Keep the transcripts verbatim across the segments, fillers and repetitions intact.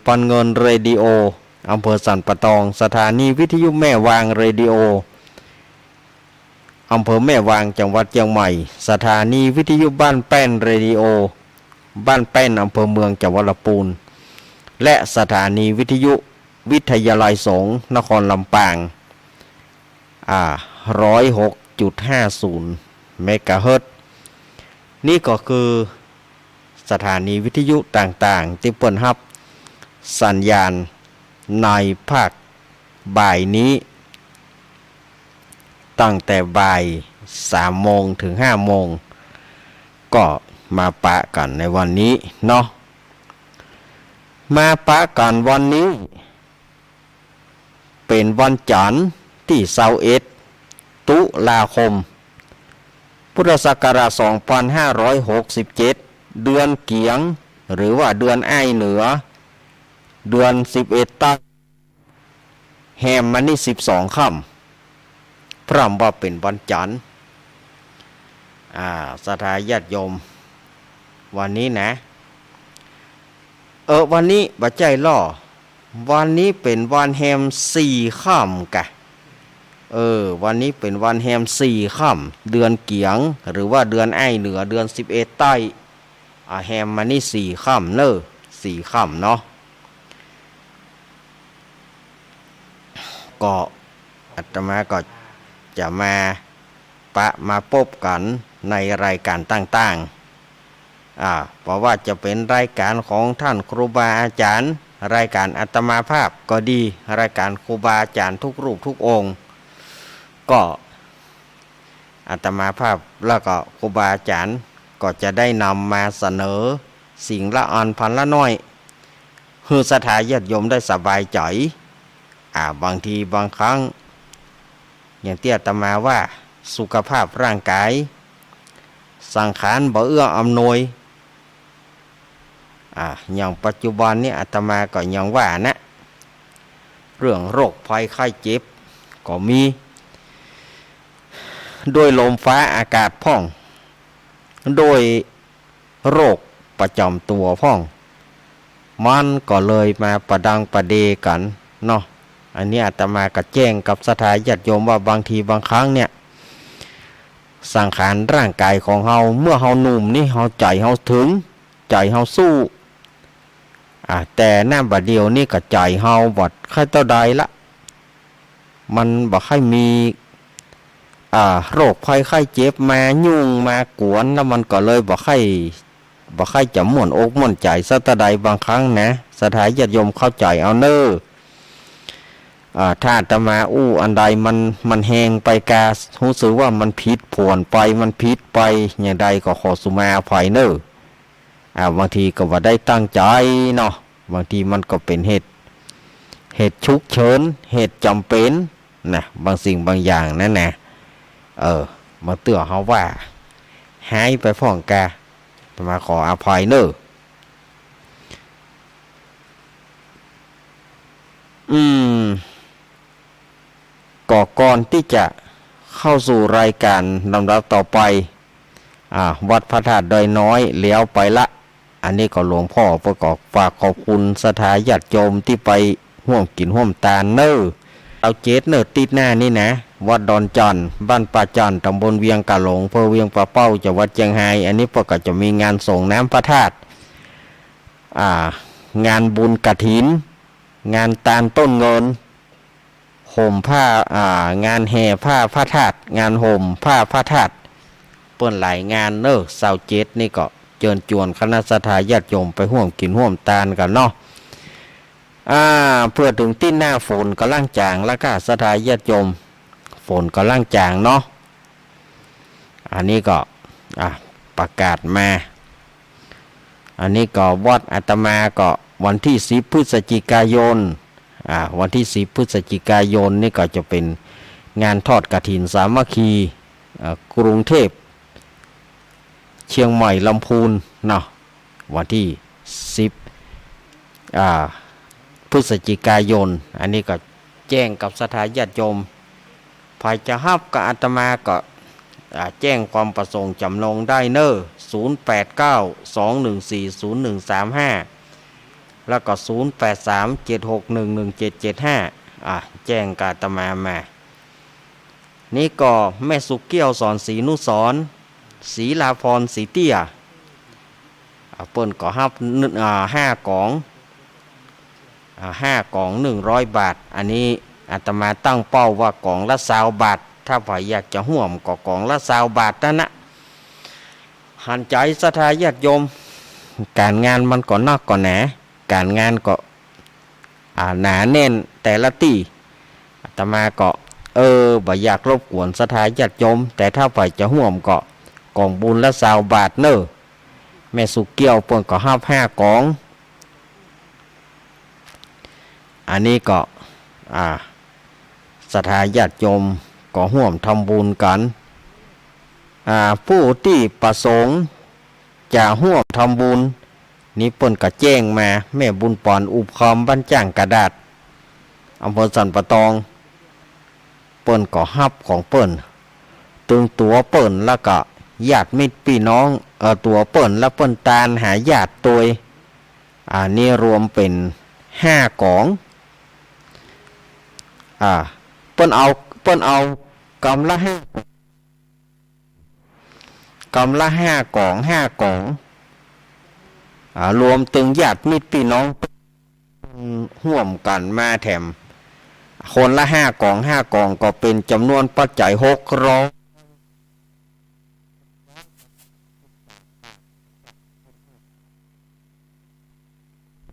ปันเงินเรดิโอ อำเภอสันป่าตอง สถานีวิทยุแม่วางเรดิโอ อำเภอแม่วาง จังหวัดเจียงใหม่ สถานีวิทยุบ้านแป้นเรดิโอ บ้านแป้น อำเภอเมือง จังหวัดลำพูน และสถานีวิทยุวิทยาลัยสงฆ์นครลำปาง อ่า ร้อยหกจุดห้าศูนย์ เมกะเฮิรตซ์ นี่ก็คือสถานีวิทยุต่างๆ ตี้เปิ้นฮับสัญญาณในภาคบ่ายนี้ ตั้งแต่บ่ายสามโมงเถิงห้าโมง ก็มาปะกั๋นในวันนี้เนาะ มาปะกั๋นวันนี้ เป๋นวันจั๋นทร์ตี้ซาวเอ็ด ตุลาคม พุทธศักราชสองปันห้าร้อยหกสิบเจ็ด เดือนเกี๋ยง หรือว่าเดือนอ้ายเหนือ เดือนสิบเอ็ดใต้ แฮมมานี่สิบสองค่ำ พร่ำว่าเป๋นวันจั๋นทร์ อ่า ศรัทธาญาติโยม วันนี้นะ เออ วันนี้บ่ใจ้ลอ วันนี้เป๋นวันแฮมสี่ค่ำกะ เออ วันนี้เป๋นวันแฮมสี่ค่ำ เดือนเกี๋ยง หรือว่าเดือนอ้ายเหนือ เดือนสิบเอ็ดใต้ อ่า แฮมมานี่สี่ค่ำเน่อ สี่ค่ำเนาะ ก็อาตมาก็จะมาปะมาปบกั๋นในรายก๋านต่างๆ อ่า บ่ว่าจะเป๋นรายก๋านของต้านครูบาอาจ๋ารย์ รายก๋านอาตมาภาพก็ดี รายก๋านครูบาอาจ๋ารย์ทุกรูปทุกองค์ ก็อาตมาภาพแล้วก็ครูบาอาจ๋ารย์ก็จะได้นำมาเสนอสิ่งละอันพันละน้อย หื้อศรัทธาญาติโยมได้สบายใจ๋ อ่า บางทีบางครั้ง อย่างตี้อาตมาว่า สุขภาพร่างก๋าย สังขารบ่เอื้ออำนวย อ่า อย่างปัจจุบันนี้อาตมาก็ยังว่านะ เรื่องโรคภัยไข้เจ็บก็มี ด้วยลมฟ้าอากาศพ่อง ด้วยโรคประจ๋ำตั๋วพ่อง มันก็เลยมาประดังประเดกั๋นเนาะ อันนี้อาตมาก็แจ้งกับศรัทธาญาติโยมว่าบางทีบางครั้งเนี่ย สังขารร่างก๋ายของเฮา เมื่อเฮาหนุ่มนี่ เฮาใจ๋เฮาเถิง ใจ๋เฮาสู้ อ่า แต่หน้าบ่าเดี่ยวนี่ก็ใจ๋เฮาบ่ค่อยเต้าใดละ มันบ่ค่อยมี อ่า โรคภัยไข้เจ็บมายุ่งมากวน แล้วมันก็เลยบ่ค่อย บ่ค่อยจะม่วนอกม่วนใจ๋สักเต้าใดบางครั้งนะ ศรัทธาญาติโยมเข้าใจ๋เอาเน่อ อ่า ถ้าอาตมาอู้อันใดมัน มันแฮงไปกา ฮู้สึกว่ามันผิดผวนไป มันผิดไป อย่างใดก็ขอสุมาอภัยเน่อ อ่า บางทีก็บ่ได้ตั้งใจ๋เนาะ บางทีมันก็เป๋นเหตุ เหตุฉุกเฉิน เหตุจ๋ำเป๋นนะ บางสิ่งบางอย่างนั้นนะ เออ บางเตื้อเฮาว่าฮ้ายไปพ่องกา อาตมาขออภัยเน่อ อืม ก็ก่อนตี้จะเข้าสู่รายก๋านลำดับต่อไป อ่า วัดพระธาตุดอยน้อยแล้วไปละ อันนี้ก็หลวงพ่อเปิ้นก็ฝากขอบคุณศรัทธาญาติโยมตี้ไปฮ่วมกิ๋นฮ่วมตานเน่อ ซาวเจ็ดเน่อ ติ๊ดหน้านี่นะ วัดดอนจั่น บ้านป่าจั่น ต๋ำบลเวียงก๋าหลง อำเภอเวียงป่าเป้า จังหวัดเจียงฮาย อันนี้เปิ้นก็จะมีงานสรงน้ำพระธาตุ อ่า งานบุญกฐิน งานตานต้นเงิน ห่มผ้า อ่า งานแห่ผ้าพระธาตุ งานห่มผ้าพระธาตุ เปิ้นหลายงานเน่อ ซาวเจ็ดนี่ก็เจิญจวนคณะศรัทธาญาติโยมไปฮ่วมกิ๋นฮ่วมตานกั๋นเนาะ อ่า เปื้อเถิงตี้หน้าฝนก่ำลังจ๋างแล้วก้า ศรัทธาญาติโยม ฝนก่ำลังจ๋างเนาะ อันนี้ก็ อ่า ประกาศมา อันนี้ก็วัดอาตมาก็วันตี้สิบพฤศจิกายน อ่า วันตี้สิบพฤศจิกายนนี่ก็จะเป๋นงานทอดกฐินสามัคคี อ่า กรุงเทพ เชียงใหม่ ลำพูนเนาะ วันตี้สิบ อ่า พฤศจิกายน อันนี้ก็แจ้งกับศรัทธาญาติโยม ใผจะฮับกับอาตมาก็ อ่า แจ้งความประสงค์จ๋ำนงได้เน่อ ศูนย์แปดเก้า สองหนึ่งสี่ ศูนย์หนึ่งสามห้า แล้วก็ ศูนย์แปดสาม เจ็ดหกหนึ่ง หนึ่งเจ็ดเจ็ดห้า อ่ะ แจ้งกับอาตมามา นี่ก็แม่สุขเกี้ยว สอนศรีนุสรณ์ ศรีลาพร ศรีเตี้ย อ่ะ เปิ้นก็ฮับ อ่า ห้ากอง อ่า ห้ากอง หนึ่งร้อยบาท อันนี้อาตมาตั้งเป้าว่ากองละซาวบาท ถ้าใผอยากจะฮ่วมก็กองละซาวบาทนั้นนะ หันใจ๋ศรัทธาญาติโยม ก๋านงานมันก็นักก็หนา ก๋านงานก็ อ่า หนาแน่นแต่ละตี้ อาตมาก็ เออ บ่อยากรบกวนศรัทธาญาติโยม แต่ถ้าใผจะฮ่วมก็ กองบุญละซาวบาทเน่อ แม่สุขเกี้ยวเปิ้นก็ฮับห้ากอง อันนี้ก็ อ่า ศรัทธาญาติโยมก็ฮ่วมทำบุญกั๋น อ่า ผู้ตี้ประสงค์จะฮ่วมทำบุญ นี่เปิ้นก็แจ้งมา แม่บุญปอน อุบคอม บ้านจ้างกระดาษ อำเภอสันป่าตอง เปิ้นก็ฮับของเปิ้น ตึงตั๋วเปิ้นแล้วก็ญาติมิตรปี้น้อง เอ่อ ตั๋วเปิ้นแล้วเปิ้นตานหาญาติตวย อันนี้รวมเป๋นห้ากอง อ่า เปิ้นเอา เปิ้นเอากำละห้า กำละห้ากอง ห้ากอง อ่า รวมตึงญาติมิตรปี้น้องฮ่วมกั๋นมาแถม คนละห้ากอง ห้ากอง ก็เป๋นจ๋ำนวนปัจจัยหกร้อย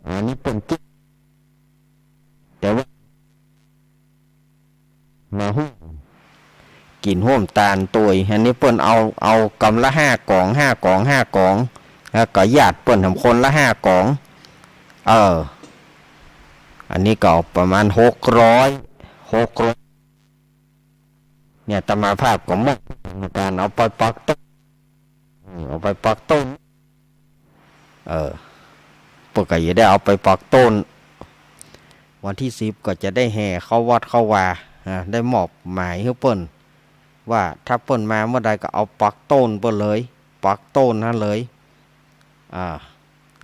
อันนี้เปิ้นกิ๋น แต่ว่า มาฮ่วม กิ๋นฮ่วมตานตวย อันนี้เปิ้นเอา เอากำละห้ากอง ห้ากอง ห้ากอง แล้วก็ญาติเปิ้นแถมคนละห้ากอง เออ อันนี้ก็ประมาณหกร้อย หกร้อย เนี่ย อาตมาภาพก็มอบก๋านเอาไปปักโต๊น เอาไปปักโต๊น เออ เปิ้นก็จะได้เอาไปปักโต๊น วันตี้สิบก็จะได้แห่เข้าวัดเข้าวา อ่า ได้มอบหมายหื้อเปิ้น ว่าถ้าเปิ้นมาเมื่อใดก็เอาปักโต๊นเปิ้นเลย ปักโต๊นหั้นเลย อ่า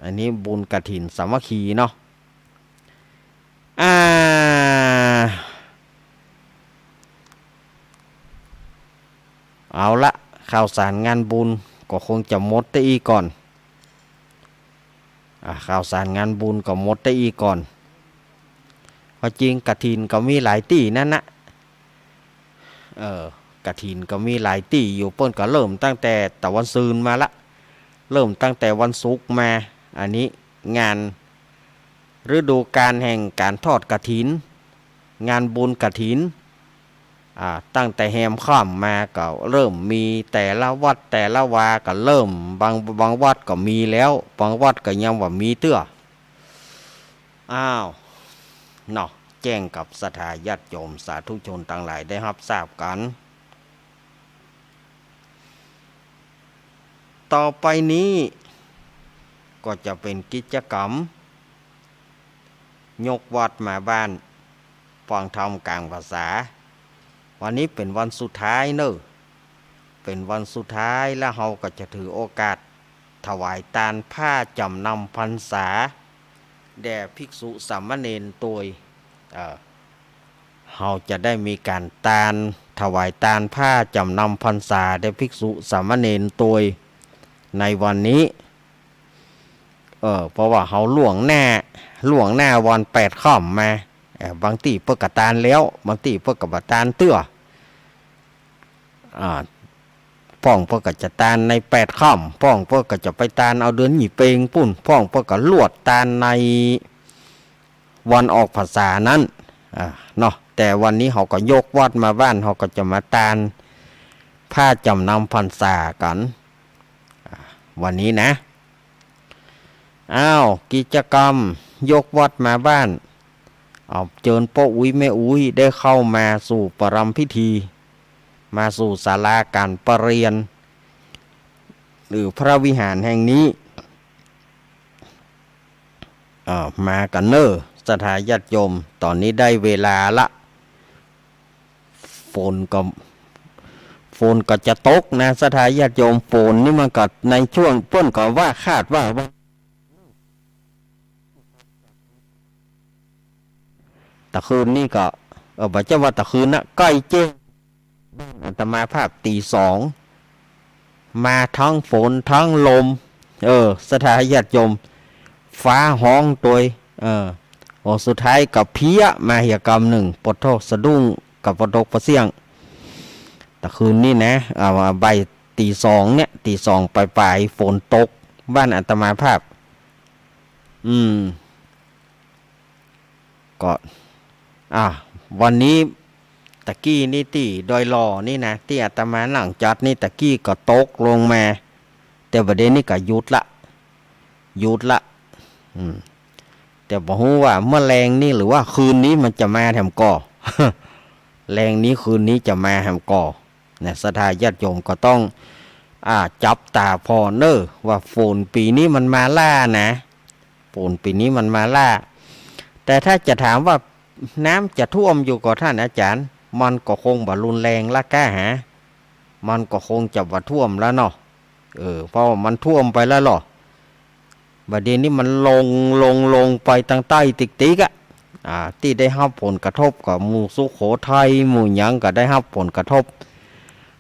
อันนี้บุญกฐินสามัคคีเนาะ อ่า เอาละ ข่าวสารงานบุญก็คงจะหมดแต่อี้ก่อน อ่า ข่าวสารงานบุญก็หมดแต่อี้ก่อน ความจริงกฐินก็มีหลายตี้นั้นนะ เออ กฐินก็มีหลายตี้อยู่ เปิ้นก็เริ่มตั้งแต่ตะวันซืนมาละ เริ่มตั้งแต่วันศุกร์มา อันนี้งานฤดูกาลแห่งก๋านทอดกฐิน งานบุญกฐิน อ่า ตั้งแต่แฮมค่ำมาก็เริ่มมีแต่ละวัดแต่ละวาก็เริ่ม บาง บางวัดก็มีแล้ว บางวัดก็ยังบ่มีเตื้อ อ้าว เนาะ แจ้งกับศรัทธาญาติโยมสาธุชนตังหลายได้ฮับทราบกั๋น ต่อไปนี้ก็จะเป๋นกิจกรรม ยกวัดมาบ้าน ฟังธรรมก๋างพรรษา วันนี้เป๋นวันสุดท้ายเน่อ เป๋นวันสุดท้าย แล้วเฮาก็จะถือโอกาสถวายตานผ้าจ๋ำนำพรรษา แด่ภิกษุสามเณรตวย เอ่อ เฮาจะได้มีก๋านตาน ถวายตานผ้าจ๋ำนำพรรษาแด่ภิกษุสามเณรตวย ในวันนี้ เออ เพราะว่าเฮาล่วงหน้า ล่วงหน้าวันแปดค่ำมา เอ่อ บางตี้เปิ้นก็ตานแล้ว บางตี้เปิ้นก็บ่ตานเตื้อ อ่า พ่องเปิ้นก็จะตานในแปดค่ำ พ่องเปิ้นก็จะไปตานเอาเดือนยี่เป็งปู้น พ่องเปิ้นก็ลวดตานในวันออกพรรษานั้น อ่า เนาะ แต่วันนี้เฮาก็ยกวัดมาบ้าน เฮาก็จะมาตานผ้าจ๋ำนำพรรษากั๋น อ่า วันนี้นะ อ้าว กิจกรรมยกวัดมาบ้าน เอาเจิญป้ออุ๊ยแม่อุ๊ยได้เข้ามาสู่ประรำพิธี มาสู่ศาลาก๋านประเรียน หรือพระวิหารแห่งนี้ อ่า มากั๋นเน่อ ศรัทธาญาติโยม ต๋อนนี้ได้เวลาละ ฝนก็ ฝนก็จะตกนะ ศรัทธาญาติโยม ฝนนี่มันก็ในช่วง เปิ้นก็ว่าคาดว่า ว่า ตะคืนนี้ก็ เออ บ่ใจ้ว่าตะคืนนะ ใก้เจ๊ง อาตมาภาพตี๋สอง มาตึงฝนตึงลม เออ ศรัทธาญาติโยม ฟ้าฮ้องตวย เออ โอ้ สุดท้ายก็เพลี้ยมาเหียกำนึ่ง ปะโธ่ สะดุ้งกับปะตกปะเสี้ยง ตะคืนนี้นะ เอา บ่ายตี๋สองเนี่ย ตี๋สองป๋ายๆ ฝนตก บ้านอาตมาภาพ อืม ก็ อ่ะ วันนี้ตะกี้นี่ตี้ดอยหล่อนี่นะ ตี้อาตมานั่งจัดนี่ตะกี้ก็ตกลงมา แต่บ่าเดี่ยวนี้ก็หยุดละ หยุดละ อืม แต่บ่ฮู้ว่าเมื่อแลงนี้หรือว่าคืนนี้มันจะมาแถมก่อ แลงนี้คืนนี้จะมาแถมก่อ นะ ศรัทธาญาติโยมก็ต้อง อ่า จับต๋าผ่อเน่อ ว่าฝนปี๋นี้มันมาล้านะ ฝนปี๋นี้มันมาล้า แต่ถ้าจะถามว่าน้ำจะท่วมอยู่ก่อท่านอาจารย์ มันก็คงบ่รุนแรงละก้าหา มันก็คงจะบ่ท่วมแล้วเนาะ เออ เพราะว่ามันท่วมไปแล้วเนาะ บ่าเดี่ยวนี้มันลง ลง ลงไปตางใต้ติ๊กๆ อะ อ่า ตี้ได้ฮับผลกระทบก็หมู่สุโขทัย หมู่หยังก็ได้ฮับผลกระทบ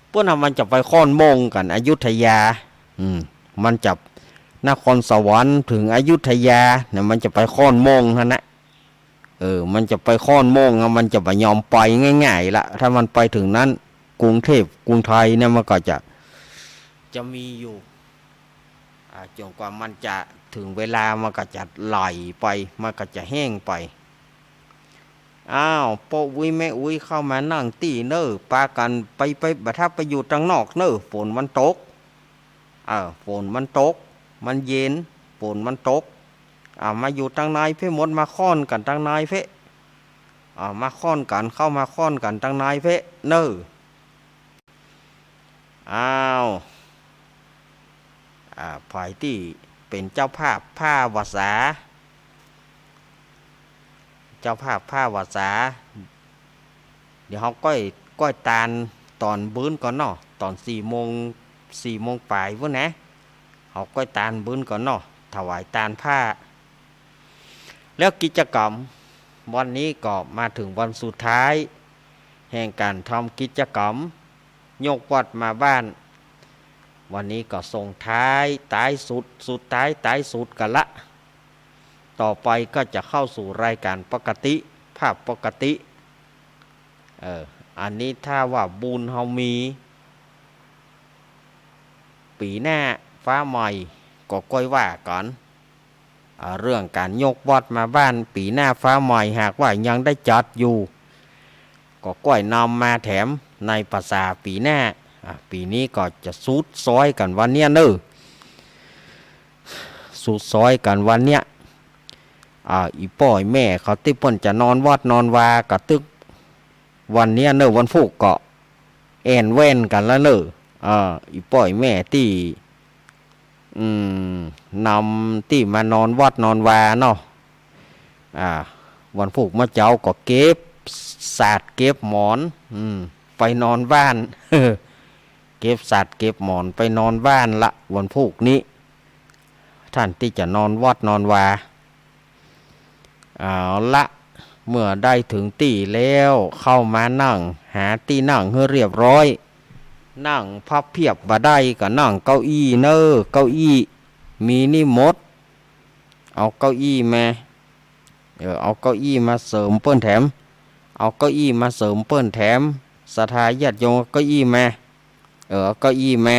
เปิ้นว่ามันจะไปค่อนโม่งกั๋นอยุธยา อืม มันจะนครสวรรค์เถิงอยุธยาเนี่ย มันจะไปค่อนโม่งหั้นนะ เออ มันจะไปค่อนโม่งอะ มันจะบ่ยอมไปง่ายๆ ละ ถ้ามันไปเถิงนั้น กรุงเทพฯ กรุงไทยเนี่ย มันก็จะ จะมีอยู่ อ่า จ๋นกว่ามันจะเถิงเวลา มันก็จะไหลไป มันก็จะแห้งไป อ้าว ป้ออุ๊ยแม่อุ๊ยเข้ามานั่งตี้เน่อ ปากั๋นไป ไป บ่าถ้าไปอยู่ตางนอกเน่อ ฝนมันตก เออ ฝนมันตก มันเย็น ฝนมันตก อ่า มาอยู่ตางในเพ่หมด มาค่อนกั๋นตางในเพ่ อ่า มาค่อนกั๋น เข้ามาค่อนกั๋นตางในเพ่เน่อ อ้าว อ่า ใผตี้เป๋นเจ้าภาพผ้าวาสา เจ้าภาพผ้าวาสา เดี๋ยวเฮาก้อย ก้อยตานต๋อนบึ้นก่อนเนาะ ต๋อนสี่โมง สี่โมงป๋ายพุ้นนะ เฮาก้อยตานบึ้นก่อนเนาะ ถวายตานผ้า แล้วกิจกรรมวันนี้ก็มาเถิงวันสุดท้าย แห่งก๋านทำกิจกรรมยกวัดมาบ้าน วันนี้ก็ส่งท้ายตายสุด สุดท้ายตายสุดกั๋นละ ต่อไปก็จะเข้าสู่รายก๋านปกติ ภาพปกติ เออ อันนี้ถ้าว่าบุญเฮามี ปี๋หน้าฟ้าใหม่ก็ก้อยว่ากั๋น อ่า เรื่องก๋านยกวัดมาบ้านปี๋หน้าฟ้าใหม่ หากว่ายังได้จัดอยู่ ก็ก้อยนำมาแถมในภาษาปี๋หน้า อ่า ปี๋นี้ก็จะสุดซอยกั๋นวันเนี้ยเน่อ สุดซอยกั๋นวันเนี้ย อ่า อี่ป้ออี่แม่เขาตี้เปิ้นจะนอนวัดนอนวาก็ตึก วันเนี้ยเน่อ วันพูกก็แอ่นแว่นกั๋นแล้วเน่อ อ่า อี่ป้ออี่แม่ตี้ อืม นำตี้มานอนวัดนอนวาเนาะ อ่า วันพูกเมื่อเจ๊าก็เก็บสาดเก็บหมอน อืม ไปนอนบ้าน เก็บสาดเก็บหมอนไปนอนบ้านละ วันพูกนี้ ท่านตี้จะนอนวัดนอนวา เอาละ เมื่อได้เถิงตี้แล้ว เข้ามานั่ง หาตี้นั่งหื้อเรียบร้อย นั่งพับเพียบบ่ได้ก็นั่งเก้าอี้เน่อ เก้าอี้มีนี่หมด เอาเก้าอี้มา เออ เอาเก้าอี้มาเสริมเปิ้นแถม เอาเก้าอี้มาเสริมเปิ้นแถม ศรัทธาญาติโยมเอาเก้าอี้มา เออ เอาเก้าอี้มา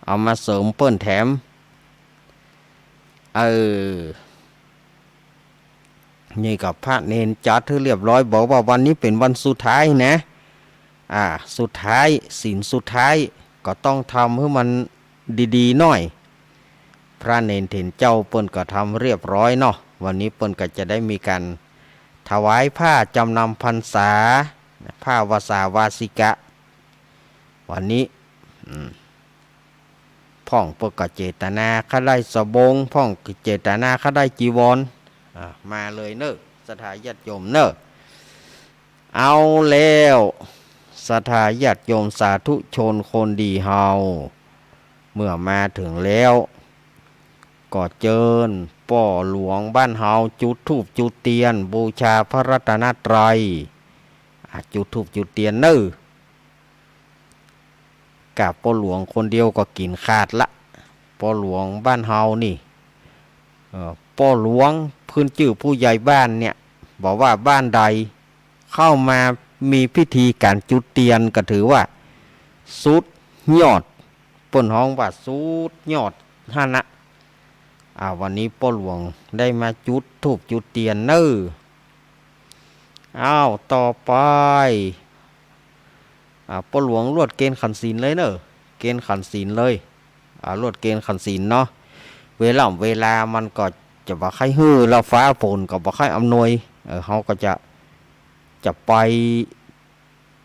เอามาเสริมเปิ้นแถม เออ นี่ก็พระเณรจัดหื้อเรียบร้อย บอกว่าวันนี้เป๋นวันสุดท้ายนะ อ่า สุดท้าย ศีลสุดท้าย ก็ต้องทำหื้อมันดีๆ หน่อย พระเณรเถรเจ้าเปิ้นก็ทำเรียบร้อยเนาะ วันนี้เปิ้นก็จะได้มีก๋านถวายผ้าจำนำพรรษา ผ้าวาสาวาสิกะ วันนี้ อืม พ่องเปิ้นก็เจตนาข้าได้สบง พ่องเจตนาข้าได้จีวร อ่า มาเลยเน่อ ศรัทธาญาติโยมเน่อ เอาแล้ว ศรัทธาญาติโยมสาธุชนคนดีเฮา เมื่อมาเถิงแล้ว ก็เจิญ ป้อหลวงบ้านเฮาจุดธูปจุดเตียนบูชาพระรัตนตรัย อ่ะ จุดธูปจุดเตียนเน่อ กาบป้อหลวงคนเดียวก็กิ๋นขาดละ ป้อหลวงบ้านเฮานี่ เอ่อ ป้อหลวง ขึ้นจื้อผู้ใหญ่บ้านเนี่ย บ่ว่าบ้านใด เข้ามามีพิธีก๋านจุดเตียนก็ถือว่าสุดยอด เปิ้นฮ้องว่าสุดยอดหั้นนะ อ่า วันนี้ป้อหลวงได้มาจุดธูปจุดเตียนเน่อ อ้าว ต่อไป อ่า ป้อหลวงลวดเกณฑ์ขันศีลเลยเน่อ เกณฑ์ขันศีลเลย อ่า ลวดเกณฑ์ขันศีลเนาะ เวลา เวลามันก็จะบ่ค่อยหื้อ แล้วฟ้าฝนก็บ่ค่อยอำนวย เออ เฮาก็จะ จะไป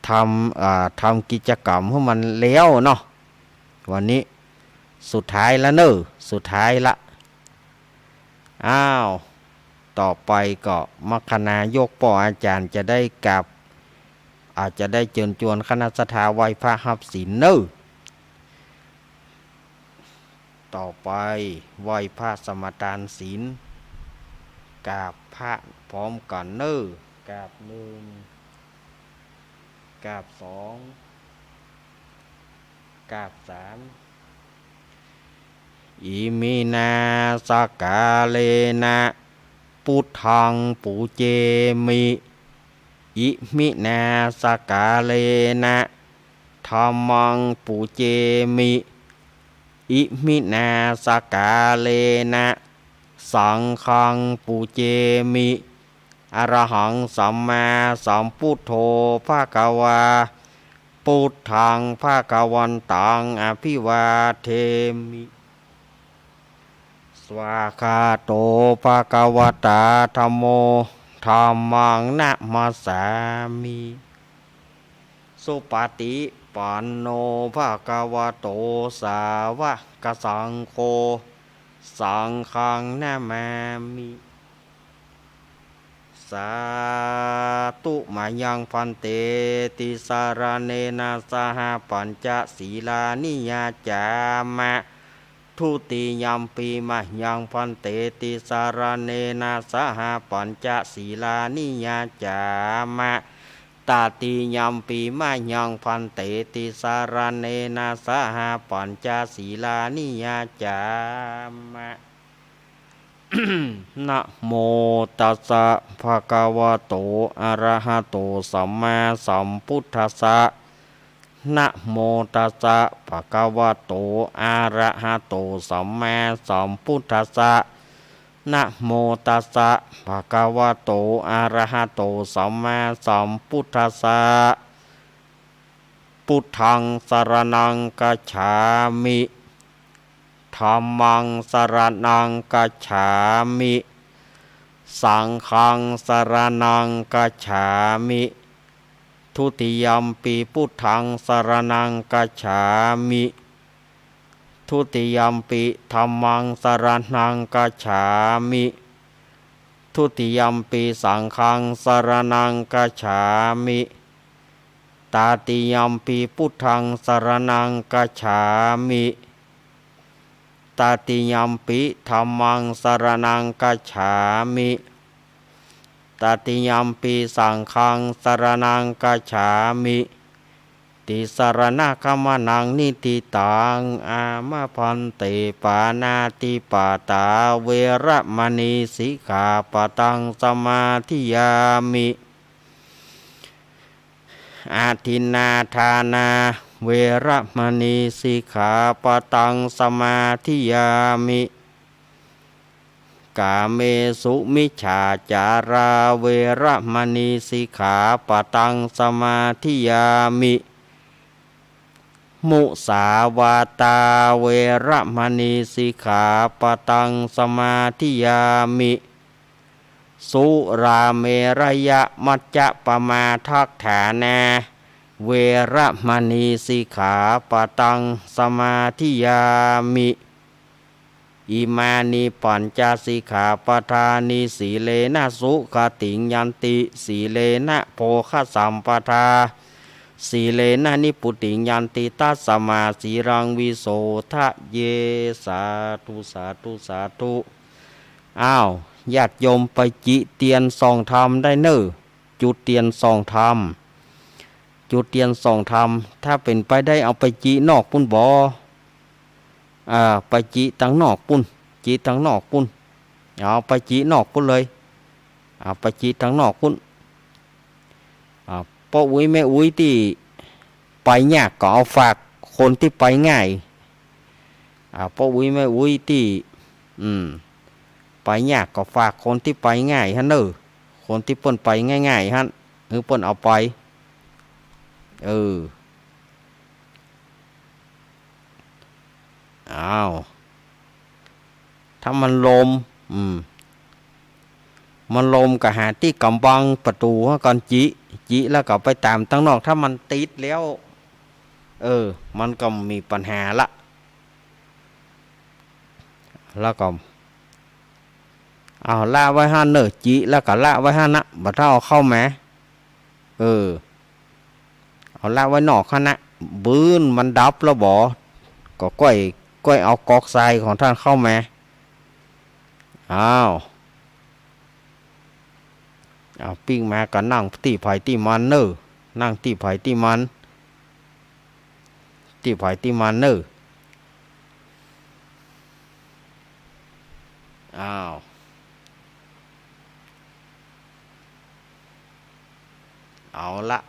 ทำ อ่า ทำกิจกรรมหื้อมันแล้วเนาะ วันนี้สุดท้ายละเน่อ สุดท้ายละ อ้าว ต่อไปก็มัคคณายกป้ออาจ๋ารย์จะได้กราบ อาจจะได้เจิญจวนคณะศรัทธาไหว้พระฮับศีลเน่อ ต่อไปไหว้พระสมาตานศีล กราบพระพร้อมกั๋นเน่อ กราบหนึ่ง กราบสอง กราบสาม อิมินา สกาเลนะ ปุทธัง ปูเจมิ อิมินา สกาเลนะ ธัมมัง ปูเจมิ อิมินา สกาเลนะ สังฆัง ปูเจมิ อรหัง สัมมาสัมพุทโธ ภะคะวา ปุทธัง ภะคะวันตัง อภิวาเทมิ สวากขาโต ภะคะวะตา ธัมโม ธัมมัง นะมัสสามิ สุปะฏิปันโน ภะคะวะโต สาวะกะสังโฆ สังฆัง นะมามิ สาธุ มะยัง ภันเต ติสะระเณนะ สะหะ ปัญจะ สีลานิ ยาจามะ ทุติยัมปิ มะยัง ภันเต ติสะระเณนะ สะหะ ปัญจะ สีลานิ ยาจามะ ตติยัมปิ มะยัง ภันเต ติสะระเณนะ สะหะ ปัญจะ สีลานิ ยาจามะ นะโมตัสสะ ภะคะวะโต อะระหะโต สัมมาสัมพุทธัสสะ นะโมตัสสะ ภะคะวะโต อะระหะโต สัมมาสัมพุทธัสสะ นะโมตัสสะ ภะคะวะโต อะระหะโต สัมมาสัมพุทธัสสะ พุทธัง สะระณัง กัจฉามิ ธัมมัง สะระณัง กัจฉามิ สังฆัง สะระณัง กัจฉามิ ทุติยัมปิ พุทธัง สะระณัง กัจฉามิ ทุติยัมปิ ธัมมัง สะระณัง กัจฉามิ ทุติยัมปิ สังฆัง สะระณัง กัจฉามิ ตติยัมปิ พุทธัง สะระณัง กัจฉามิ ตติยัมปิ ธัมมัง สะระณัง กัจฉามิ ตติยัมปิ สังฆัง สะระณัง กัจฉามิ ติสะระณะขะมะนัง นิฏฐิตัง อามา ภันเต ปาณาติปาตา เวระมะณี สิกขาปะตัง สะมาธิยามิ อะทินนาทานา เวระมะณี สิกขาปะตัง สะมาธิยามิ กาเมสุมิจฉาจารา เวระมะณี สิกขาปะตัง สะมาธิยามิ มุสาวาตา เวระมะณี สิกขาปะตัง สะมาธิยามิ สุราเมระยะมัจจะปะมาทัฏฐานา เวระมะณี สิกขาปะตัง สะมาธิยามิ อิมานิ ปัญจะ สิกขาปะทานิ สีเลนะ สุขะติง ยันติ สีเลนะ โภคะ สัมปะทา สีเลนะ นิพพุติง ยันติ ตัสสะมา สีลัง วิโสทะเย สาธุ สาธุ สาธุ อ้าว ญาติโยมไปจิเตียนส่องธรรมได้เน่อ จุดเตียนส่องธรรม จุดเตียนส่องธรรม ถ้าเป๋นไปได้เอาไปจินอกปู้นบ่ อ่า ไปจิตังนอกปู้น จิตังนอกปู้น เอาไปจินอกปู้นเลย เอาไปจิตังนอกปู้น อ่า ป้ออุ๊ยแม่อุ๊ยตี้ไปยากก็เอาฝากคนตี้ไปง่าย อ่า ป้ออุ๊ยแม่อุ๊ยตี้ อืม ไปยากก็ฝากคนตี้ไปง่ายหั้นเน่อ คนตี้เปิ้นไปง่ายๆ หั้น หื้อเปิ้นเอาไป เออ อ้าว ถ้ามันลม อืม มันลมก็หาตี้ก๋ำบังประตู๋ก่อน จิ จิแล้วก็ไปต๋ามตังนอก ถ้ามันติดแล้ว เออ มันก็มีปัญหาละ แล้วก็ เอาละไว้หั้นเน่อ จิแล้วก็ละไว้หั้นนะ บ่ต้องเอาเข้ามา เออ เอาละไว้นอกหั้นนะ ปื๊นมันดับแล้วบ่ ก็ก้อย ก้อยเอาก๊อกทรายของต้านเข้ามา อ้าว เอาปิ้งมาก็นั่งตี้ใผตี้มันเน่อ นั่งตี้ใผตี้มัน ตี้ใผตี้มันเน่อ อ้าว เอาละ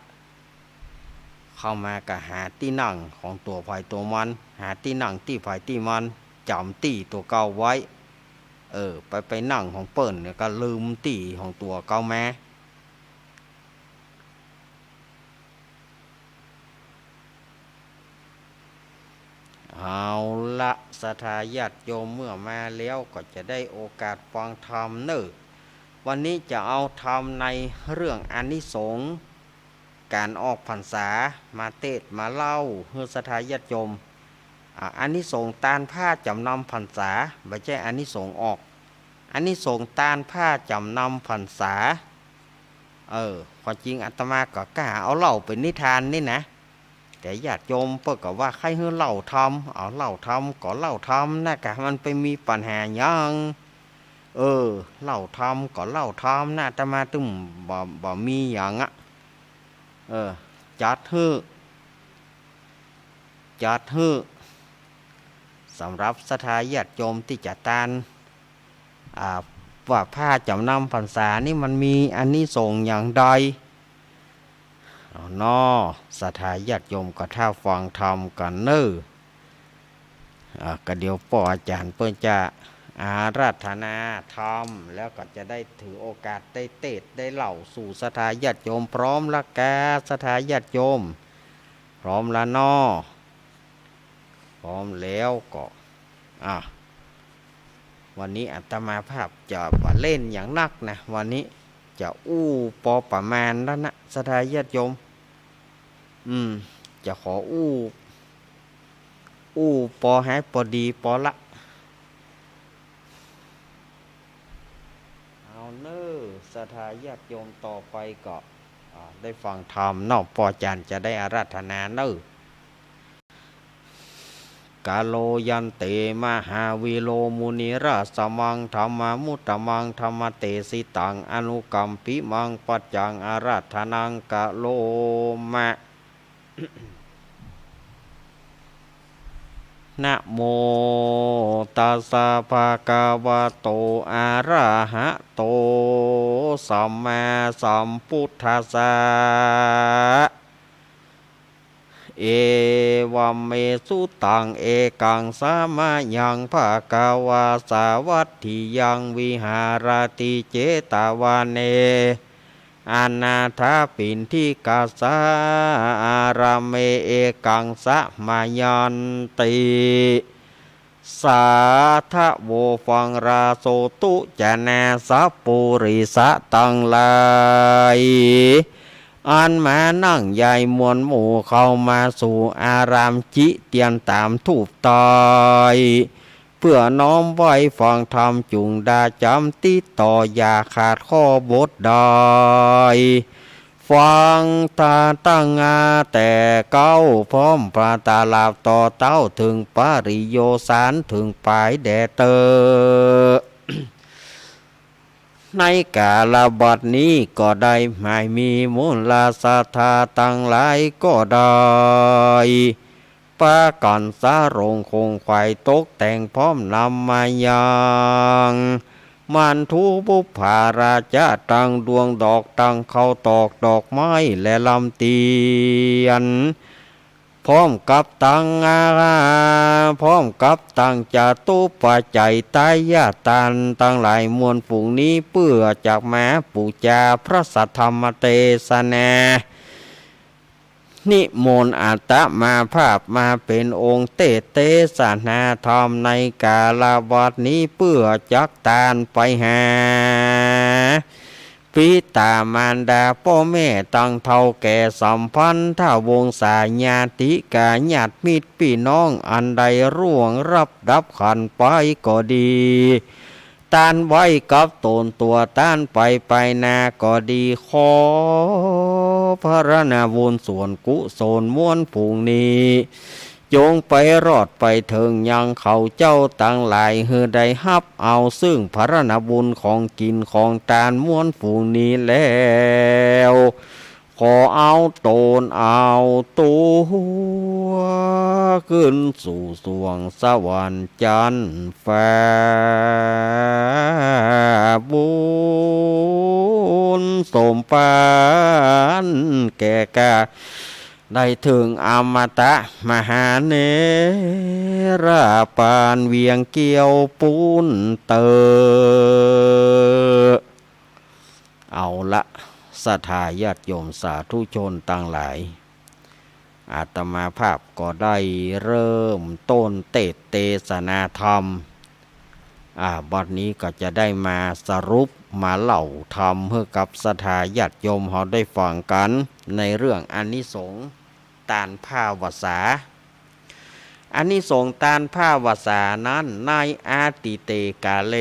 เข้ามาก็หาตี้นั่งของตั๋วใผตั๋วมัน หาตี้นั่งตี้ใผตี้มัน จ๋ำตี้ตั๋วเก่าไว้ เออ ไป ไปนั่งของเปิ้นแล้วก็ลืมตี้ของตั๋วเก่ามา เอาละ ศรัทธาญาติโยมเมื่อมาแล้วก็จะได้โอกาสฟังธรรมเน่อ วันนี้จะเอาธรรมในเรื่องอานิสงส์ก๋านออกพรรษามาเตสน์มาเล่าหื้อศรัทธาญาติโยม อ่า อานิสงส์ตานผ้าจ๋ำนำพรรษา บ่ใจ้อานิสงส์ออก อานิสงส์ตานผ้าจ๋ำนำพรรษา เออ ความจริงอาตมาก็กล้าเอาเล่าเป๋นนิทานนี่นะ แต่ญาติโยมเปิ้นก็ว่าใค่หื้อเล่าธรรม เอาเล่าธรรมก็เล่าธรรมนะกะ มันไปมีปัญหาหยัง เออ เล่าธรรมก็เล่าธรรมนะ อาตมาตึงบ่ บ่มีหยังอะ เออ จัดหื้อ จัดหื้อ สำหรับศรัทธาญาติโยมตี้จะตาน อ่า ว่าผ้าจ๋ำนำพรรษานี่มันมีอานิสงส์อย่างใด เอาน้อ ศรัทธาญาติโยมก็ถ้าฟังธรรมกั๋นเน่อ อ่า ก็เดี๋ยวป้ออาจ๋ารย์เปิ้นจะอาราธนาธรรม แล้วก็จะได้ถือโอกาสได้เตสน์ได้เล่าสู่ศรัทธาญาติโยม พร้อมละกา ศรัทธาญาติโยม พร้อมละน้อ พร้อมแล้วก็ อ่ะ วันนี้อาตมาภาพจะบ่เล่นอย่างนักนะ วันนี้จะอู้ปอประมาณแล้วนะ ศรัทธาญาติโยม อืม จะขออู้ อู้ปอหื้อปอดีปอละ เอาเน่อ ศรัทธาญาติโยมต่อไปก็ อ่า ได้ฟังธรรมเนาะ ป้ออาจ๋ารย์จะได้อาราธนาเน่อ กาโลยันเต มหาวีโร มุนิราชสมัง ธัมมามุตตมัง ธัมมเตสิตัง อนุกัมปิมัง ปัจจังอาราธนัง กะโรมะ นะโมตัสสะ ภะคะวะโต อะระหะโต สัมมาสัมพุทธัสสะ เอวัมเมสุตัง เอกังสะมะยัง ภะคะวาสาวัตถิยัง วิหารติเจตวะเน อนาถปิณฑิกัสสะ อารามเม เอกังสะมะยันติ สาธะโว ฟังราโสตุ จะนาสะปุริสะตังหลาย อันมานั่งใหญ่มวลหมู่เข้ามาสู่อาราม จิเตียนต๋ามธูปไต เปื้อน้อมไหว้ฟังธรรม จุ่งดาจ๋ำติดต่อ อย่าขาดข้อบทใด ฟังธรรมตั้งอาแต่เก๊า พร้อมปราตาลาบต่อเต้า เถิงปริโยสาร เถิงป๋ายแดเต๊อะ ในก๋าละบัดนี้ก็ได้ หมายมีมูลศรัทธาตังหลายก็ได้ ปากั๋นสะโรงขงขวาย ตกแต่งพร้อมนำมายัง มันธุบุปผาราจะ ตังดวงดอก ตังข้าวตอก ดอกไม้ และลำเตียน พร้อมกับตังอา พร้อมกับตังจตุปัจจัย ตายาดตานตังหลายมวลฝูงนี้ เปื้อจักมาปู๋จาพระสัทธรรมเตสนา นิมนต์อาตมาภาพมาเป๋นองค์เตสน์เตสนาธรรมในก๋าละบัดนี้ เปื้อจักตานไปหา ปิต๋ามารดาป้อแม่ตังเฒ่าแก่สัมพันธวงศาญาติกาญาติมิตรปี้น้อง อันได้ล่วงลับดับขันไปก็ดี ตานไว้กับต๋นตั๋วตานไปไปนาก็ดี ขอผลนาบุญส่วนกุศลมวลฝูงนี้ จงไปรอดไปเถิงยังเขาเจ้าตังหลาย หื้อได้ฮับเอาซึ่งผลนาบุญของกิ๋นของตานมวลฝูงนี้แล้ว ขอเอาต๋นเอาตั๋ว ขึ้นสู่สวงสวรรค์จั๊นฟ้า บุญสมปานแก่กา ได้เถิงอมตะมหาเนรปานเวียงเกี้ยวปูนเต๊อะ เอาละ ศรัทธาญาติโยมสาธุชนตังหลาย อาตมาภาพก็ได้เริ่มต้นเตสน์เตสนาธรรม อ่า บัดนี้ก็จะได้มาสรุปมาเล่าธรรมหื้อกับศรัทธาญาติโยมเฮาได้ฟังกั๋น ในเรื่องอานิสงส์ตานผ้าวสา อานิสงส์ตานผ้าวสานั้น ในอาทิเตกาเล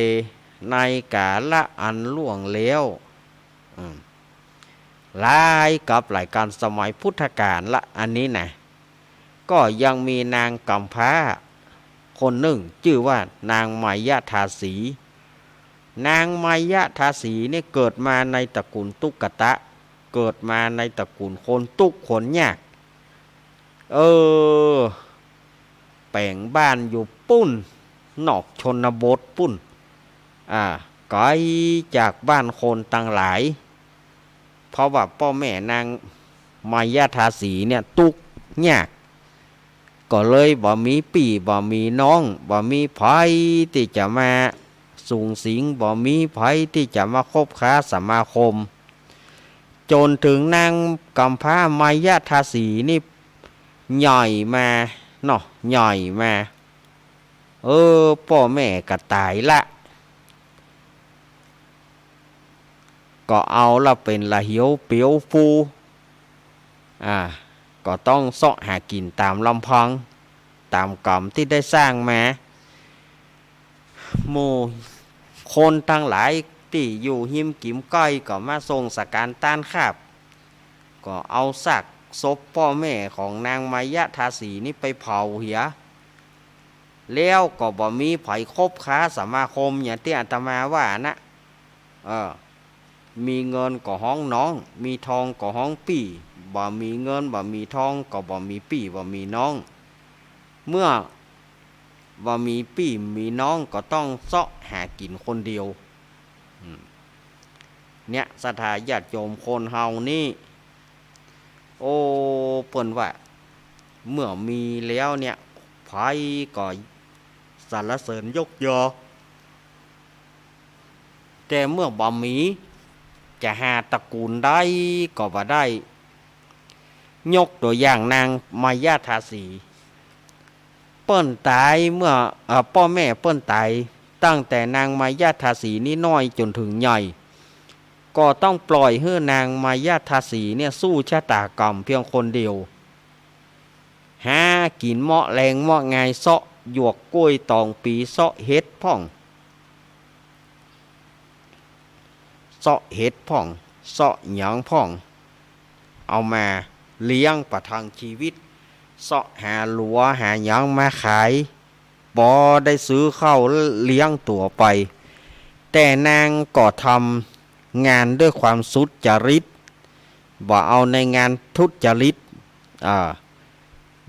ในกาละอันล่วงแล้ว อืม หลายกัปหลายกั๋น สมัยพุทธกาลละ อันนี้นะ ก็ยังมีนางกำพร้าคนนึ่ง จื้อว่านางมายทาสี นางมายทาสีเนี่ยเกิดมาในตระกูลตุ๊กตะ เกิดมาในตระกูลคนตุ๊กข์คนยาก เออ แป๋งบ้านอยู่ปู้น นอกชนบทปู้น อ่า ไก๋จากบ้านคนตังหลาย เพราะว่าป้อแม่นางมายทาสีเนี่ยตุ๊กข์ยาก ก็เลยบ่มีปี้บ่มีน้อง บ่มีใผตี้จะมาสุงสิง บ่มีใผตี้จะมาคบค้าสมาคม จ๋นเถิงนางกำพร้ามายทาสีนี่ใหญ่มาเนาะ ใหญ่มา เออ ป้อแม่ก็ต๋ายละ ก็เอาละเป๋นละเหียวเปียวฟู อ่า ก็ต้องเซาะหากิ๋นต๋ามลำพัง ต๋ามก๋รรมตี้ได้สร้างมา หมู่คนตังหลายตี้อยู่ฮิมกิ๋มใก้ก็มาส่งสการต้านคาบ ก็เอาซากศพป้อแม่ของนางมายทาสีนี่ไปเผาเหีย แล้วก็บ่มีใผคบค้าสมาคมอย่างตี้อาตมาว่านะ เออ มีเงินก็ฮ้องน้อง มีทองก็ฮ้องปี้ บ่มีเงินบ่มีทองก็บ่มีปี้บ่มีน้อง เมื่อบ่มีปี้มีน้องก็ต้องเซาะหากิ๋นคนเดียว อืม เนี่ย ศรัทธาญาติโยมคนเฮานี่ โอ้ เปิ้นว่า เมื่อมีแล้วเนี่ย ใผก็สรรเสริญยกยอ แต่เมื่อบ่มี จะหาตระกูลใดก็บ่ได้ ยกตั๋วอย่างนางมายทาสี เปิ้นต๋ายเมื่อ เอ่อ ป้อแม่เปิ้นต๋าย ตั้งแต่นางมายทาสีนี่น้อยจ๋นเถิงใหญ่ ก็ต้องปล่อยหื้อนางมายทาสีเนี่ยสู้ชะตาก๋รรมเพียงคนเดียว หากิ๋นเมาะแลงเมาะงาย เซาะหยวกกล้วยตองปี เซาะเห็ดพ่อง เซาะเห็ดพ่อง เซาะหยังพ่อง เอามาเลี้ยงประทังชีวิต เซาะหาหลัวหาหยังมาขาย ปอได้ซื้อข้าวเลี้ยงตั๋วไป แต่นางก็ทำงานด้วยความสุจริต บ่เอาในงานทุจริต อ่า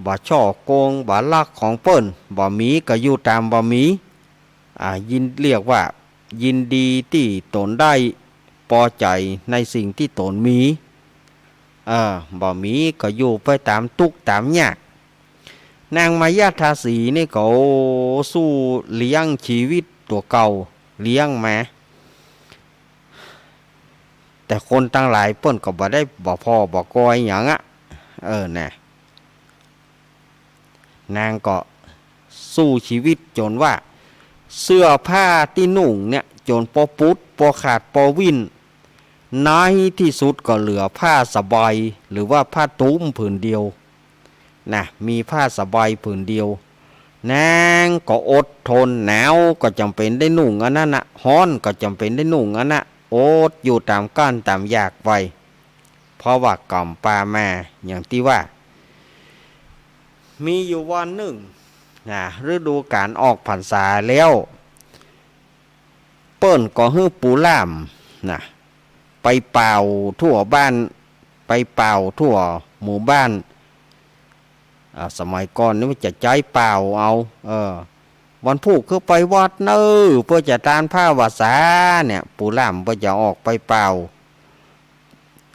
บ่ฉ้อโกง บ่ลักของเปิ้น บ่มีก็อยู่ต๋ามบ่มี อ่า ยิน เรียกว่ายินดีตี้ต๋นได้ ปอใจ๋ในสิ่งตี้ต๋นมี เออ บ่มีก็อยู่ไปต๋ามตุ๊กต๋ามยาก นางมายาทาสีนี่ก็ โอ้ สู้เลี้ยงจีวิตตั๋วเก่า เลี้ยงมา แต่คนตังหลายเปิ้นก็บ่ได้บ่ผ่อบ่กอยหยังอะ เออ นะ นางก็สู้จีวิตจ๋นว่า เสื้อผ้าตี้นุ่งเนี่ยจ๋นปอปุด ปอขาด ปอวิ่น ในตี้สุดก็เหลือผ้าสะบาย หรือว่าผ้าตุ้มผืนเดียว นะ มีผ้าสะบายผืนเดียว นางก็อดทน หนาวก็จ๋ำเป๋นได้นุ่งอันนั้นนะ ฮ้อนก็จ๋ำเป๋นได้นุ่งอันนะ อดอยู่ต๋ามก้านต๋ามอยากไป เพราะว่าก๋ำปามา อย่างตี้ว่า มีอยู่วันนึ่ง นะ ฤดูก๋านออกพรรษาแล้ว เปิ้นก็หื้อปู่ล่าม นะ ไปป่าวทั่วบ้าน ไปป่าวทั่วหมู่บ้าน อ่า สมัยก่อนนี่มันจะใจ๊ป่าวเอา เออ วันพูกคือไปวัดเน่อ เปื้อจะตานผ้าวสาเนี่ย ปู่ล่ามเปิ้นจะออกไปป่าว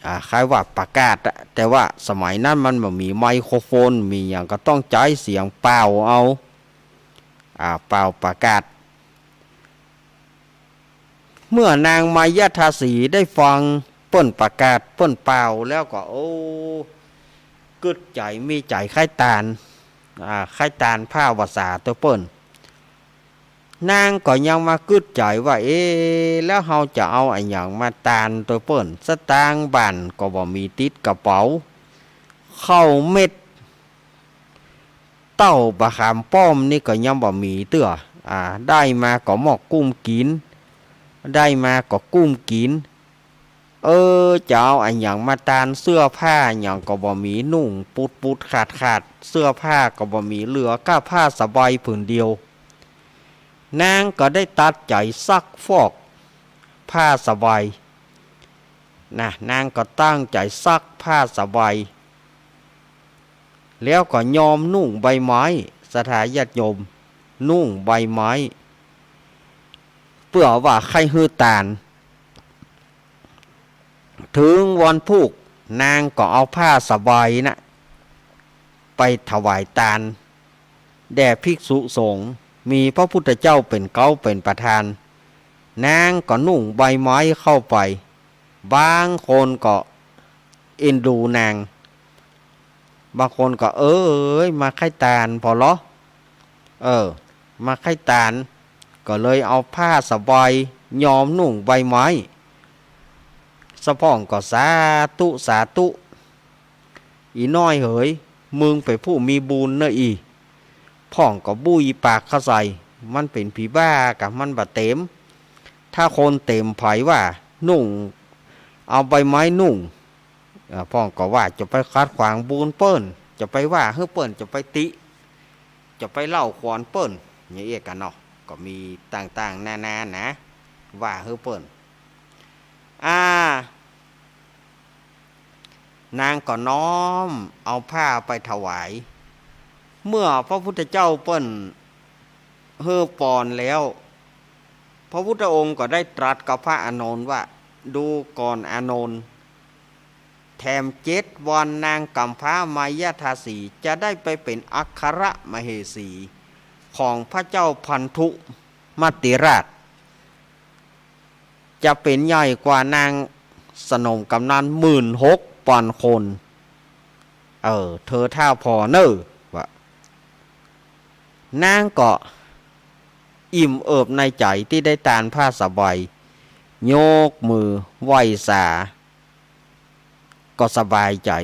อ่า คล้ายว่าประกาศอะ แต่ว่าสมัยนั้นมันบ่มีไมโครโฟน มีหยังก็ต้องใจ๊เสียงป่าวเอา อ่า ป่าวประกาศ เมื่อนางมายาทาสีได้ฟังเปิ้นประกาศเปิ้นป่าวแล้วก็ โอ้ กึ๊ดใจ๋ มีใจ๋ใค่ตาน อ่า ใค่ตานผ้าวสาตั๋วเปิ้น นางก็ยังมากึ๊ดใจ๋ว่า เอ๊ะ แล้วเฮาจะเอาอะหยังมาตานตั๋วเปิ้น สตางค์บ้านก็บ่มีติดกระเป๋า ข้าวเม็ด เต้าบะขามป้อมนี่ก็ยังบ่มีเตื้อ อ่า ได้มาก็มอกกุ้มกิ๋น ได้มาก็กุ้มกิ๋น เออ จะเอาอะหยังมาตาน เสื้อผ้าหยังก็บ่มี นุ่งปุดๆ ขาดๆ เสื้อผ้าก็บ่มี เหลือก้าผ้าสะบายผืนเดียว นางก็ได้ตัดใจ๋ซักฟอกผ้าสะบาย นะ นางก็ตั้งใจ๋ซักผ้าสะบาย แล้วก็ยอมนุ่งใบไม้ ศรัทธาญาติโยม นุ่งใบไม้ เปื้อว่าใค่หื้อตาน เถิงวันพูก นางก็เอาผ้าสะบายนะ ไปถวายตาน แด่ภิกษุสงฆ์ มีพระพุทธเจ้าเป๋นเก๊าเป๋นประธาน นางก็นุ่งใบไม้เข้าไป บางคนก็เอ็นดูนาง บางคนก็ เอ้ย มาใค่ตานผ่อลอ เออ มาใค่ตาน ก็เลยเอาผ้าสะบายยอมนุ่งใบไม้ สะพ่องก็สาธุ สาธุ อี่น้อยเหย มึงเป๋นผู้มีบุญเน่ออี่ พ่องก็บุยปากเข้าใส่ มันเป๋นผีบ้าก่ะ มันบ่เต๋ม ถ้าคนเต๋มใผว่านุ่ง เอาใบไม้นุ่ง เอ่อ พ่องก็ว่าจะไปขัดขวางบุญเปิ้น จะไปว่าหื้อเปิ้น จะไปติ จะไปเล่าขวัญเปิ้น อย่างเอี้ยก่ะเนาะ ก็มีต่างๆ นานานะ ว่าหื้อเปิ้น อ่า นางก็น้อมเอาผ้าไปถวาย เมื่อพระพุทธเจ้าเปิ้นหื้อปอนแล้ว พระพุทธองค์ก็ได้ตรัสกับพระอานนท์ว่า ดูก่อนอานนท์ แถมเจ็ดวันนางก๋ำพร้ามายาทาสีจะได้ไปเป๋นอัครมเหสีของพระเจ้าพันธุมัตติราช จะเป๋นใหญ่กว่านางสนมก๋ำนันหมื่นหกปันคน เออ เธอถ้าผ่อเน่อ ว่า นางก็อิ่มเอิบในใจ๋ตี้ได้ตานผ้าสะบาย ยกมือไหว้สา ก็สบายใจ๋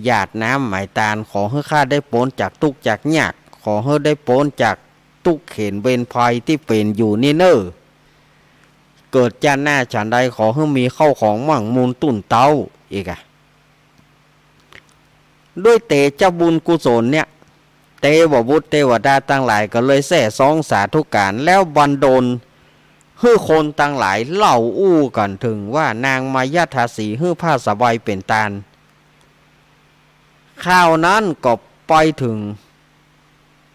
หยาดน้ำหมายตาน ขอหื้อข้าได้ป๊นจากตุ๊กข์จากยาก ขอหื้อได้ป๊นจากตุ๊กข์เข็ญเวรภัยตี้เป๋นอยู่นี่เน่อ เกิดจาติหน้าฉันใด ขอหื้อมีเข้าของมั่งมูลตุ้นเต๊า อีกอะ ด้วยเตชะบุญกุศลเนี่ย เตวบุตรเตวดาตังหลายก็เลยแซ่ซ้องสาธุก๋าน แล้วบันดล หื้อคนตังหลายเล่าอู้กั๋นเถิงว่านางมายาทาสีหื้อผ้าสะบายเป๋นตาน คราวนั้นก็ไปเถิง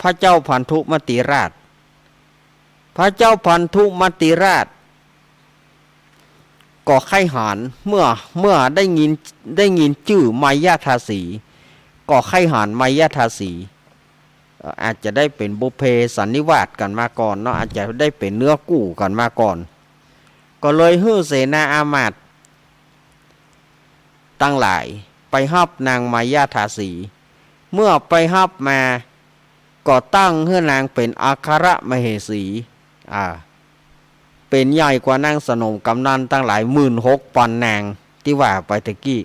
พระเจ้าพันธุมติราช พระเจ้าพันธุมติราชก็ใค่หาญ เมื่อ เมื่อได้ยิน ได้ยินจื้อมายาทาสี ก็ใค่หาญมายาทาสี เอ่อ อาจจะได้เป๋นบุพเพสันนิวาสกั๋นมาก่อนเนาะ อาจจะได้เป๋นเนื้อกู้กั๋นมาก่อน ก็เลยหื้อเสนาอามาตย์ตังหลายไปฮับนางมายาทาสี เมื่อไปฮับมา ก็ตั้งหื้อนางเป๋นอัครมเหสี อ่า เป๋นใหญ่กว่านางสนมก๋ำนันตังหลายหมื่นหกปันนาง ตี้ว่าไปตะกี้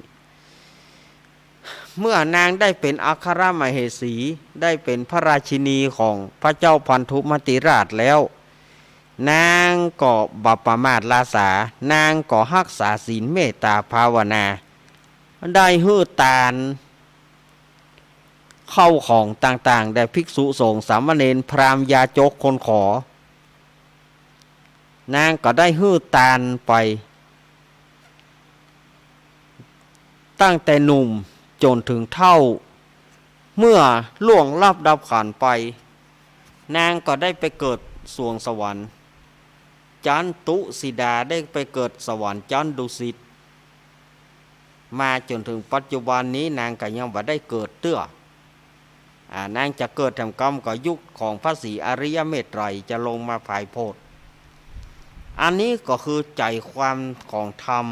เมื่อนางได้เป๋นอัครมเหสี ได้เป๋นพระราชินีของพระเจ้าพันธุมติราชแล้ว นางก็บ่ประมาทลาสา นางก็ฮักษาศีลเมตตาภาวนา ได้หื้อตาน เข้าของต่างๆ แด่ภิกษุสงฆ์สามเณรพราหมณ์ยาจกคนขอ นางก็ได้หื้อตานไป ตั้งแต่หนุ่มจ๋นเถิงเฒ่า เมื่อล่วงลับดับขันธ์ไป นางก็ได้ไปเกิดสวงสวรรค์จั๊นตุสิดา ได้ไปเกิดสวรรค์จั๊นดุสิต มาจ๋นเถิงปัจจุบันนี้นางก็ยังบ่ได้เกิดเตื้อ อ่า นางจะเกิดแถมกำก็ยุคของพระศรีอริยเมตไตรยจะลงมาผายโพธิ์ อันนี้ก็คือใจ๋ความของธรรม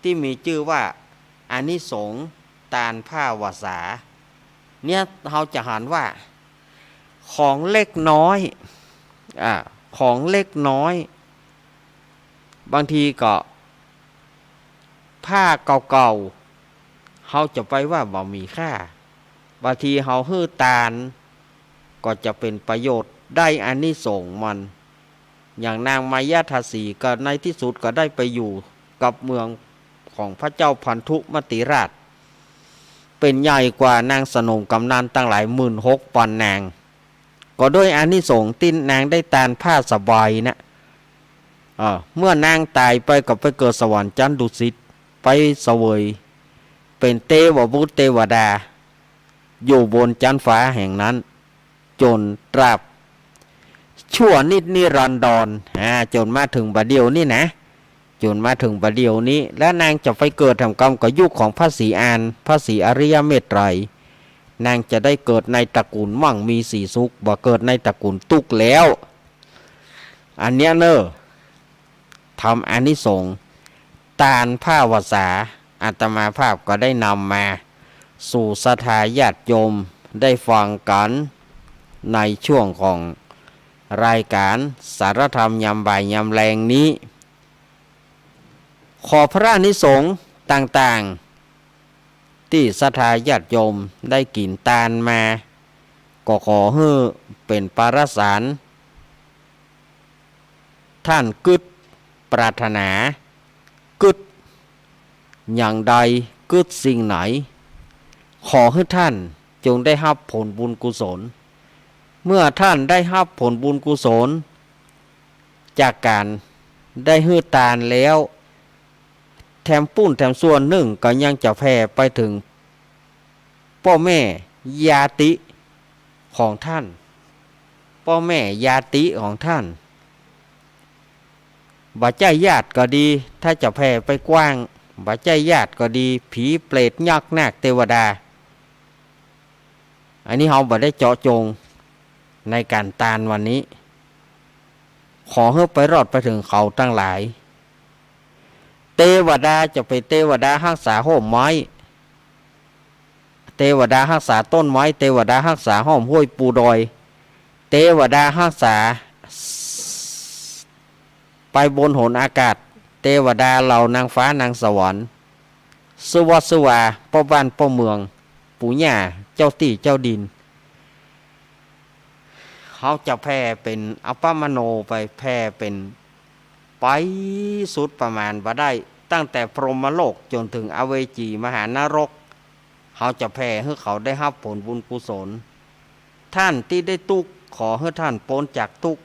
ตี้มีจื้อว่าอานิสงส์ตานผ้าวสา เนี่ยเฮาจะหันว่าของเล็กน้อย อ่า ของเล็กน้อย บางทีก็ผ้าเก่าๆ เฮาจะไปว่าบ่มีค่า บางทีเฮาหื้อตานก็จะเป๋นประโยชน์ ได้อานิสงส์มัน อย่างนางมายาทาสีก็ในตี้สุดก็ได้ไปอยู่กับเมืองของพระเจ้าพันธุมติราช เป๋นใหญ่กว่านางสนมก๋ำนันตังหลายหมื่นหกปันนาง ก็ด้วยอานิสงส์ตี้นางได้ตานผ้าสบายนะ เออ เมื่อนางต๋ายไปก็ไปเกิดสวรรค์จั๊นดุสิต ไปเสวยเป๋นเตวบุตรเตวดา อยู่บนจั๊นฟ้าแห่งนั้น จ๋นตราบชั่วนิจนิรันดร อ่า จ๋นมาเถิงบ่าเดี่ยวนี้นะ จ๋นมาเถิงบ่าเดี่ยวนี้ แล้วนางจะไปเกิดแถมกำก็ยุคของพระศรีอาน พระศรีอริยเมตไตรย นางจะได้เกิดในตระกูลมั่งมีสีสุข บ่เกิดในตระกูลตุ๊กข์แล้ว อันเนี้ยเน่อ ธรรมอานิสงส์ตานผ้าวสา อาตมาภาพก็ได้นำมาสู่ศรัทธาญาติโยมได้ฟังกั๋น ในช่วงของรายก๋านสารธรรมยามบ่ายยามแลงนี้ ขอพระอานิสงส์ต่างๆ ตี้ศรัทธาญาติโยมได้กิ๋นตานมา ก็ขอหื้อเป๋นปาระสาร ท่านกึ๊ดปรารถนา กึ๊ดอย่างใด กึ๊ดสิ่งไหน ขอหื้อท่านจงได้ฮับผลบุญกุศล เมื่อท่านได้ฮับผลบุญกุศล จากก๋านได้หื้อตานแล้ว แถมปู้นแถมส่วนนึ่งก็ยังจะแผ่ไปเถิงป้อแม่ญาติของท่าน ป้อแม่ญาติของท่าน บ่ใจ้ญาติก็ดี ถ้าจะแผ่ไปกว้าง บ่ใจ้ญาติก็ดี ผีเปรตยักษ์นาคเตวดา อันนี้เฮาบ่ได้เจาะจงในก๋านตานวันนี้ ขอหื้อไปรอดไปเถิงเขาตังหลาย เตวดาจะเป๋นเตวดาฮักษาฮ่มไม้ เตวดาฮักษาต้นไม้ เตวดาฮักษาฮ่มห้วยปูดอย เตวดาฮักษา ไปบนหนอากาศ เตวดาเหล่านางฟ้านางสวรรค์ ซื่อว่าซื่อว่า ป้อบ้านป้อเมือง ปู่ย่าเจ้าตี้เจ้าดิน เขาจะแผ่เป๋นอัปปมโนไป แผ่เป๋นไปสุดประมาณบ่ได้ ตั้งแต่พรหมโลกจ๋นเถิงอเวจีมหานรก เขาจะแผ่หื้อเขาได้ฮับผลบุญกุศล ท่านตี้ได้ตุ๊กข์ ขอหื้อท่านป๊นจากตุ๊กข์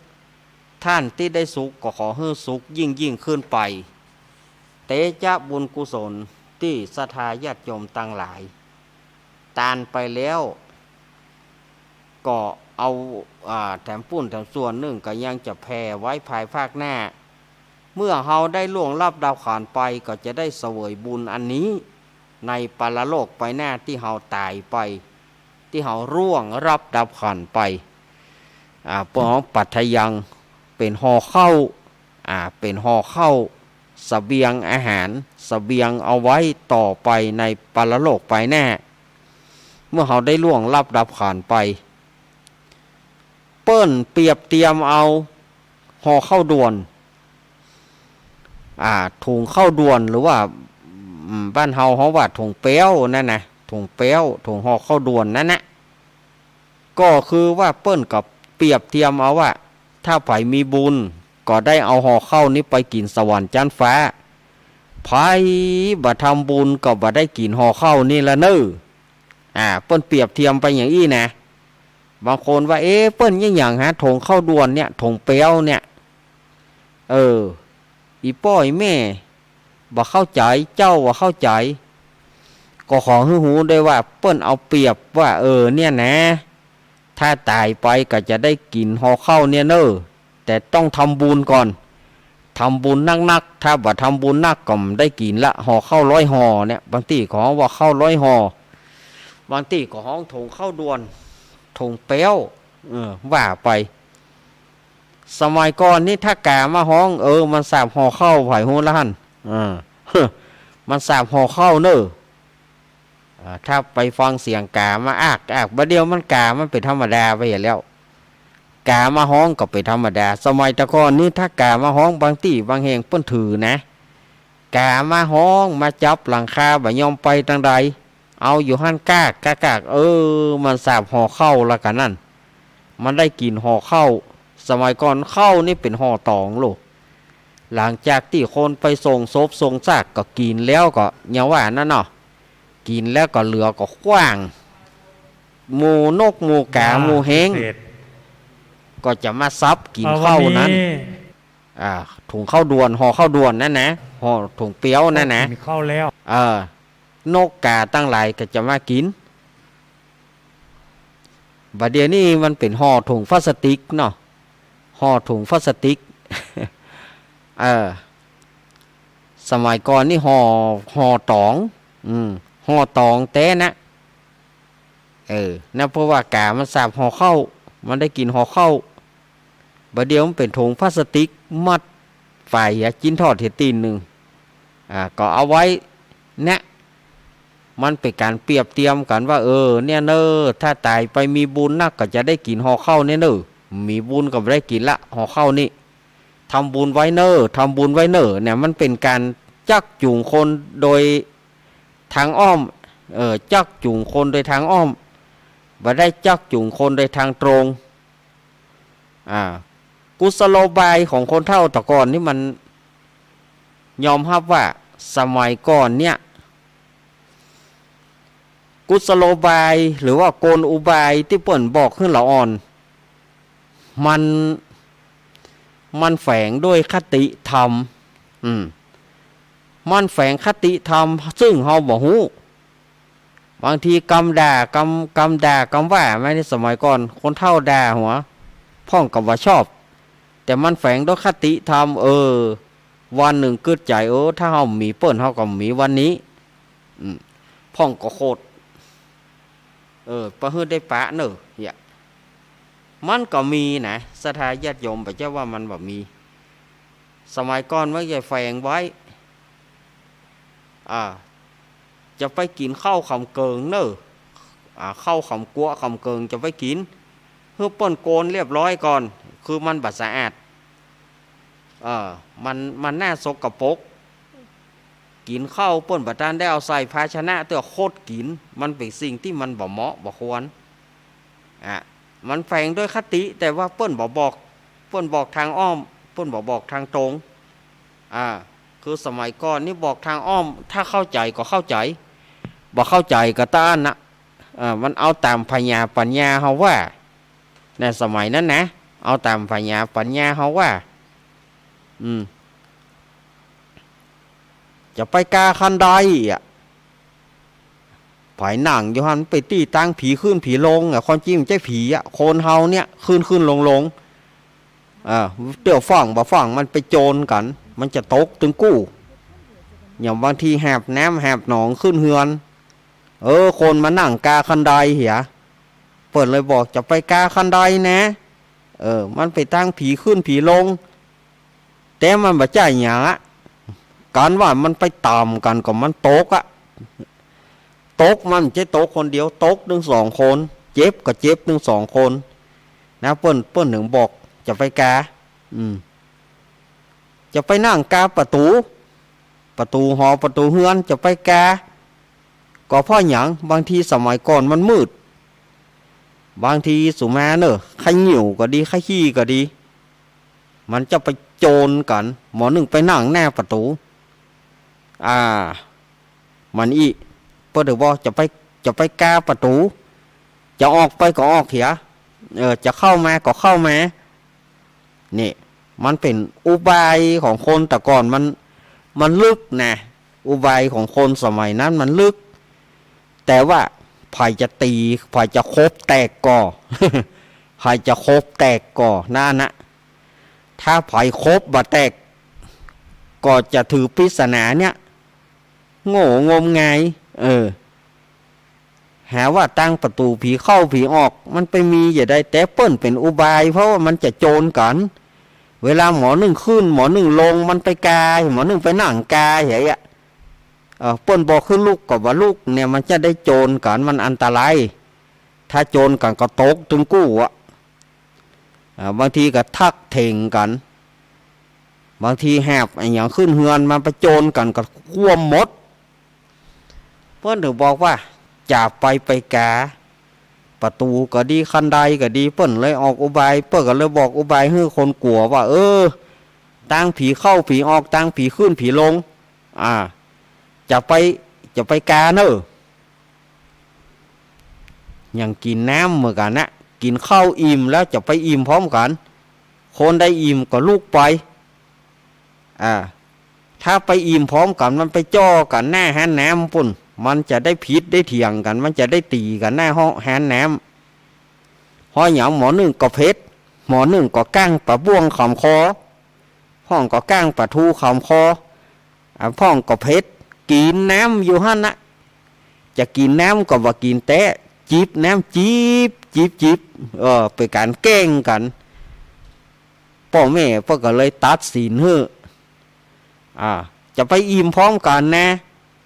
ท่านตี้ได้สุขก็ขอหื้อสุขยิ่งๆ ขึ้นไป เตจะบุญกุศลตี้ศรัทธาญาติโยมตังหลาย ตานไปแล้ว ก็เอา อ่า แถมปุ้นแถมส่วนนึ่งก็ยังจะแผ่ไว้ภายภาคหน้า เมื่อเฮาได้ล่วงลับดับขันธ์ไปก็จะได้เสวยบุญอันนี้ ในปรโลกไปหน้าตี้เฮาต๋ายไป ตี้เฮาล่วงลับดับขันธ์ไป อ่า เปิ้นฮ้องปัทยัง เป๋นห่อข้าว อ่า เป๋นห่อข้าว เสบียงอาหาร เสบียงเอาไว้ต่อไปในปรโลกไปหน้า เมื่อเฮาได้ล่วงลับดับขันธ์ไป เปิ้นเปรียบเตียมเอาห่อข้าวด่วน อ่า ถุงข้าวด่วน หรือว่า อืม บ้านเฮาฮ้องว่าถุงแป๊วนั่นนะ ถุงแป๊ว ถุงห่อข้าวด่วนนั่นนะ ก็คือว่าเปิ้นก็เปรียบเตียมเอาว่า ถ้าใผมีบุญก็ได้เอาห่อข้าวนี้ไปกิ๋นสวรรค์จั๊นฟ้า ใผบ่ทำบุญก็บ่ได้กิ๋นห่อข้าวนี้ละเน่อ อ่า เปิ้นเปรียบเตียมไปอย่างอี้นะ บางคนว่า เอ๊ะ เปิ้นเยียะหยังฮะ ถุงข้าวด่วนเนี่ย ถุงแป๊วเนี่ย เออ อี่ป้ออี่แม่ บ่เข้าใจ๋ เจ้าบ่เข้าใจ๋ ก็ขอหื้อฮู้ด้วยว่าเปิ้นเอาเปรียบว่า เออ เนี่ยนะ ถ้าต๋ายไปก็จะได้กิ๋นห่อข้าวเนี่ยเน่อ แต่ต้องทำบุญก่อน ทำบุญนักๆ ถ้าบ่ทำบุญนักก็บ่ได้กิ๋นละ ห่อข้าวร้อยห่อเนี่ย บางตี้ก็ฮ้องว่าข้าวร้อยห่อ บางตี้ก็ฮ้องถุงข้าวด่วน ถุงแป๊ว เออ ว่าไป สมัยก่อนนี้ถ้ากามาฮ้อง เออ มันสาบห่อข้าว ใผฮู้ละหั้น เออ มันสาบห่อข้าวเน่อ อ่า ถ้าไปฟังเสียงกามาอักอัก บ่าเดี่ยวมันกามันเป๋นธรรมดาไปแล้ว กามาฮ้องก็เป๋นธรรมดา สมัยแต่ก่อนนี้ถ้ากามาฮ้อง บางตี้บางแห่งเปิ้นถือนะ กามาฮ้อง มาจับหลังคา บ่ยอมไปตางใด เอาอยู่หั้นกากกากกาก เออ มันสาบห่อข้าวละกานั้น มันได้กิ๋นห่อข้าว สมัยก่อนข้าวนี่เป๋นห่อต๋องโลก หลังจากตี้คนไปส่งศพส่งซากก็กิ๋นแล้วก็อย่างว่านั่นเนาะ กิ๋นแล้วก็เหลือก็ขว้าง หมู่นกหมู่กา อ่า หมู่แฮง พิเศษ ก็จะมาสับกิ๋น เอา ข้าวนั้น วันนี้ อ่า ถุงข้าวด่วน ห่อข้าวด่วนนั่นนะ ห่อถุงแป๊วนั่นนะ กิ๋นข้าวแล้ว เออ นกกาตังหลายก็จะมากิ๋น บ่าเดี่ยวนี้มันเป๋นห่อถุงพลาสติกเนาะ ห่อถุงพลาสติก เออ สมัยก่อนนี่ห่อ ห่อต๋อง อืม ห่อต๋องแต๊นะ เออ นั่นเพราะว่ากามันสาบห่อข้าว มันได้กิ๋นห่อข้าว บ่าเดี่ยวมันเป๋นถุงพลาสติกมัด ฝ่ายเหียจิ๊นทอดเหียตี๋นนึ่ง อ่า ก็เอาไว้ เนี่ย มันเป๋นก๋านเปรียบเตียมกั๋นว่า เออ เนี่ยเน่อ ถ้าต๋ายไปมีบุญนักก็จะได้กิ๋นห่อข้าวเนี่ยเน่อ มีบุญก็บ่ได้กิ๋นละ ห่อข้าวนี่ ทำบุญไว้เน่อ ทำบุญไว้เน่อ เนี่ย มันเป๋นก๋านจักจูงคนโดยทางอ้อม เออ จักจูงคนโดยทางอ้อม บ่ได้จักจูงคนโดยทางตรง อ่า กุศโลบายของคนเฒ่าแต่ก่อนนี่มันยอมฮับว่าสมัยก่อนเนี่ย กุศโลบายหรือว่ากลอุบายตี้เปิ้นบอกหื้อละอ่อน มัน มันแฝงด้วยคติธรรม อืม มันแฝงคติธรรม ซึ่งเฮาบ่ฮู้ บางทีกำด่า กำ กำด่ากำว่า แม้ในสมัยก่อน คนเฒ่าด่าหัว พ่องก็บ่ชอบ แต่มันแฝงด้วยคติธรรม เออ วันนึ่งกึ๊ดใจ๋ เออ ถ้าเฮาบ่มีเปิ้น เฮาก็บ่มีวันนี้ อืม พ่องก็โขด เออ ปะหื้อได้ปะเน่อ เนี่ย มันก็มีนะ ศรัทธาญาติโยม บ่ใจ้ว่ามันบ่มี สมัยก่อนมันจะแฝงไว้ อ่า จะไปกิ๋นข้าวขำเกิงเน่อ อ่า ข้าวขำกั๊วะขำเกิงจะไปกิ๋น หื้อเปิ้นโกนเรียบร้อยก่อน คือมันบ่สะอาด เออ มัน มันน่าสกปรก กิ๋นข้าวเปิ้นบ่ตันได้เอาใส่ภาชนะ เตื้อโคดกิ๋น มันเป๋นสิ่งตี้มันบ่เหมาะบ่ควร อ่ะ มันแฝงด้วยคติ แต่ว่าเปิ้นบ่บอก เปิ้นบอกทางอ้อม เปิ้นบ่บอกทางตรง อ่า คือสมัยก่อนนี่บอกทางอ้อม ถ้าเข้าใจ๋ก็เข้าใจ๋ บ่เข้าใจ๋ก็ตะอั้นนะ อ่า มันเอาต๋ามผญาปัญญาเฮาว่า ในสมัยนั้นนะ เอาต๋ามปั๋ญญา ปั๋ญญาเฮาว่า อืม จะไปกาคันใดอะ ใผนั่งอยู่หั้นไปตี้ตางผีขึ้นผีลงอะ ความจริงมันบ่ใจ้ผีอะ คนเฮาเนี่ยขึ้นขึ้นลงลง เออ เตื้อฟั่งบ่ฟั่งมันไปโจนกั๋น มันจะตกตึงกู้ อย่างบางทีแหบน้ำแหบหนองขึ้นเฮือน เออ คนมานั่งกาคันใดเหีย เปิ้นเลยบอกจะไปกาคันใดแหนะ เออ มันไปตางผีขึ้นผีลง แต่มันบ่ใจ้หยังอะ กั๋นว่ามันไปต๋ามกั๋นก็มันตกอะ ตกมันบ่ใจ้ตกคนเดียว ตกตึงสองคน เจ็บก็เจ็บตึงสองคน นะ เปิ้น เปิ้นเถิงบอกจะไปกา อืม จะไปนั่งกาประตู๋ ประตู๋หอประตู๋เฮือน จะไปกา ก็เพราะหยัง บางทีสมัยก่อนมันมืด บางทีสุมาเน่อ ใค่หิ้วก็ดี ใค่ขี้ก็ดี มันจะไปโจนกั๋น หมอนึ่งไปนั่งหน้าประตู๋ อ่า มันอี้ เปิ้นเถิงบอกจะไป จะไปกาประตู๋ จะออกไปก็ออกเหีย เออ จะเข้ามาก็เข้ามา นี่ มันเป๋นอุบายของคนแต่ก่อน มัน มันลึกนะ อุบายของคนสมัยนั้นมันลึก แต่ว่าใผจะตี๋ ใผจะขบแตกก่อ ใผจะขบแตกก่อ นั้นนะ ถ้าใผขบบ่แตก ก็จะถือปริศนาเนี่ย โง่งมงาย เออ หาว่าตางประตู๋ผีเข้าผีออก มันไปมีจะใด แต่เปิ้นเป๋นอุบาย เพราะว่ามันจะโจนกั๋น เวลาหมอนึ่งขึ้น หมอนึ่งลง มันไปกา หมอนึ่งไปนั่งกา อย่างเงี้ย เออ เปิ้นบอกหื้อลุกก็บ่ลุก เนี่ย มันจะได้โจนกั๋น มันอันตราย ถ้าโจนกั๋นก็ตกตึงกู้อะ อ่า บางทีก็ทักเถ่งกั๋น บางทีแหบอะหยังขึ้นเฮือน มันไปโจนกั๋นก็คว่ำหมด เปิ้นเถิงบอกว่า จะไป ไปกาประตู๋ก็ดี คันใดก็ดี เปิ้นเลยออกอุบาย เปิ้นก็เลยบอกอุบายหื้อคนกั๋วว่า เออ ตางผีเข้าผีออก ตางผีขึ้นผีลง อ่า จะไป จะไปกาเน่อ อย่างกิ๋นน้ำเหมือนกั๋นนะ กิ๋นข้าวอิ่มแล้วจะไปอิ่มพร้อมกั๋น คนใดอิ่มก็ลุกไป อ่า ถ้าไปอิ่มพร้อมกั๋น มันไปจ้อกั๋นหน้าฮ้านน้ำปู๊น มันจะได้ผิดได้เถียงกั๋น มันจะได้ตี๋กั๋นหน้าฮ้านน้ำ เพราะหยัง หมอนึ่งก็เผ็ด หมอนึ่งก็ก้างปลาบ้วงขำคอ พ่องก็ก้างปลาทูขำคอ อ่า พ่องก็เผ็ด กิ๋นน้ำอยู่หั้นนะ จะกิ๋นน้ำก็บ่กิ๋นแต๊ จิบน้ำ จิบ จิบ จิบ เออ เป๋นก๋านแกล้งกั๋น ป้อแม่เปิ้นก็เลยตัดสินหื้อ อ่า จะไปอิ่มพร้อมกั๋นนะ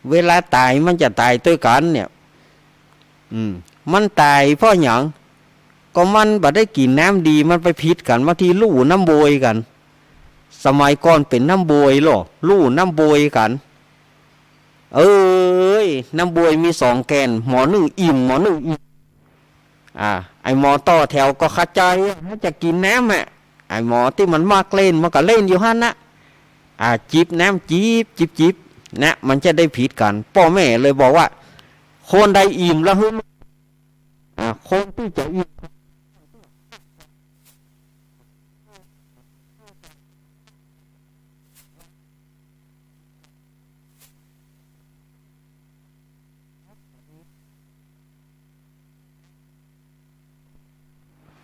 เวลาต๋ายมันจะต๋ายตวยกั๋นเนี่ย อืม มันต๋ายเพราะหยัง ก็มันบ่ได้กิ๋นน้ำดี มันไปผิดกั๋น บางทีลู่น้ำโวยกั๋น สมัยก่อนเป๋นน้ำโวยลอ ลู่น้ำโวยกั๋น เอ้ย น้ำโวยมีสองแก่น หมอนึ่งอิ่ม หมอนึ่งอิ่ม อ่า ไอ้หมอต่อแถวก็คาใจ๋ จะกิ๋นน้ำอะ ไอ้หมอตี้มันมักเล่น มันก็เล่นอยู่หั้นนะ อ่า จิบน้ำ จิบ จิบ จิบ นะ มันจะได้ผิดกั๋น ป้อแม่เลยบอกว่า คนใดอิ่มแล้วหื้อ อ่า คนตี้จะอิ่ม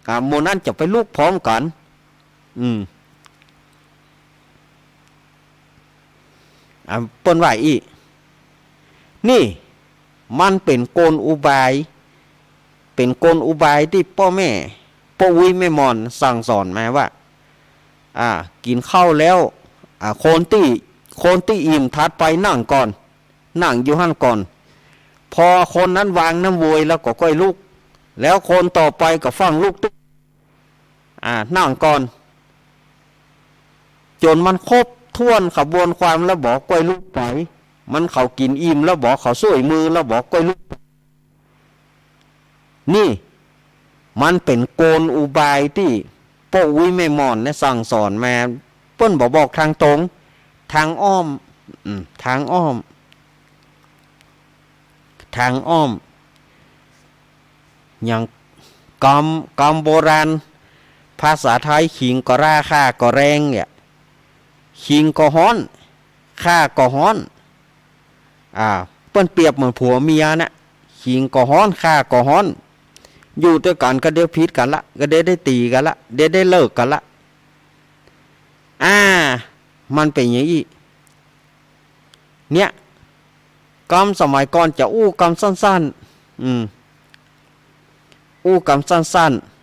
อ่า หมู่นั้นจะไปลุกพร้อมกั๋น อืม อ่า เปิ้นว่าอี้ นี่ มันเป๋นกลอุบาย เป๋นกลอุบายตี้ป้อแม่ ป้ออุ๊ยแม่หม่อนสั่งสอนมาว่า อ่า กิ๋นข้าวแล้ว อ่า คนตี้ คนตี้อิ่มถัดไปนั่งก่อน นั่งอยู่หั้นก่อน พอคนนั้นวางน้ำโวยแล้วก็ก้อยลุก แล้วคนต่อไปก็ฟั่งลุกตุ๊บ อ่า นั่งก่อน จ๋นมันครบถ้วนขบวนความแล้วบ่ก้อยลุกไป มันเขากิ๋นอิ่มแล้วบ่ เขาส่วยมือแล้วบ่ก้อยลุก นี่ มันเป๋นกลอุบายตี้ป้ออุ๊ยแม่หม่อนเนี่ยสั่งสอนมา เปิ้นบ่บอกตางตรง ตางอ้อม อืม ตางอ้อม ตางอ้อม อย่างกำ กำโบราณ ไผ ภาษาไทย ขิงก็ร้า ข่าก็แรง เนี่ย ขิงก็ฮ้อน ข่าก็ฮ้อน อ่า เปิ้นเปรียบเหมือนผัวเมียน่ะ ขิงก็ฮ้อน ข่าก็ฮ้อน อยู่ตวยกั๋นก็เดี๋ยวผิดกั๋นละ ก็เดี๋ยวได้ตี๋กั๋นละ เดี๋ยวได้เลิกกั๋นละ อ่า มันเป๋นอย่างอี้ เนี่ย กำสมัยก่อนจะอู้กำสั้นๆ อืม อู้กำสั้นๆ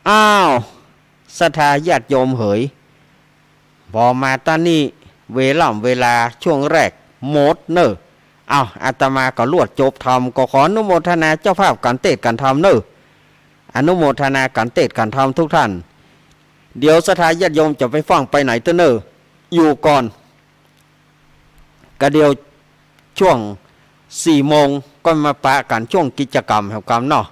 อ้าว ศรัทธาญาติโยมเหย ผ่อมาต้านนี้ เวล่ำเวลาช่วงแรกหมดเน่อ อ้าว อาตมาก็ลวดจบธรรม ก็ขออนุโมทนาเจ้าภาพก๋านเตสน์ก๋านธรรมเน่อ อนุโมทนาก๋านเตสน์ก๋านธรรมทุกท่าน เดี๋ยวศรัทธาญาติโยมจะไปฟั่งไปไหนเต๊อะเน่อ อยู่ก่อน ก็เดี๋ยวช่วงสี่โมงก็มาปะกั๋นช่วงกิจกรรมแหมกำเนาะ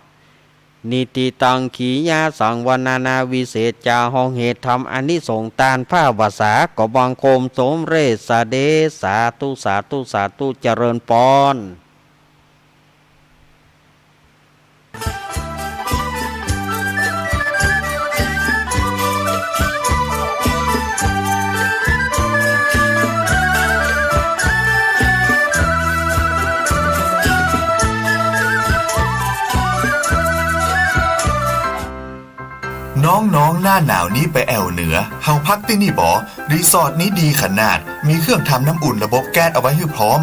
นิทธิตัง ขียาสัง วรรณนาวิเศษจา ฮ้องเหตุธรรมอานิสงส์ตานพระวาสา ก็บังคมสมเร็จสะเดช สาธุ สาธุ สาธุ เจริญปอน น้องๆ หน้าหนาวนี้ไปแอ่วเหนือ เฮาพักตี้นี่บ่ รีสอร์ทนี้ดีขนาด มีเครื่องทำน้ำอุ่นระบบแก๊สเอาไว้หื้อพร้อม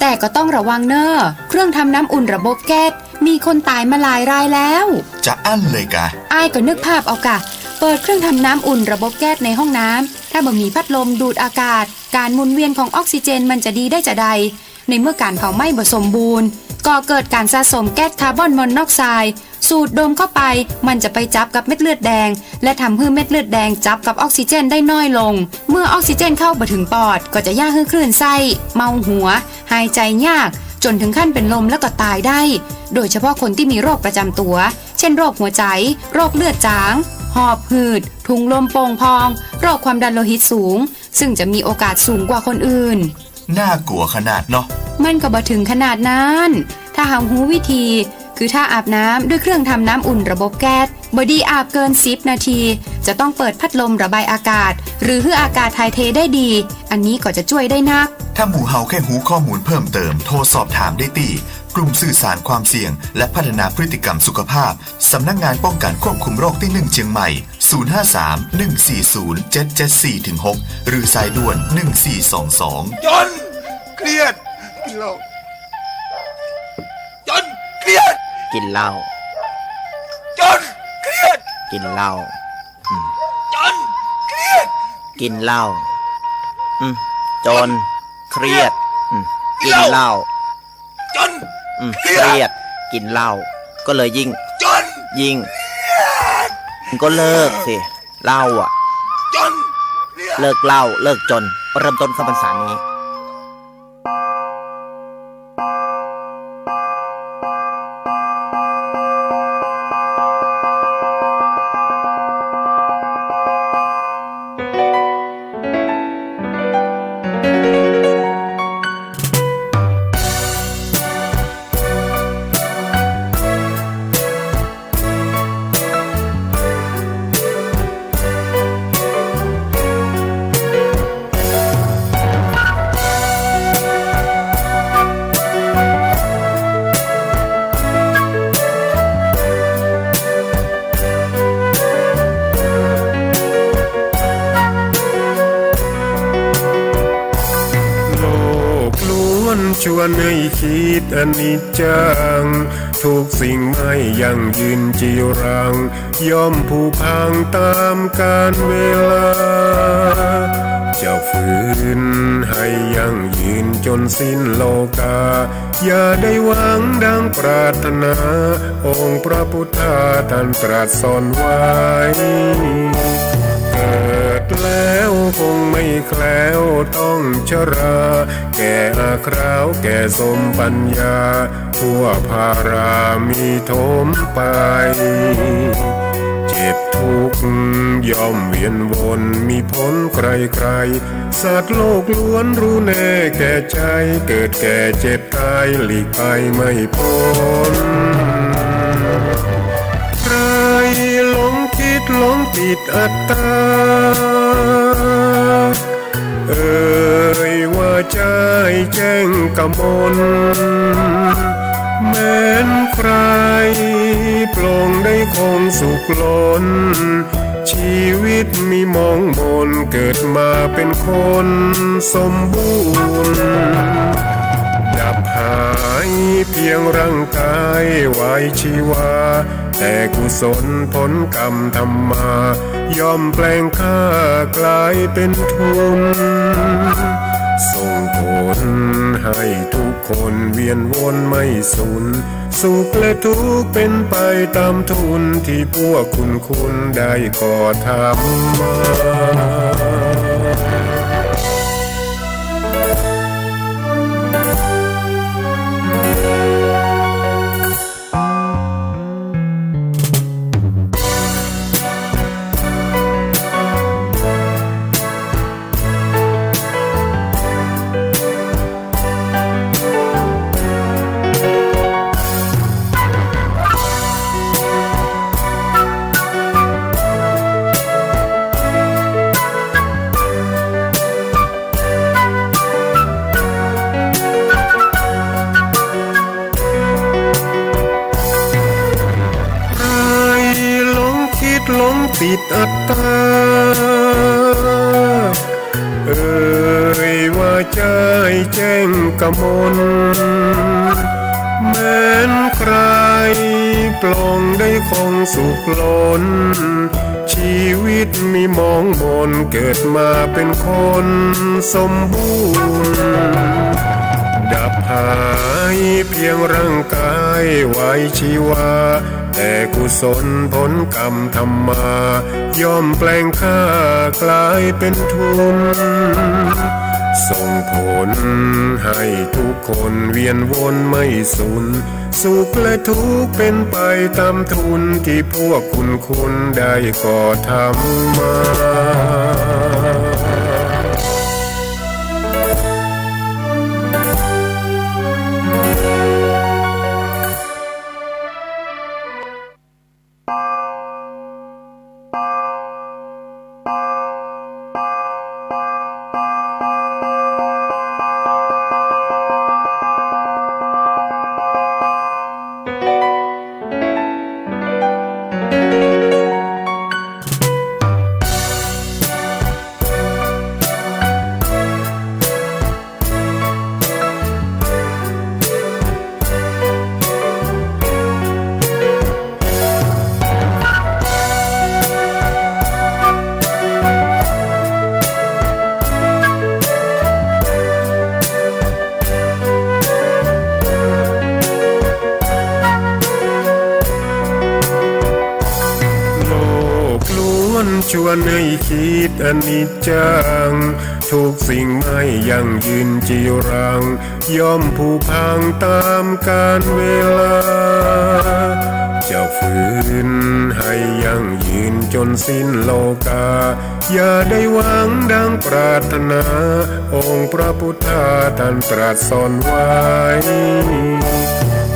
แต่ก็ต้องระวังเน่อ เครื่องทำน้ำอุ่นระบบแก๊ส มีคนต๋ายมาหลายรายแล้ว จะอั้นเลยกา อ้ายก็นึกภาพเอากา เปิดเครื่องทำน้ำอุ่นระบบแก๊สในห้องน้ำ ถ้าบ่มีพัดลมดูดอากาศ ก๋านหมุนเวียนของออกซิเจนมันจะดีได้จาใด ในเมื่อก๋านเผาไหม้บ่สมบูรณ์ ก่อเกิดก๋านสะสมแก๊สคาร์บอนมอนอกไซด์ สูดดมเข้าไป มันจะไปจับกับเม็ดเลือดแดง และทำหื้อเม็ดเลือดแดงจับกับออกซิเจนได้น้อยลง เมื่อออกซิเจนเข้าบ่ถึงปอด ก็จะย่าหื้อคลื่นไส้ เมาหัว หายใจ๋ยาก จ๋นถึงขั้นเป๋นลมแล้วก็ต๋ายได้ โดยเฉพาะคนตี้มีโรคประจ๋ำตั๋ว เช่น โรคหัวใจ๋ โรคเลือดจ๋าง หอบหืด ถุงลมโป่งพอง โรคความดันโลหิตสูง ซึ่งจะมีโอกาสสูงกว่าคนอื่น น่ากลัวขนาดเนาะ มันก็บ่ถึงขนาดนั้น ถ้าเฮาฮู้วิธี คือถ้าอาบน้ำด้วยเครื่องทำน้ำอุ่นระบบแก๊ส บ่ดีอาบเกินสิบนาที จะต้องเปิดพัดลมระบายอากาศ หรือหื้ออากาศถ่ายเทได้ดี อันนี้ก็จะจ้วยได้นัก ถ้าหมู่เฮาแค่ฮู้ข้อมูลเพิ่มเติม โทรสอบถามได้ตี้ กลุ่มสื่อสารความเสี่ยง และพัฒนาพฤติกรรมสุขภาพ สำนักงานป้องกันควบคุมโรคตี้หนึ่งเชียงใหม่ ศูนย์ห้าสาม หนึ่งสี่ศูนย์ เจ็ดเจ็ดสี่ ถึง หก หรือสายด่วน หนึ่งสี่สองสอง จนเครียด กินเหล้า จนเครียด กินเหล้า จนเครียด กินเหล้า อืม จนเครียด กินเหล้า อืม จนเครียด อืม กินเหล้า จน อืม เครียด เครียด กินเหล้า ก็เลยยิ่ง จน ยิ่ง เครียด ก็เลิกสิ เหล้าอะ จนเครียด เลิกเหล้า เลิกจน เริ่มต้นเข้าพรรษานี้ โลกล้วนชวนให้คิดอนิจจัง ทุกสิ่งไม่ยั่งยืนจีรัง ย่อมผุพังตามกาลเวลา จะฝืนให้ยั่งยืนจนสิ้นโลกา อย่าได้หวังดังปรารถนา องค์พระพุทธาท่านตรัสสอนไว้ เกิดแล้วคงไม่แคล้วต้องชรา แก่อาคราวแก่สมปัญญา ทั่วพารามีโถมไป เจ็บทุกข์ย่อมเวียนวน มีผลใครๆ สัตว์โลกล้วนรู้แน่แก่ใจ เกิดแก่เจ็บตายหลีกไปไม่พ้น ใคร หลงติดอัตตา เอ่ยวาจ๋าแจ้งกมล แม้นใคร่ปลงได้คงสุขล้น ชีวิตมีหมองหม่น เกิดมาเป๋นคนสมบูรณ์ ดับหายเพียงร่างกายวายชีวา แต่กุศลผลกรรมทำมา ย่อมแปลงข้ากลายเป๋นทุน ส่งผลให้ทุกคนเวียนวนไม่สูญ สุขและทุกข์เป๋นไปต๋ามทุน ตี้พวกคุณคุณได้ก่อทำมา ใคร่หลงคิดหลงติดอัตตา เอ่ยวาจ๋าแจ้งกมล แม้นใคร่ปลงได้คงสุขล้น ชีวิตมีหมองหม่น เกิดมาเป๋นคนสมบูรณ์ ดับหายเพียงร่างกายวายชีวา แต่กุศลผลกรรมทำมา ย่อมแปลงข้ากลายเป๋นทุน ส่งผลให้ทุกคนเวียนวนไม่สูญ สุขและทุกข์เป๋นไปต๋ามทุน ตี้พวกคุณคุณได้ก่อทำมา โลกล้วนชวนให้คิดอนิจจัง ทุกสิ่งไม่ยั่งยืนจีรัง ย่อมผุพังต๋ามกาลเวลา จะฝืนให้ยั่งยืนจนสิ้นโลกา อย่าได้หวังดังปรารถนา องค์พระพุทธาท่านตรัสสอนไว้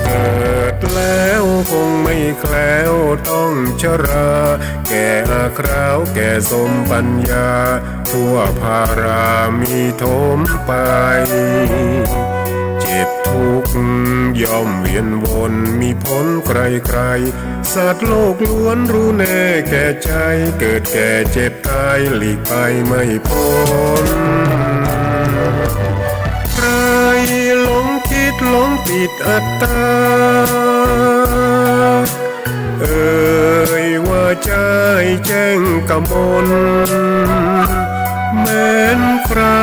เกิดแล้วคงไม่แคล้วต้องชรา แก่อาคราวแก่สมปัญญา ทั่วพารามีถมไป เจ็บทุกข์ย่อมเวียนวนมีพ้นใครๆ สัตว์โลกล้วนรู้แน่แก่ใจ เกิดแก่เจ็บตายหลีกไปไม่พ้น ใคร่หลงคิดหลงติดอัตตา เอ่ยวาจ๋าแจ้งกมล แม้นใคร่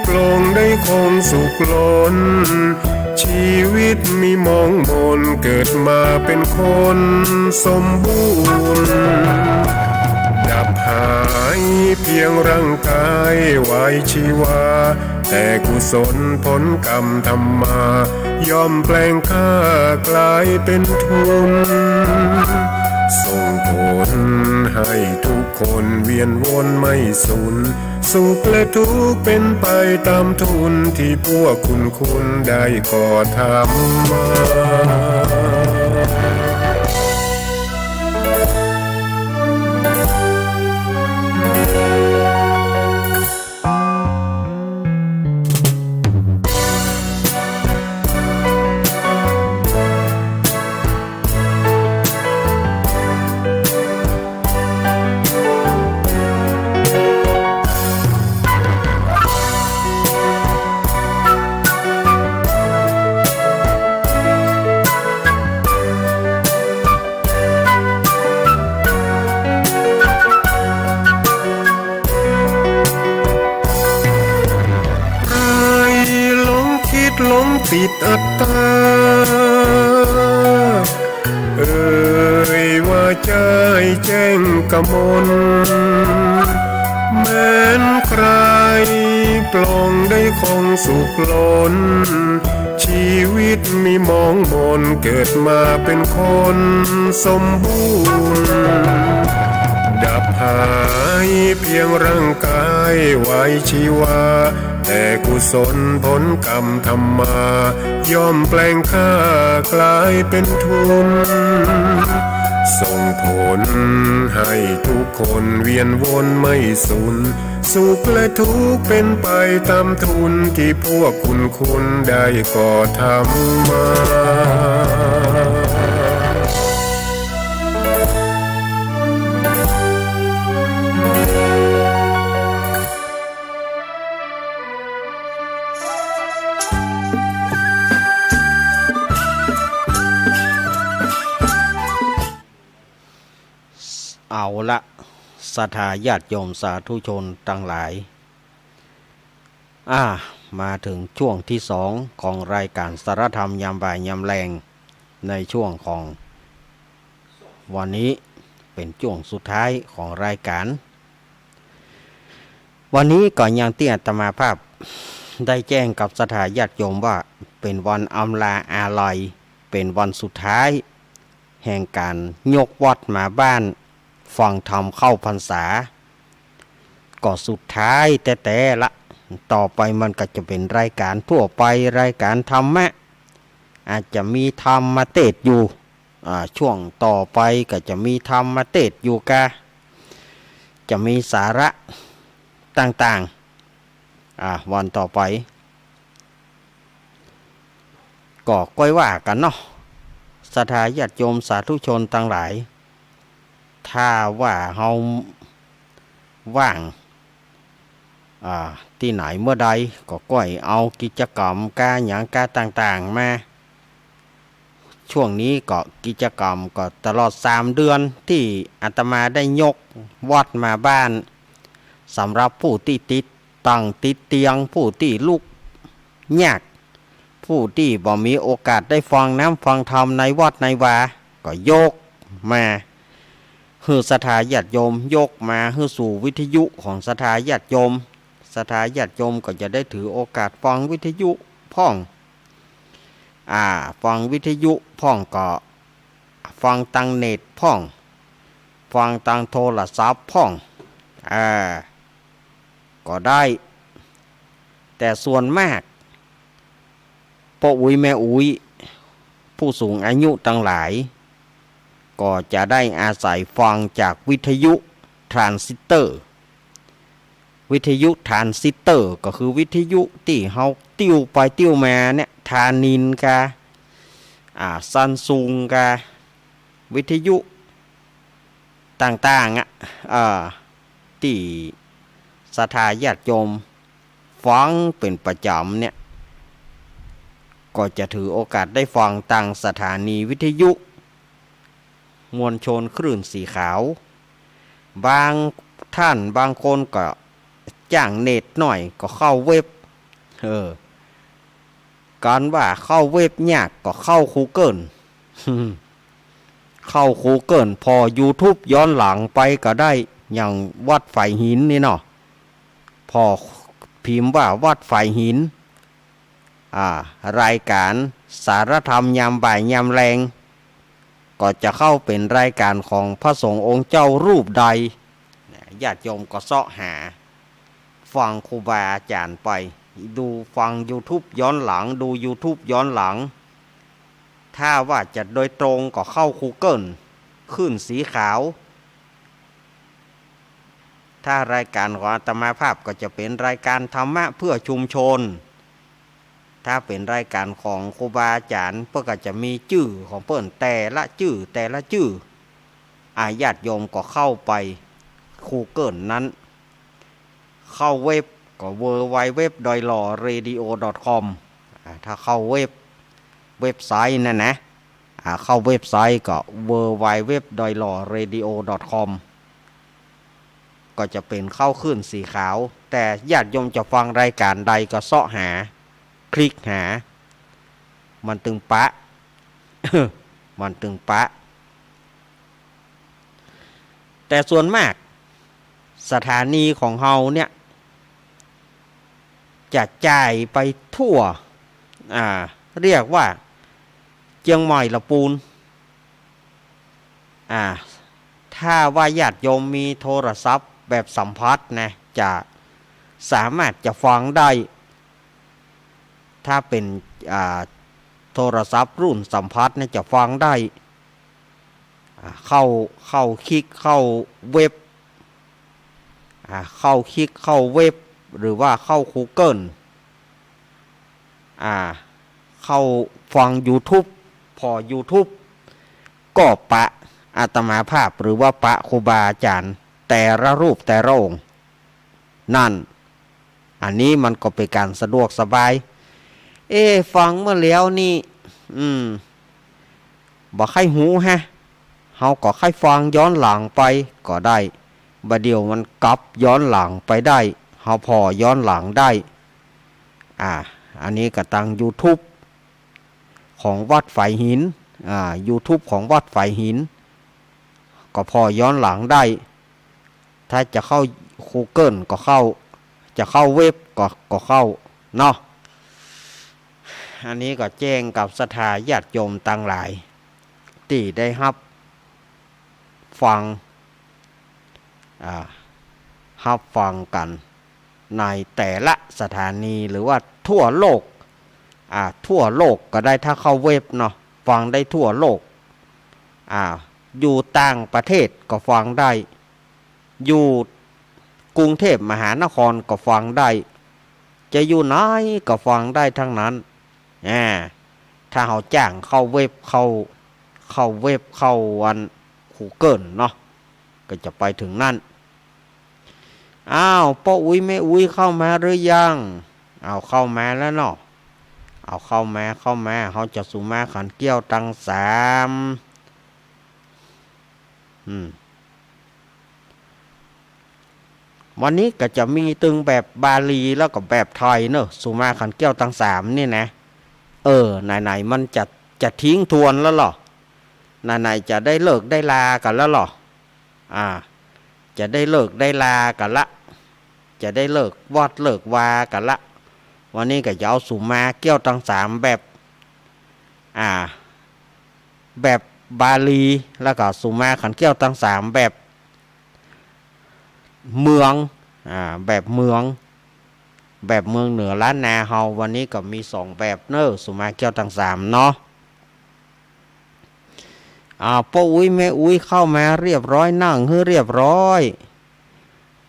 ปลงได้คงสุขล้น ชีวิตมีหมองหม่น เกิดมาเป๋นคนสมบูรณ์ ดับหายเพียงร่างกายวายชีวา แต่กุศลผลกรรมทำมา ย่อมแปลงข้ากลายเป๋นทุน ส่งผลให้ทุกคนเวียนวนไม่สูญ สุขและทุกข์เป๋นไปต๋ามทุน ตี้พวกคุณคุณได้ก่อทำมา สิทธิ์อัตตา เอ่ยว่าใจ้แจ้งกมล แม้นใคร่ปรองได้คองสุขล้น ชีวิตมีหมองหม่น เกิดมาเป๋นคนสมบูรณ์ ดับหายเพียงร่างกายไว้ชีวา แต่กุศลผลกรรมทำมา ย่อมแปลงค่ากลายเป๋นทุน ส่งผลให้ทุกคนเวียนวนไม่สูญ สุขและทุกข์เป๋นไปต๋ามทุน ตี้พวกคุณคุณได้ก่อทำมา เอาละ ศรัทธาญาติโยมสาธุชนตังหลาย อ่า มาเถิงช่วงตี้สองของรายก๋านสาระธรรมยามบ่ายยามแลง ในช่วงของวันนี้เป๋นช่วงสุดท้ายของรายก๋าน วันนี้ก็อย่างตี้อาตมาภาพได้แจ้งกับศรัทธาญาติโยมว่าเป๋นวันอำลาอาลัย เป๋นวันสุดท้ายแห่งก๋านยกวัดมาบ้านฟังธรรมเข้าพรรษา ก็สุดท้ายแต๊ๆ ละ ต่อไปมันก็จะเป๋นรายก๋านทั่วไป รายก๋านธรรมะ อาจจะมีธรรมเตสน์อยู่ อ่า ช่วงต่อไปก็จะมีธรรมเตสน์อยู่กา จะมีสาระต่างๆ อ่า วันต่อไป ก็ก้อยว่ากั๋นเนาะ ศรัทธาญาติโยมสาธุชนตังหลาย ถ้าว่าเฮาว่าง อ่า ตี้ไหนเมื่อใดก็ก้อยเอากิจกรรมกาหยังกาต่างๆ มา ช่วงนี้ก็กิจกรรมก็ตลอดสามเดือนตี้อาตมาได้ยกวัดมาบ้าน สำหรับผู้ตี้ติดเต๊าะติดเตียง ผู้ตี้ลุกยาก ผู้ตี้บ่มีโอกาสได้ฟังน้ำฟังธรรมในวัดในวา ก็ยกมาหื้อศรัทธาญาติโยม ยกมาหื้อสู่วิทยุของศรัทธาญาติโยม ศรัทธาญาติโยมก็จะได้ถือโอกาสฟังวิทยุพ่อง อ่า ฟังวิทยุพ่องก็ฟังตางเน็ตพ่อง ฟังตางโทรศัพท์พ่อง อ่า ก็ได้ แต่ส่วนมาก ป้ออุ๊ยแม่อุ๊ย ผู้สูงอายุตังหลาย ก็จะได้อาศัยฟังจากวิทยุทรานซิสเตอร์ วิทยุทรานซิสเตอร์ก็คือวิทยุตี้เฮาติ้วไปติ้วมาเนี่ย ธานินทร์กา อ่า ซัมซุงกา วิทยุต่างๆ อ่ะ เอ่อ ตี้ศรัทธาญาติโยมฟังเป๋นประจ๋ำเนี่ย ก็จะถือโอกาสได้ฟังตางสถานีวิทยุมวลชนคลื่นสีขาว บางท่านบางคนก็จ้างเน็ตหน้อยก็เข้าเว็บ เออ การว่าเข้าเว็บยากก็เข้ากูเกิล เข้ากูเกิล ผ่อยูทูบย้อนหลังไปก็ได้ อย่างวัดฝายหินนี่เนาะ ผ่อพิมพ์ว่าวัดฝายหิน อ่า รายการสาระธรรมยามบ่ายยามแลง ก็จะเข้าเป๋นรายการของพระสงฆ์องค์เจ้ารูปใด ญาติโยมก็เซาะหาฟังครูบาอาจ๋ารย์ไป ดูฟังยูทูบย้อนหลัง ดูยูทูบย้อนหลัง ถ้าว่าจะโดยตรงก็เข้ากูเกิล คลื่นสีขาว ถ้ารายการของอาตมาภาพก็จะเป๋นรายการธรรมะเพื่อชุมชน ถ้าเป๋นรายการของครูบาอาจ๋ารย์ เปิ้นก็จะมีจื้อของเปิ้นแต่ละจื้อ แต่ละจื้อ อ่า ญาติโยมก็เข้าไปกูเกิลนั้น เข้าเว็บก็ ดับเบิลยู ดับเบิลยู ดับเบิลยู ดอท หล่อ เรดิโอ ดอท คอม อ่า ถ้าเข้าเว็บ เว็บไซต์นั่นนะ อ่า เข้าเว็บไซต์ก็ ดับเบิลยู ดับเบิลยู ดับเบิลยู ดอท หล่อ เรดิโอ ดอท คอม ก็จะเป๋นเข้าคลื่นสีขาว แต่ญาติโยมจะฟังรายการใดก็เซาะหา คลิกหา มันตึงปะ มันตึงปะ แต่ส่วนมากสถานีของเฮาเนี่ย จะจ่ายไปทั่ว อ่า เรียกว่าเจียงใหม่ละปูน อ่า ถ้าว่าญาติโยมมีโทรศัพท์แบบสัมผัสนะ จะสามารถจะฟังได้ ถ้าเป๋น อ่า โทรศัพท์รุ่นสัมผัสเนี่ยจะฟังได้ อ่า เข้า เข้าคลิกเข้าเว็บ อ่า เข้าคลิกเข้าเว็บ หรือว่าเข้ากูเกิล อ่า เข้าฟังยูทูบ ผ่อยูทูบ ก็ปะอาตมาภาพ หรือว่าปะครูบาอาจารย์แต่ละรูปแต่ละองค์ นั่น อันนี้มันก็เป๋นก๋านสะดวกสบาย เอ๊ะ ฟังเมื่อแล้วนี่ อืม บ่ใค่ฮู้แฮะ เฮาก็ใค่ฟังย้อนหลังไปก็ได้ บ่าเดี่ยวมันกลับย้อนหลังไปได้ เฮาผ่อย้อนหลังได้ อ่า อันนี้ก็ตางยูทูบของวัดฝายหิน อ่า ยูทูบของวัดฝายหิน ก็ผ่อย้อนหลังได้ ถ้าจะเข้ากูเกิลก็เข้า จะเข้าเว็บก็ ก็เข้าเนาะ อันนี้ก็แจ้งกับศรัทธาญาติโยมตังหลาย ตี้ได้ฮับฟัง อ่า ฮับฟังกั๋นในแต่ละสถานี หรือว่าทั่วโลก อ่า ทั่วโลกก็ได้ ถ้าเข้าเว็บเนาะ ฟังได้ทั่วโลก อ่า อยู่ต่างประเทศก็ฟังได้ อยู่กรุงเทพมหานครก็ฟังได้ จะอยู่ไหนก็ฟังได้ทั้งนั้น อ่า ถ้าเฮาจ้างเข้าเว็บ เข้า เข้าเว็บ เข้าอันกูเกิลเนาะ ก็จะไปเถิงนั้น อ้าว ป้ออุ๊ยแม่อุ๊ยเข้ามาหรือยัง อ้าว เข้ามาแล้วเนาะ อ้าว เข้ามา เข้ามา เฮาจะสุมาขันแก้วตังสาม อืม วันนี้ก็จะมีตึงแบบบาลีแล้วก็แบบไทยเนอะ สุมาขันแก้วตังสามนี่นะ เออ ไหนๆ มันจะ จะทิ้งทวนแล้วเหรอ ไหนๆ จะได้เลิกได้ลากั๋นแล้วเหรอ อ่า จะได้เลิกได้ลากั๋นละ จะได้เลิกวัดเลิกวากั๋นละ วันนี้ก็จะเอาสุมาแก้วตังสามแบบ อ่า แบบบาลี แล้วก็สุมาขันแก้วตังสามแบบเมือง อ่า แบบเมือง แบบเมืองเหนือล้านนาเฮา วันนี้ก็มีสองแบบเนอะ สุมาแก้วตังสามเนาะ อ่า ป้ออุ๊ยแม่อุ๊ยเข้ามาเรียบร้อย นั่งหื้อเรียบร้อย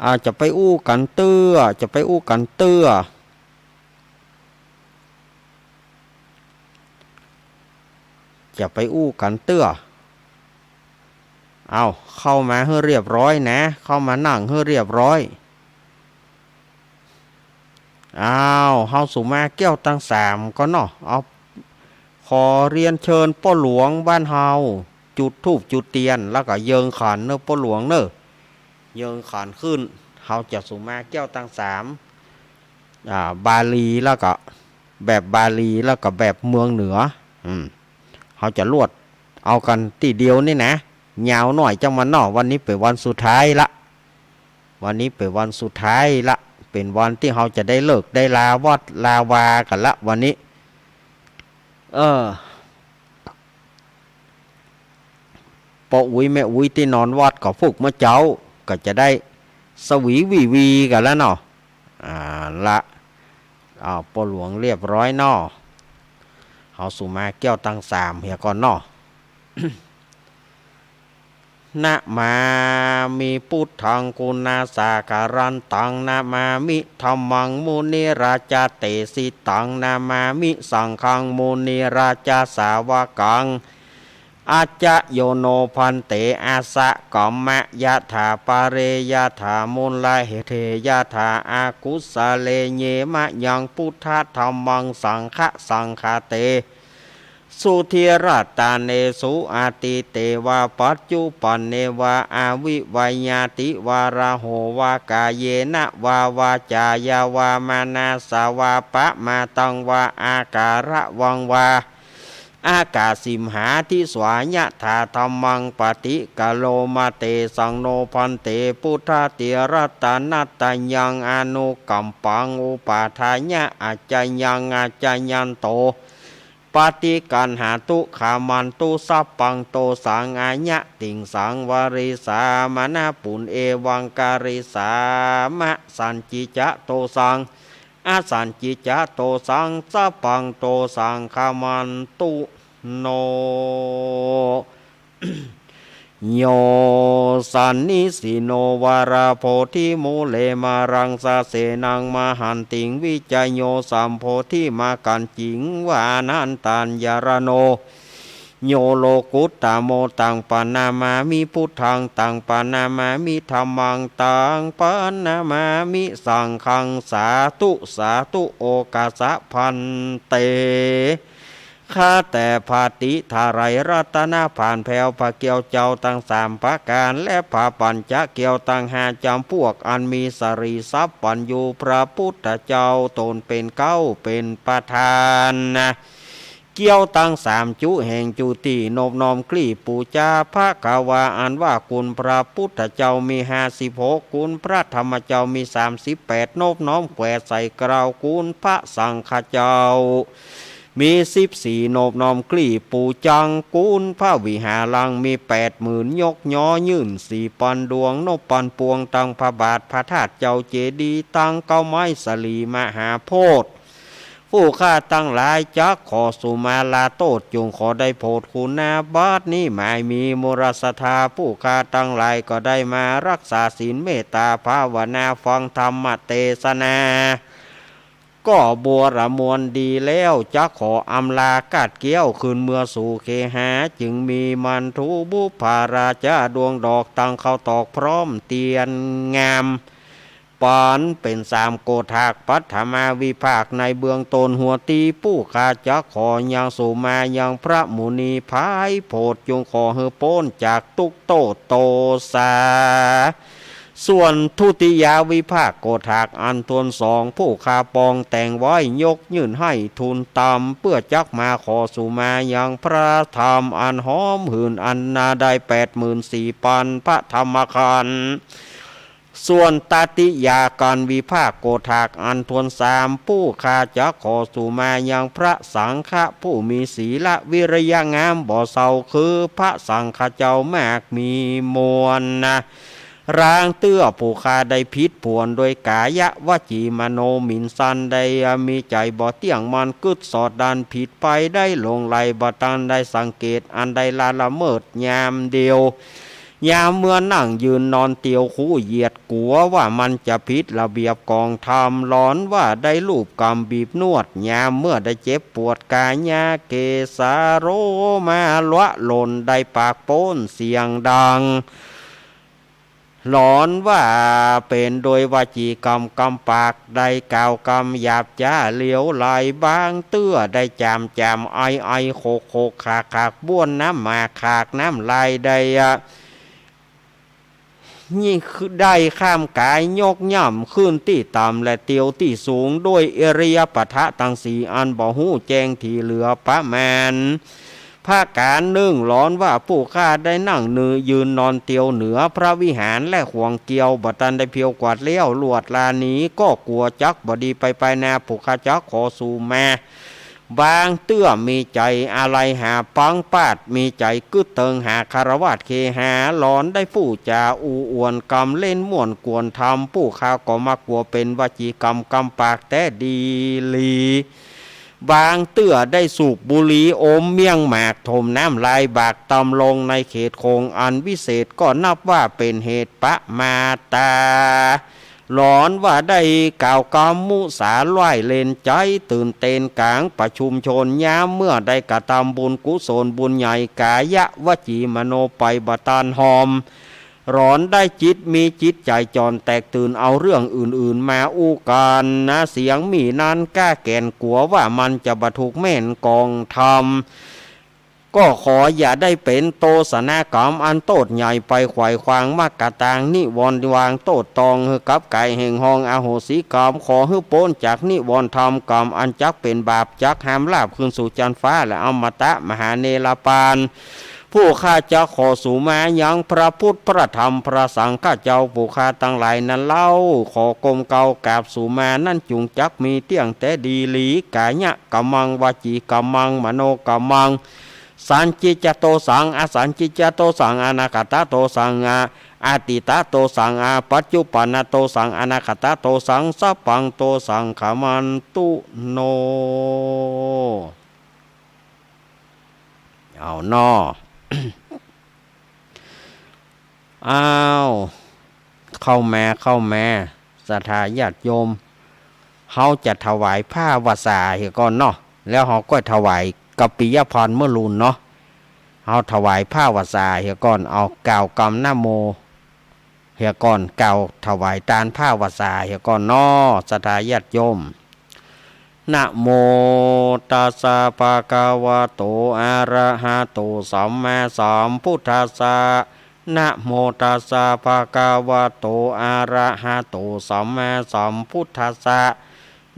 อ่า จะไปอู้กั๋นเตื้อ จะไปอู้กั๋นเตื้อ จะไปอู้กั๋นเตื้อ เอา เข้ามาหื้อเรียบร้อยนะ เข้ามานั่งหื้อเรียบร้อย อ้าว เฮาสุมาแก้วตังสามก่อนเนาะ เอา ขอเรียนเชิญป้อหลวงบ้านเฮา จุดธูปจุดเตียน แล้วก็เยิงขันเนอะป้อหลวงเนอะ เยิงขันขึ้น เฮาจะสุมาแก้วตังสาม อ่า บาลี แล้วก็แบบบาลี แล้วก็แบบเมืองเหนือ อืม เฮาจะลวดเอากั๋นตี้เดียวนี่นะ ยาวหน่อยจังมันเนาะ วันนี้เป๋นวันสุดท้ายละ วันนี้เป๋นวันสุดท้ายละ เป๋นวันตี้เฮาจะได้เลิกได้ลาวัดลาวากั๋นละ วันนี้ เออ ป้ออุ๊ยแม่อุ๊ยตี้นอนวัดก็ฝึกเมื่อเจ๊า ก็จะได้สวีวีวีกั๋นแล้วเนาะ อ่า ละ อ้าว ป้อหลวงเรียบร้อยเนาะ เฮาสุมาแก้วตังสามเหียก่อนเนาะ นะมามิ พุทธัง ปุณณสาคารันตัง นะมามิ ธัมมัง มุนิราจาเตสิตัง นะมามิ สังฆัง มุนิราจาสาวกัง อัจจะโยโน ภันเต อะสะกัมมะ ยะถาปะเร ยะถามูลเหตุ ยะถาอากุสะเล เย มะยัง พุทธะ ธัมมัง สังฆะ สังฆาเต สุ ทิรัตตะเนสุ อะตีเต วา ปัจจุปันเน วา อะวิวัยยาติ วา ระโห วา กาเยนะ วา วาจายา วา มะนะสะ วา ปะมาตัง วา อาการะวัง วา อากาสิมหาทิสวายะถาธัมมังปฏิกะโรมะ เตสังโนภันเต พุทธาติรัตนัตตยัง อนุกัมปังอุปาทายะ อัจจยังอัจจยันโต ปฏิกัณหาตุ ขมันตุสัพพังโตสัง อายะติงสังวาริสามะนะปุณ เอวังการิสามะ สันจิจะโตสัง อสันจิจะโตสัง สัพพังโตสัง ขมันตุโน โย สันนิสิโน วาราโพธิมูเล มารังสะเสนัง มหันติง วิจโย สัมโพธิมากัญจิง วานันตัญญารโณ โย โลกุตตะโม ตังปะนะมามิ พุทธัง ตังปะนะมามิ ธัมมัง ตังปะนะมามิ สังฆัง สาธุ สาธุ โอกัสสะ ภันเต ข้าแต่พระติทาไลรัตนผานแผ้ว พระเกี้ยวเจ้าตังสามประก๋าน และพระปัญจเกี้ยวตังห้าจ๋ำปวก อันมีสรีสัพพัญญู พระพุทธเจ้าต๋นเป๋นเก๊าเป๋นประธานนะ เกี้ยวตังสามจุแห่งจุติ นบน้อมกรีบปู๋จา ภะคะวา อันว่าคุณพระพุทธเจ้ามีห้าสิบหก คุณพระธรรมเจ้ามีสามสิบแปด นบน้อมแขวะใส่เกล้า คุณพระสังฆเจ้ามีสิบสี่ นบน้อมกรีบปู๋จัง คุณพระวิหารังมีแปดหมื่น ยกยอยื่นสี่ปันดวง นบปันปวงตังพระบาทพระธาตุเจ้าเจดีย์ ตังเก๊าไม้สลีมหาโพธิ์ ผู้ข้าตังหลายจักขอสุมาลาโต้ษ จุ่งขอได้โผดคุณนา บัดนี้หมายมีมูลศรัทธา ผู้ข้าตังหลายก็ได้มารักษาศีลเมตตาภาวนา ฟังธรรมเตสนา ก็บัวระมวลดีแล้ว จักขออำลากาดเกี้ยว คืนเมือสู่เคหา จึงมีมันทูบุพพาราชาดวงดอก ตังข้าวตอกพร้อมเตียนงาม ปันเป๋นสามโกฏัก ปัทมาวิภาคในเบื้องต้น หัวตี้ผู้ข้าจักขอยังสุมายังพระมุนี ภายโผดจุ่งขอหื้อป๊นจากตุ๊กข์โต้ษโตสา ส่วนทุติยวิภาคโกฏักอันทวนสอง ผู้ข้าปองแต่งไว้ยกยื่นหื้อทูลตาม เปื้อจักมาขอสุมายังพระธรรมอันหอมหื่น อันนาได้แปดหมื่นสี่ปันพระธรรมขันธ์ ส่วนตติยากันวิภาคโกฏักอันทวนสาม ผู้ข้าจักขอสุมายังพระสังฆะผู้มีศีลวิริยะงามบ่เศร้า คือพระสังฆะเจ้ามากมีมวลนะ ลางเตื้อผู้ข้าได้ผิดผวนโดยก๋ายวจีมโนหมิ่นสัน ได้มีใจ๋บ่เตี้ยงมั่นกึ๊ดสอดดั้นผิดไป ได้หลงไหลบ่ตันได้สังเกต อันได้ละละเมิดยามเดียว ยามเมื่อนั่งยืนนอนเตียวคู่เหยียดกั๋วว่ามันจะผิดระเบียบของธรรม หลอนว่าได้ลูบกำบีบนวด ยามเมื่อได้เจ็บปวดก๋ายาเกสาโลมาละหล่น ได้ปากป๊นเสียงดัง หลอนว่าเป๋นโดยวจีกรรมกำปาก ได้กล่าวกำหยาบจ๊าเหลวไหล บางเตื้อได้จ๋ำจ๋ำไอไอโขกโขกขากขาก บ้วนน้ำหมากขากน้ำลาย ได้อะ นี่คือได้ข้ามก๋ายยกย่ำขึ้นตี้ต่ำและเตียวตี้สูง ด้วยอิริยาปถะตังสี่อันบ่ฮู้แจ้งถี่เหลือประมาณ ประก๋านนึ่ง หลอนว่าผู้ข้าได้นั่งเนือยืนนอนเตียวเหนือพระวิหาร และขวางเกวียวบ่ตันได้เพียวกวาดแล้ว ลวดลาหนีก็กั๋วจักบ่ดีไปไปนา ผู้ข้าจักขอสุมา บางเตื้อมีใจ๋อาลัยหาปังปาด มีใจ๋กึ๊ดเติงหาคฤหัสถ์เคหา หลอนได้พูดจ๋าอู้อวดกำเล่นม่วนกวนธรรม ผู้ข้าก็มักกั๋วเป๋นวจีกรรมกำปากแต๊ดีหลี บางเตื้อได้สูบบุหรี่อมเมี่ยงหมากถมน้ำลายบากตำลงในเขตคงอันวิเศษ ก็นับว่าเป๋นเหตุประมาทตา หลอนว่าได้กล่าวกำมุสาร้ายเล่นใจ๋ตื่นเต้นก๋างประชุมชน ยามเมื่อได้กระทำบุญกุศลบุญใหญ่ ก๋ายวจีมโนไปบ่ตันหอม หลอนได้จิตมีจิตใจ๋จ่อนแตกตื่น เอาเรื่องอื่นๆ มาอู้กั๋นนะ เสียงหมี่นั้นก้าแก่นกั๋วว่ามันจะบ่ถูกแม่นกองธรรม ก็ขออย่าได้เป๋นโตษณกรรมอันโต้ษใหญ่ไปไขว่ขวางมรรคตางนิวรณ์วางโต้ษตองหื้อกับก๋ายแห่งห้องอโหสิกรรม ขอหื้อป๊นจากนิวรณ์ธรรมกรรมอันจักเป๋นบาป จักหามลาบคืนสู่จั๊นฟ้าและอมตะมหาเนรปาน ผู้ข้าจะขอสูมายังพระพุทธพระธรรมพระสังฆเจ้าผู้ข้าตังหลายนั้นเล่า ขอกรมเกล้ากราบสูมานั้นจุ่งจักมีเตี้ยงแต๊ดีหลี กายกรรมัง วจีกรรมัง มโนกรรมัง สัญญิจโตสัง อสัญญิจโตสัง อนาคตโตสัง อ อตีตโตสัง อปัจจุปันนโตสัง อนาคตโตสัง สัพพังโตสัง ขมันตุโน เอาน้อ อ้าว เข้ามา เข้ามา ศรัทธาญาติโยม เฮาจะถวายผ้าวสาเหียก่อนเนาะ แล้วเฮาก็ถวายกัปปิยพรรณเมื่อลูนเนาะ เฮาถวายผ้าวสาเหียก่อน เอากล่าวกำนะโมเหียก่อน กล่าวถวายตานผ้าวสาเหียก่อนเนาะ ศรัทธาญาติโยม นะโมตัสสะภะคะวะโต อะระหะโต สัมมาสัมพุทธัสสะ นะโมตัสสะภะคะวะโต อะระหะโต สัมมาสัมพุทธัสสะ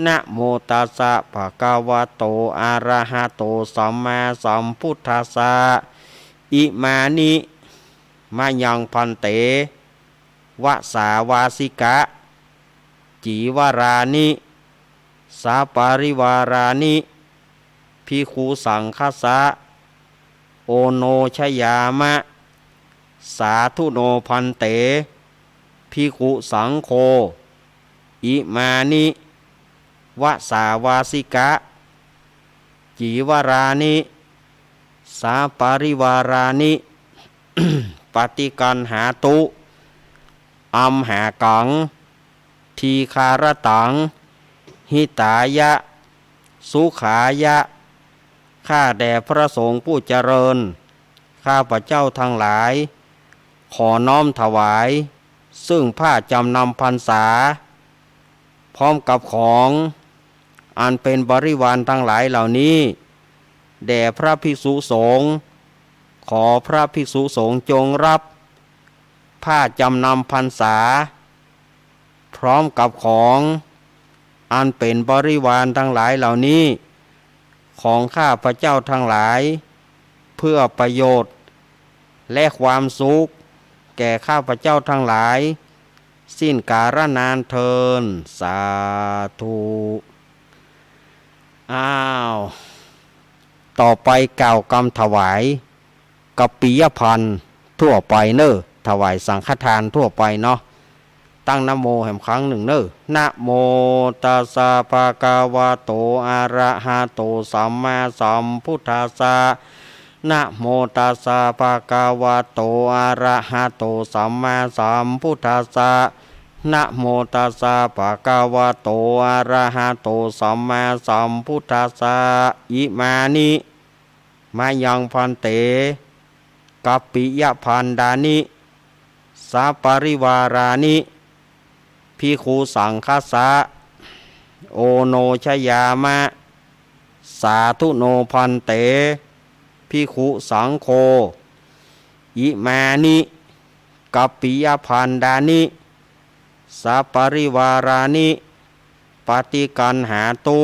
นะโมตัสสะภะคะวะโต อะระหะโต สัมมาสัมพุทธัสสะ อิมานิ มะยังภันเต วสาวาสิกะ จีวรานิ สปริวารานิ ภิกขุสังฆัสสะ โอโนชยามะ สาธุโนภันเต ภิกขุสังโฆ อิมานิ วสาวาสิกะ จีวรานิ สปริวารานิ ปฏิกัณหาตุ อัมหากัง ทีฆารตัง หิตายะ สุขายะ ข้าแต่พระสงฆ์ผู้เจริญ ข้าพเจ้าทั้งหลาย ขอน้อมถวาย ซึ่งผ้าจำนำพรรษา พร้อมกับของ อันเป็นบริวารทั้งหลายเหล่านี้ แด่พระภิกษุสงฆ์ ขอพระภิกษุสงฆ์จงรับ ผ้าจำนำพรรษา พร้อมกับของ อันเป็นบริวารทั้งหลายเหล่านี้ ของข้าพเจ้าทั้งหลาย เพื่อประโยชน์ และความสุข แก่ข้าพเจ้าทั้งหลาย สิ้นกาลนานเทอญ สาธุ อ้าว ต่อไปกล่าวกำถวาย กัปปิยพรรณทั่วไปเน่อ ถวายสังฆทานทั่วไปเนาะ ตั้งนะโมแหมครั้งหนึ่งเน่อ นะโมตัสสะภะคะวะโต อะระหะโต สัมมาสัมพุทธัสสะ นะโมตัสสะภะคะวะโต อะระหะโต สัมมาสัมพุทธัสสะ นะโมตัสสะภะคะวะโต อะระหะโต สัมมาสัมพุทธัสสะ อิมานิ มะยังภันเต กัปปิยภัณฑานิ สปริวารานิ ภิกขุสังฆัสสะ โอโนชยามะ สาธุโนภันเต ภิกขุสังโฆ อิมานิ กัปปิยภัณฑานิ สปริวารานิ ปฏิกัณหาตุ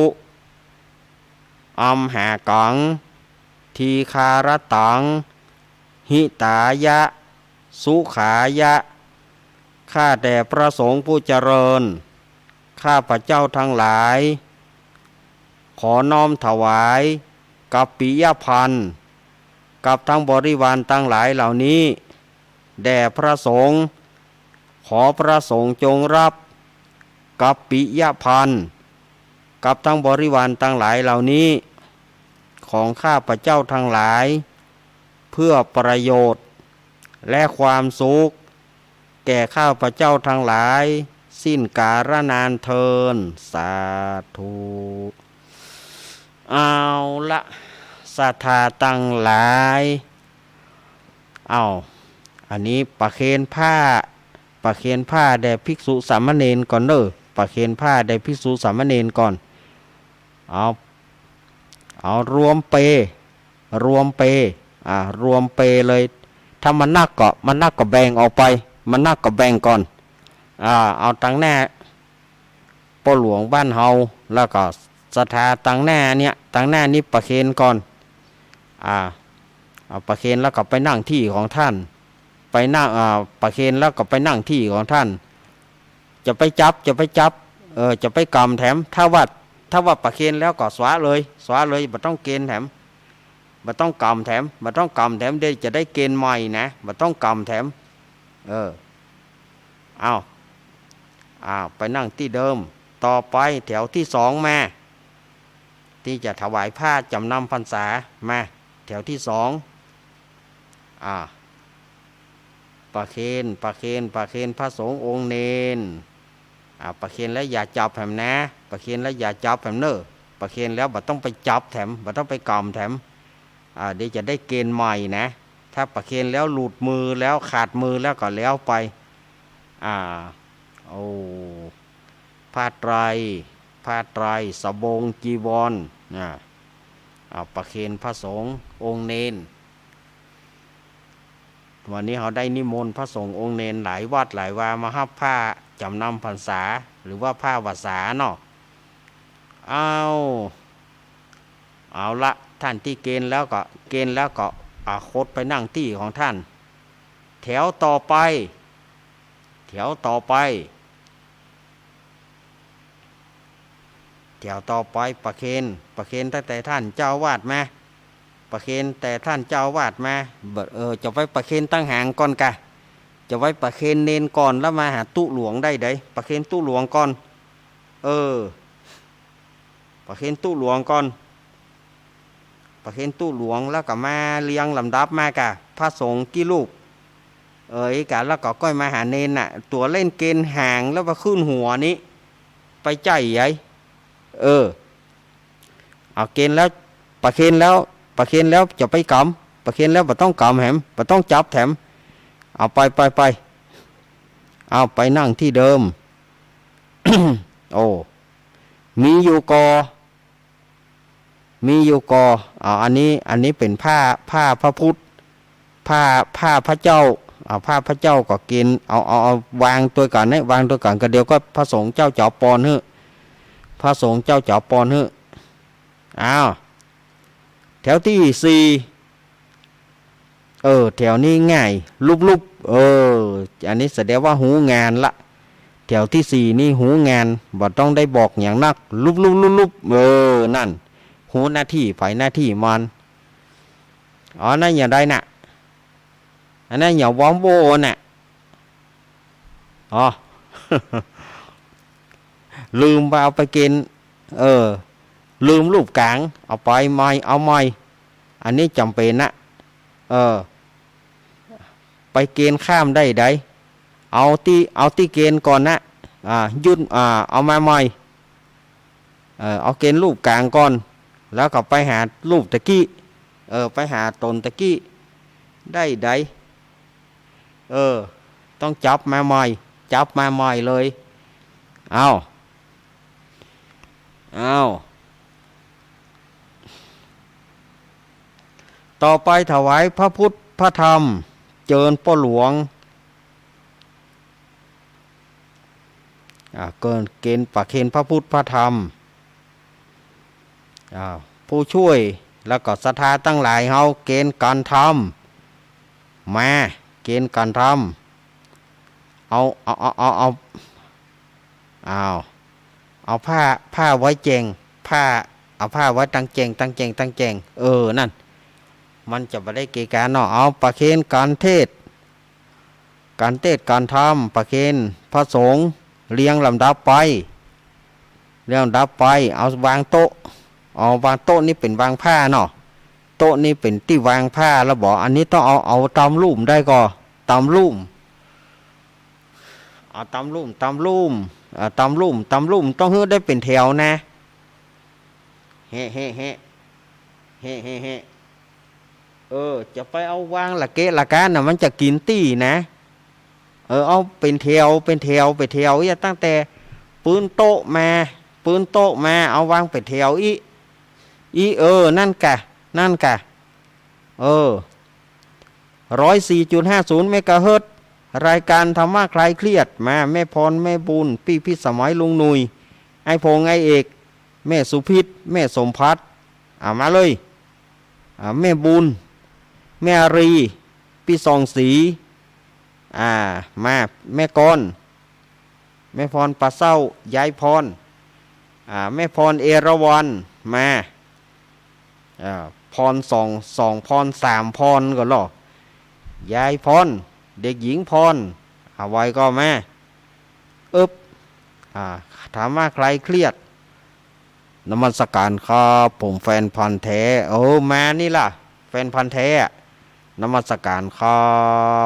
อัมหากัง ทีฆารตัง หิตายะ สุขายะ ข้าแต่พระสงฆ์ผู้เจริญ ข้าพเจ้าทั้งหลาย ขอน้อมถวาย กัปปิยภัณฑ์ กับทั้งบริวารทั้งหลายเหล่านี้ แด่พระสงฆ์ ขอพระสงฆ์จงรับ กัปปิยภัณฑ์ กับทั้งบริวารทั้งหลายเหล่านี้ ของข้าพเจ้าทั้งหลาย เพื่อประโยชน์ และความสุข แก่ข้าพเจ้าทั้งหลาย สิ้นกาลนานเทอญ สาธุ เอาละ ศรัทธาตังหลาย เอา อันนี้ประเคนผ้า ประเคนผ้าแด่ภิกษุสามเณรก่อนเน่อ ประเคนผ้าแด่ภิกษุสามเณรก่อน เอา เอารวมเป รวมเป อ่า รวมเปเลย ถ้ามันนักก็ มันนักก็แบ่งออกไป มันนักก็แบ่งก่อน อ่า เอาตังหน้าป้อหลวงบ้านเฮา แล้วก็ศรัทธาตังหน้าเนี่ย ตังหน้านี้ประเคนก่อน อ่า เอาประเคนแล้วก็ไปนั่งที่ของท่าน ไปนั่ง อ่า ประเคนแล้วก็ไปนั่งที่ของท่าน จะไปจับ จะไปจับ เออ จะไปกำแถม ถ้าว่า ถ้าว่าประเคนแล้วก็สวะเลย สวะเลย บ่ต้องเกณฑ์แถม บ่ต้องกำแถม บ่ต้องกำแถม เดี๋ยวจะได้เกณฑ์ใหม่นะ บ่ต้องกำแถม เออ เอา อ่า ไปนั่งตี้เดิม ต่อไปแถวตี้สองมา ตี้จะถวายผ้าจ๋ำนำพรรษา มา แถวตี้สอง อ่า ประเคน ประเคน ประเคนพระสงฆ์องค์เณร อ่า ประเคนแล้วอย่าจับแถมนะ ประเคนแล้วอย่าจับแถมเน่อ ประเคนแล้วบ่ต้องไปจับแถม บ่ต้องไปกำแถม อ่า เดี๋ยวจะได้เกณฑ์ใหม่นะ ถ้าประเคนแล้วหลุดมือแล้วขาดมือแล้วก็แล้วไป อ่า โอ้ ผ้าไตร ผ้าไตร สบง จีวร อ่า เอาประเคนพระสงฆ์องค์เณร วันนี้เฮาได้นิมนต์พระสงฆ์องค์เณรหลายวัดหลายวามาฮับผ้าจ๋ำนำพรรษา หรือว่าผ้าวัสสาเนาะ เอา เอาละ ท่านตี้เกณฑ์แล้วก็ เกณฑ์แล้วก็ อ่า คดไปนั่งตี้ของท่าน แถวต่อไป แถวต่อไป แถวต่อไปประเคน ประเคนตั้งแต่ท่านเจ้าอาวาสมา ประเคนแต่ท่านเจ้าอาวาสมา บ่ เออ จะไปประเคนตังหางก่อนกะ จะไปประเคนเณรก่อนแล้วมาหาตุ๊หลวงได้ได ประเคนตุ๊หลวงก่อน เออ ประเคนตุ๊หลวงก่อน ประเคนตุ๊หลวงแล้วก็มาเรียงลำดับมากะ พระสงฆ์กี่รูป เออ อีกะ แล้วก็ก้อยมาหาเณรน่ะ ตั๋วเล่นเกณฑ์หางแล้วมาขึ้นหัวนี้ ไปใจ้ใหญ่ เออ เอาเกณฑ์แล้ว ประเคนแล้ว ประเคนแล้วจะไปกำ ประเคนแล้วบ่ต้องกำแถม บ่ต้องจับแถม เอาไป ไป ไป เอาไปนั่งตี้เดิม โอ้ มีอยู่ก่อ มีอยู่ก่อ อ่า อันนี้ อันนี้เป๋นผ้า ผ้าพระพุทธ ผ้า ผ้าพระเจ้า อ่า ผ้าพระเจ้าก็เกณฑ์ เอา เอา เอาวางตวยกั๋นเนี่ย วางตวยกั๋นก็เดี๋ยวก็พระสงฆ์เจ้าจะเอาปอนหื้อ พระสงฆ์เจ้าจะเอาปอนหื้อ อ้าว แถวตี้สี่ เออ แถวนี้ง่าย ลุบๆ เออ อันนี้แสดงว่าฮู้งานละ แถวตี้สี่นี่ฮู้งาน บ่ต้องได้บอกหยังนัก ลุบๆๆๆ เออ นั่น ฮู้หน้าตี้ใผหน้าตี้มัน อ๋อ นั่นอย่างใดน่ะ อันนั้นอย่างวอมโวน่ะ อ๋อ ลืมไปเอาไปเกณฑ์ เออ ลืมรูปก๋าง เอาไปใหม่ เอาใหม่ อันนี้จ๋ำเป๋นนะ เออ ไปเกณฑ์ข้ามได้ได เอาตี้ เอาตี้เกณฑ์ก่อนนะ อ่า หยุด อ่า เอามาใหม่ เออ เอาเกณฑ์รูปก๋างก่อน แล้วก็ไปหารูปตะกี้ เออ ไปหาต๋นตะกี้ ได้ได เออ ต้องจับมาใหม่ จับมาใหม่เลย เอา เอา ต่อไปถวายพระพุทธพระธรรม เจิญป้อหลวง อ่า เกณฑ์ เกณฑ์ประเคนพระพุทธพระธรรม อ่า ผู้ช่วย แล้วก็ศรัทธาตังหลายเฮาเกณฑ์ก๋านธรรม มา เกณฑ์ก๋านธรรม เอา เอา เอา เอา เอา เอา เอาผ้า ผ้าไว้แจง ผ้า เอาผ้าไว้ตังแจง ตังแจง ตังแจง เออ นั่น มันจะบ่ได้เกะกะเนาะ เอาประเคนก๋านเทศน์ ก๋านเทศน์ก๋านธรรม ประเคนพระสงฆ์ เรียงลำดับไป เรียงลำดับไป เอาวางโต๊ะ เอาวางโต๊ะนี่เป๋นวางผ้าเนาะ โต๊ะนี่เป๋นตี้วางผ้าแล้วบ่ อันนี้ต้องเอา เอาต๋ามลุ่มได้ก่อ ต๋ามลุ่ม เอาต๋ามลุ่ม ต๋ามลุ่ม อ่า ต๋ามลุ่ม ต๋ามลุ่ม ต้องหื้อได้เป๋นแถวนะ เฮะ เฮะ เฮะ เฮะ เฮะ เฮะ เออ จะไปเอาวางละเกะละกะน่ะ มันจะกิ๋นตี้นะ เออ เอาเป๋นแถว เป๋นแถว เป๋นแถว อย่าตั้งแต่ปื๊นโต๊ะมา ปื๊นโต๊ะมา เอาวางเป๋นแถวอี้ อี้ เออ นั่นกะ นั่นกะ เออ ร้อยสี่จุดห้าศูนย์เมกะเฮิรตซ์ รายการธรรมะคลายเครียด มา แม่พร แม่บุญ ปี้พิสมัย ลุงหนุ่ย ไอ้พงษ์ ไอ้เอก แม่สุพิษ แม่สมภัทร อ่า มาเลย อ่า แม่บุญ แม่อารี ปี้ส่องศรี อ่า มา แม่กร แม่พร ปาเซ้า ยายพร อ่า แม่พร เอราวัณ มา อ่า พรสอง สองพร สามพรก่อเหรอ ยายพร เด็กหญิงพร อ่า ไหวก่อมา อึ๊บ อ่า ธรรมะคลายเครียด นมัสการครับ ผมแฟนพันธุ์แท้ เออ มานี่ล่ะ แฟนพันธุ์แท้ นมัสการครั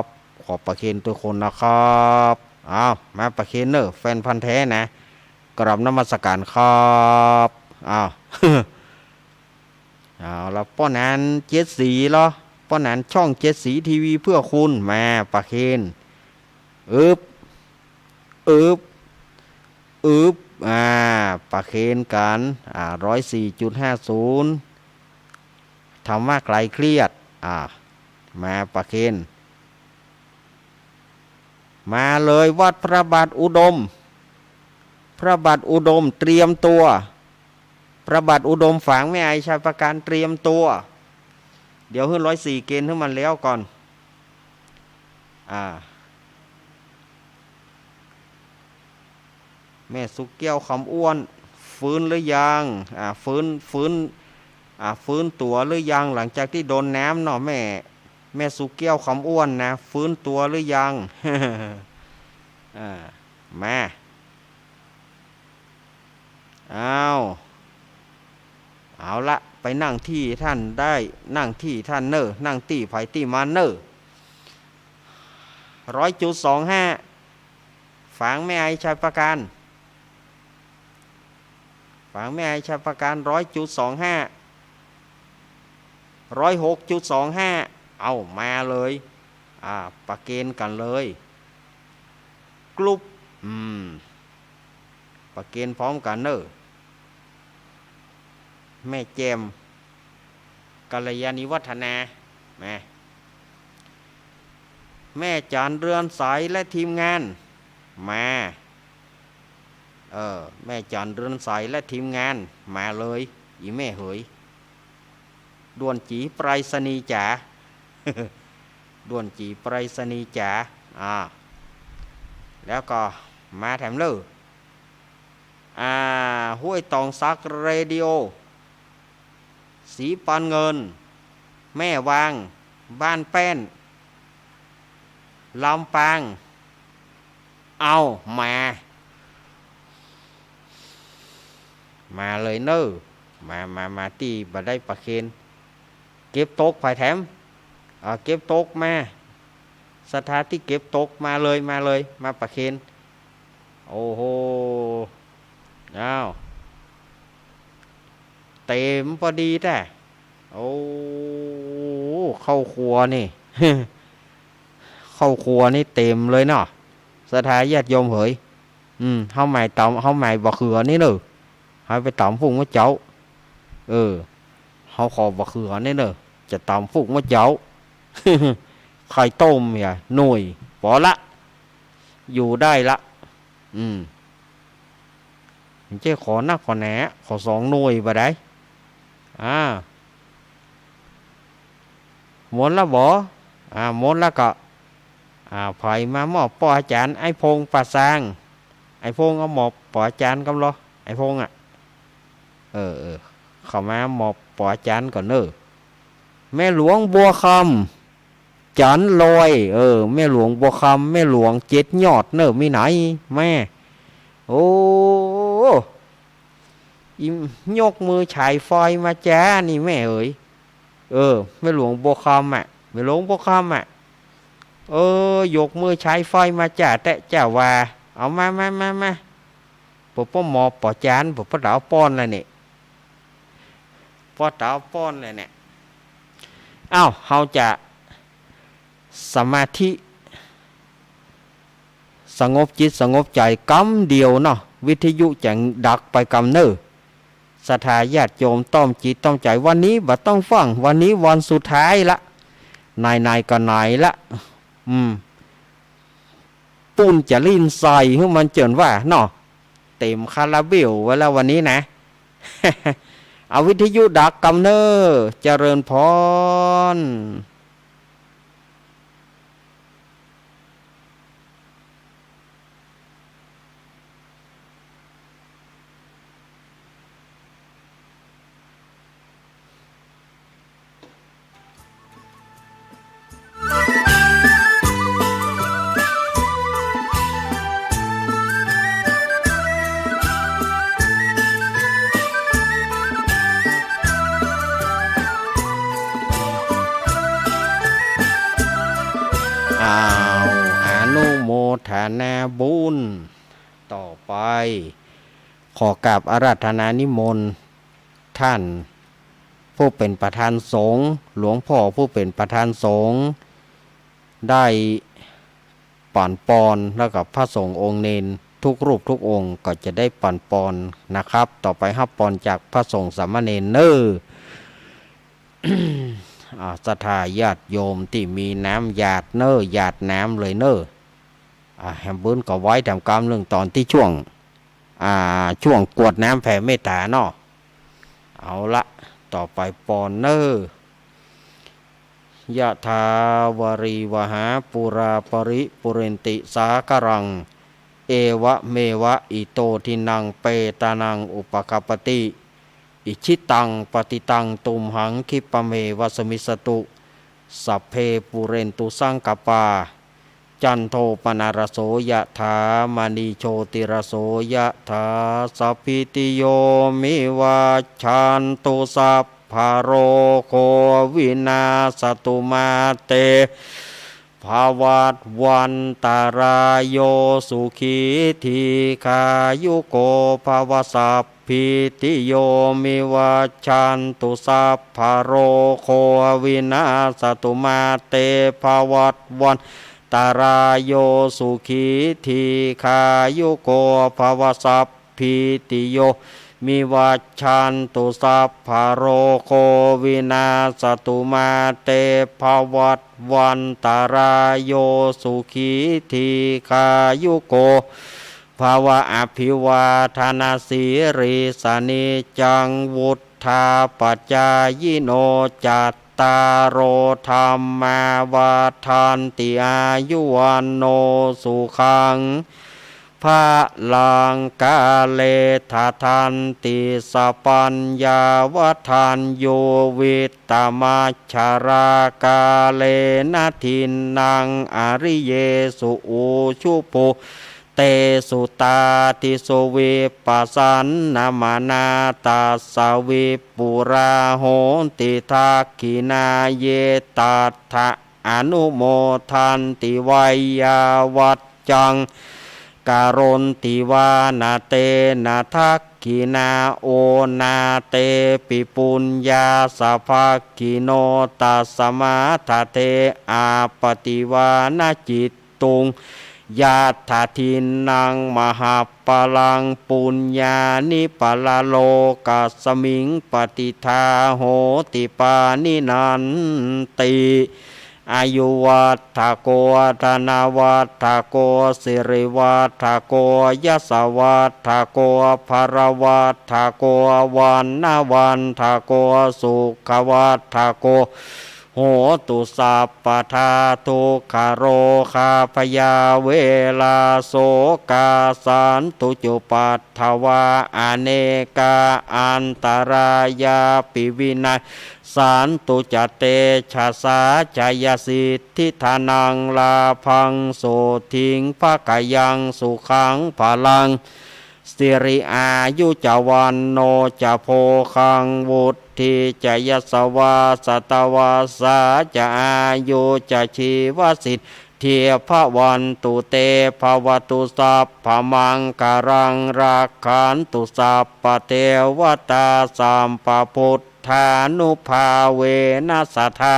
บ ขอบประเคนทุกคนนะครับ อ้าว มาประเคนเนอะ แฟนพันธุ์แท้นะ กราบนมัสการครับ อ้าว เอาละ ป้อหนานเจ็ดสีเหรอ ป้อหนานช่องเจ็ดสีทีวีเพื่อคุณ มาประเคน อึบ อึบ อึบ อ่า ประเคนกั๋น อ่า ร้อยสี่จุดห้าศูนย์ ธรรมะคลายเครียด อ่า มาประเคน มาเลย วัดพระบาทอุดม พระบาทอุดมเตรียมตัว พระบาทอุดมฝางแม่ไอชัยปราการเตรียมตัว เดี๋ยวหื้อร้อยสี่เกณฑ์หื้อมันแล้วก่อน อ่า แม่สุแก้วคำอ้วน ฟื้นหรือยัง อ่า ฟื้น ฟื้น อ่า ฟื้นตั๋วหรือยัง หลังจากตี้โดนน้ำเนาะ แม่ แม่สุแก้วคำอ้วนนะ ฟื้นตั๋วหรือยัง อ่า มา อ้าว เอาละ ไปนั่งตี้ต้านได้ นั่งตี้ต้านเน่อ นั่งตี้ใผตี้มันเน่อ ร้อยจุดสองห้า ฝางแม่ไอชัยปราการ ฝางแม่ไอชัยปราการ ร้อยจุดสองห้า ร้อยหกจุดสองห้า เอามาเลย อ่า ประเคนกั๋นเลย กลุ่ม อืม ประเคนพร้อมกั๋นเน่อ แม่แจ่ม กัลยาณิวัฒนา มา แม่จันเรือนใสและทีมงาน มา เออ แม่จันเรือนใสและทีมงาน มาเลย อีแม่เหย ด่วนจี๋ไปรษณีย์จ๋า ด่วนจี๋ไปรษณีย์จ๋า อ่า แล้วก็มาแถมเน่อ อ่า ห้วยตองสักเรดิโอ สีปันเงิน แม่วาง บ้านแป้น ลำปาง เอามา มาเลยเน่อ มา มา มาตี้บ่ได้ประเคน เก็บตกผายแถม อ่า เก็บตกมา ศรัทธาตี้เก็บตกมาเลย มาเลย มาประเคน โอ้โห อ้าว เต็มปอดีแต๊ โอ้ เข้าครัวนี่ เข้าครัวนี่เต็มเลยเนาะ ศรัทธาญาติโยมเหย อืม เฮาหมายต๋ำ เฮาหมายบ่าเขือนี่เน่อ เฮาไปต๋ำfunngเมื่อเจ๊า เออ เฮาขอบ่าเขือนี่เน่อ จะต๋ำfunngเมื่อเจ๊า ไข่ต้มเหีย หน่วย ปอละ อยู่ได้ละ อืม บ่ใจ้ขอนักขอแหน่ ขอสองหน่วยบ่ได้ อ่า หมดละบ่ อ่า หมดละก็ อ่า ใผมามอบป้ออาจ๋ารย์ ไอ้พงษ์ป่าซาง ไอ้พงษ์เอามอบป้ออาจ๋ารย์กำลอ ไอ้พงษ์อะ เออ เออ เข้ามามอบป้ออาจ๋ารย์ก่อนเน่อ แม่หลวงบัวคำ จันทร์ลอย เออ แม่หลวงบัวคำ แม่หลวงเจ็ดยอดเน่อ มีไหน แม่ โอ้ อียกมือฉายไฟมาจ้านี่แม่เอ๋ย เออ แม่หลวงบัวคำอะ แม่หลวงบัวคำอะ เออ ยกมือฉายไฟมาจ้าแต๊จ้าว่า เอามา มา มา มา เปิ้นป้อหมอบป้ออาจ๋ารย์ เปิ้นป้อต๋าป้อนแล้วเนี่ย ป้อต๋าป้อนแล้วเนี่ย อ้าว เฮาจะสมาธิ สงบจิตสงบใจ๋กำเดียวเนาะ วิทยุจะดับไปกำเน่อ ศรัทธาญาติโยมต้อมจิตต้อมใจ๋ วันนี้บ่ต้องฟัง วันนี้วันสุดท้ายละ ไหนๆ ก็ไหนละ อืม ปูนจะลิ้นใส่หื้อมันเจิ่นว่าเนาะ เต็มคาราเบลไว้แล้ววันนี้นะ เอาวิทยุดักกำเน้อ เจริญพร อ้าว อนุโมทนาบุญ ต่อไป ขอกราบอาราธนานิมนต์ ท่านผู้เป๋นประธานสงฆ์ หลวงพ่อผู้เป๋นประธานสงฆ์ ได้ปั๋นปอน แล้วก็พระสงฆ์องค์เณรทุกรูปทุกองค์ก็จะได้ปั๋นปอนนะครับ ต่อไปฮับปอนจากพระสงฆ์สามเณรเน้อ อ่า ศรัทธาญาติโยมตี้มีน้ำหยาดเน้อ หยาดน้ำเลยเน้อ อ่า แหมเปิ้นก็ไว้แถมกำนึ่งต๋อนตี้ช่วง อ่า ช่วงกรวดน้ำแผ่เมตต๋าเนาะ เอาละ ต่อไปปอนเน้อ ยะถาวาริวหาปูราปริปูเรนติสาคารัง เอวะเมวะอิโตทินังเปตานังอุปกัปปติ อิชิตังปฏิตังตุมหังคิปะเมวะสมิสตุ สัพเพปูเรนตุสังกัปปา จันโทปนารโสยะถามณีโชติรโสยะถา สัพพิติโยมิวัชชันตุ สัพพะโรโควินาสตุมาเต ภวัตวันตรายโยสุขีทีฆายุโกภว สัพพิติโยมิวัชชันตุ สัพพะโรโควินาสตุมาเต ภวัตวันตรายโยสุขีทีฆายุโกภว สัพพิติโยมิวัชชันตุ สัพพะโรโควินาสตุมาเต ภวัตวันตรายโยสุขีทีฆายุโกภว อภิวาทนสีลิสสะ นิจจังวุฑฒาปะจายิโน จัตตาโรธัมมาวัฑฒันติ อายุวัณโณสุขังพะลัง กาเลทะธันติสัพพัญญา วัฑฒัญญูวิตตะมัจฉะรา กาเลนะทินนัง อริเยสุ อูชุภูเตสุ ตาดิสุ วิปปะสันนะมะนา ตัสสะวิปปุลา โหนติ ดักขิณา เย ตัตถะ อนุโมทันติ ไวยาวัจจัง กะโรนติวา นะเตนะ ดักขิณา โอนาเตปิ ปุญญาสสะ ภักขิโณ ตัสสะมา ดะเท อาปะติวานะ จิต ตุง ยัตถะทินนัง มหัปปะลัง ปุญญานิ ปะระโลกัสมิง ปะฏิฏฐา โหติ ปาณินันติ อายุวัฑฒะโก ธนะวัฑฒะโก สิริวัฑฒะโก ยสวัฑฒะโก พละวัฑฒะโก วรรณวัฑฒะโก สุขวัฑฒะโก โหตุ สัพพะดา ทุกขะโรคา พยา เวรา โศกา สันตุ จุปัฏฐวา อเนกา อันตะรายาปิ วินาสสันตุ จะ เตจะสา จะยสิทธิ ธนัง ลาภัง โสตถิง ภะคะยัง สุขัง พะลัง สิริ อายุ จะ วัณโณ จะ โภคัง วุฑ ฒี จะ ยสวา สะตะวัสสา จะ อายุ จะ ชีวสิทธิ ภะวันตุ เต ภะวะตุ สัพพะมังคะลัง รักขันตุ สัพพะเตวะตา สัพพะพุทธานุภาเวนะ สะทา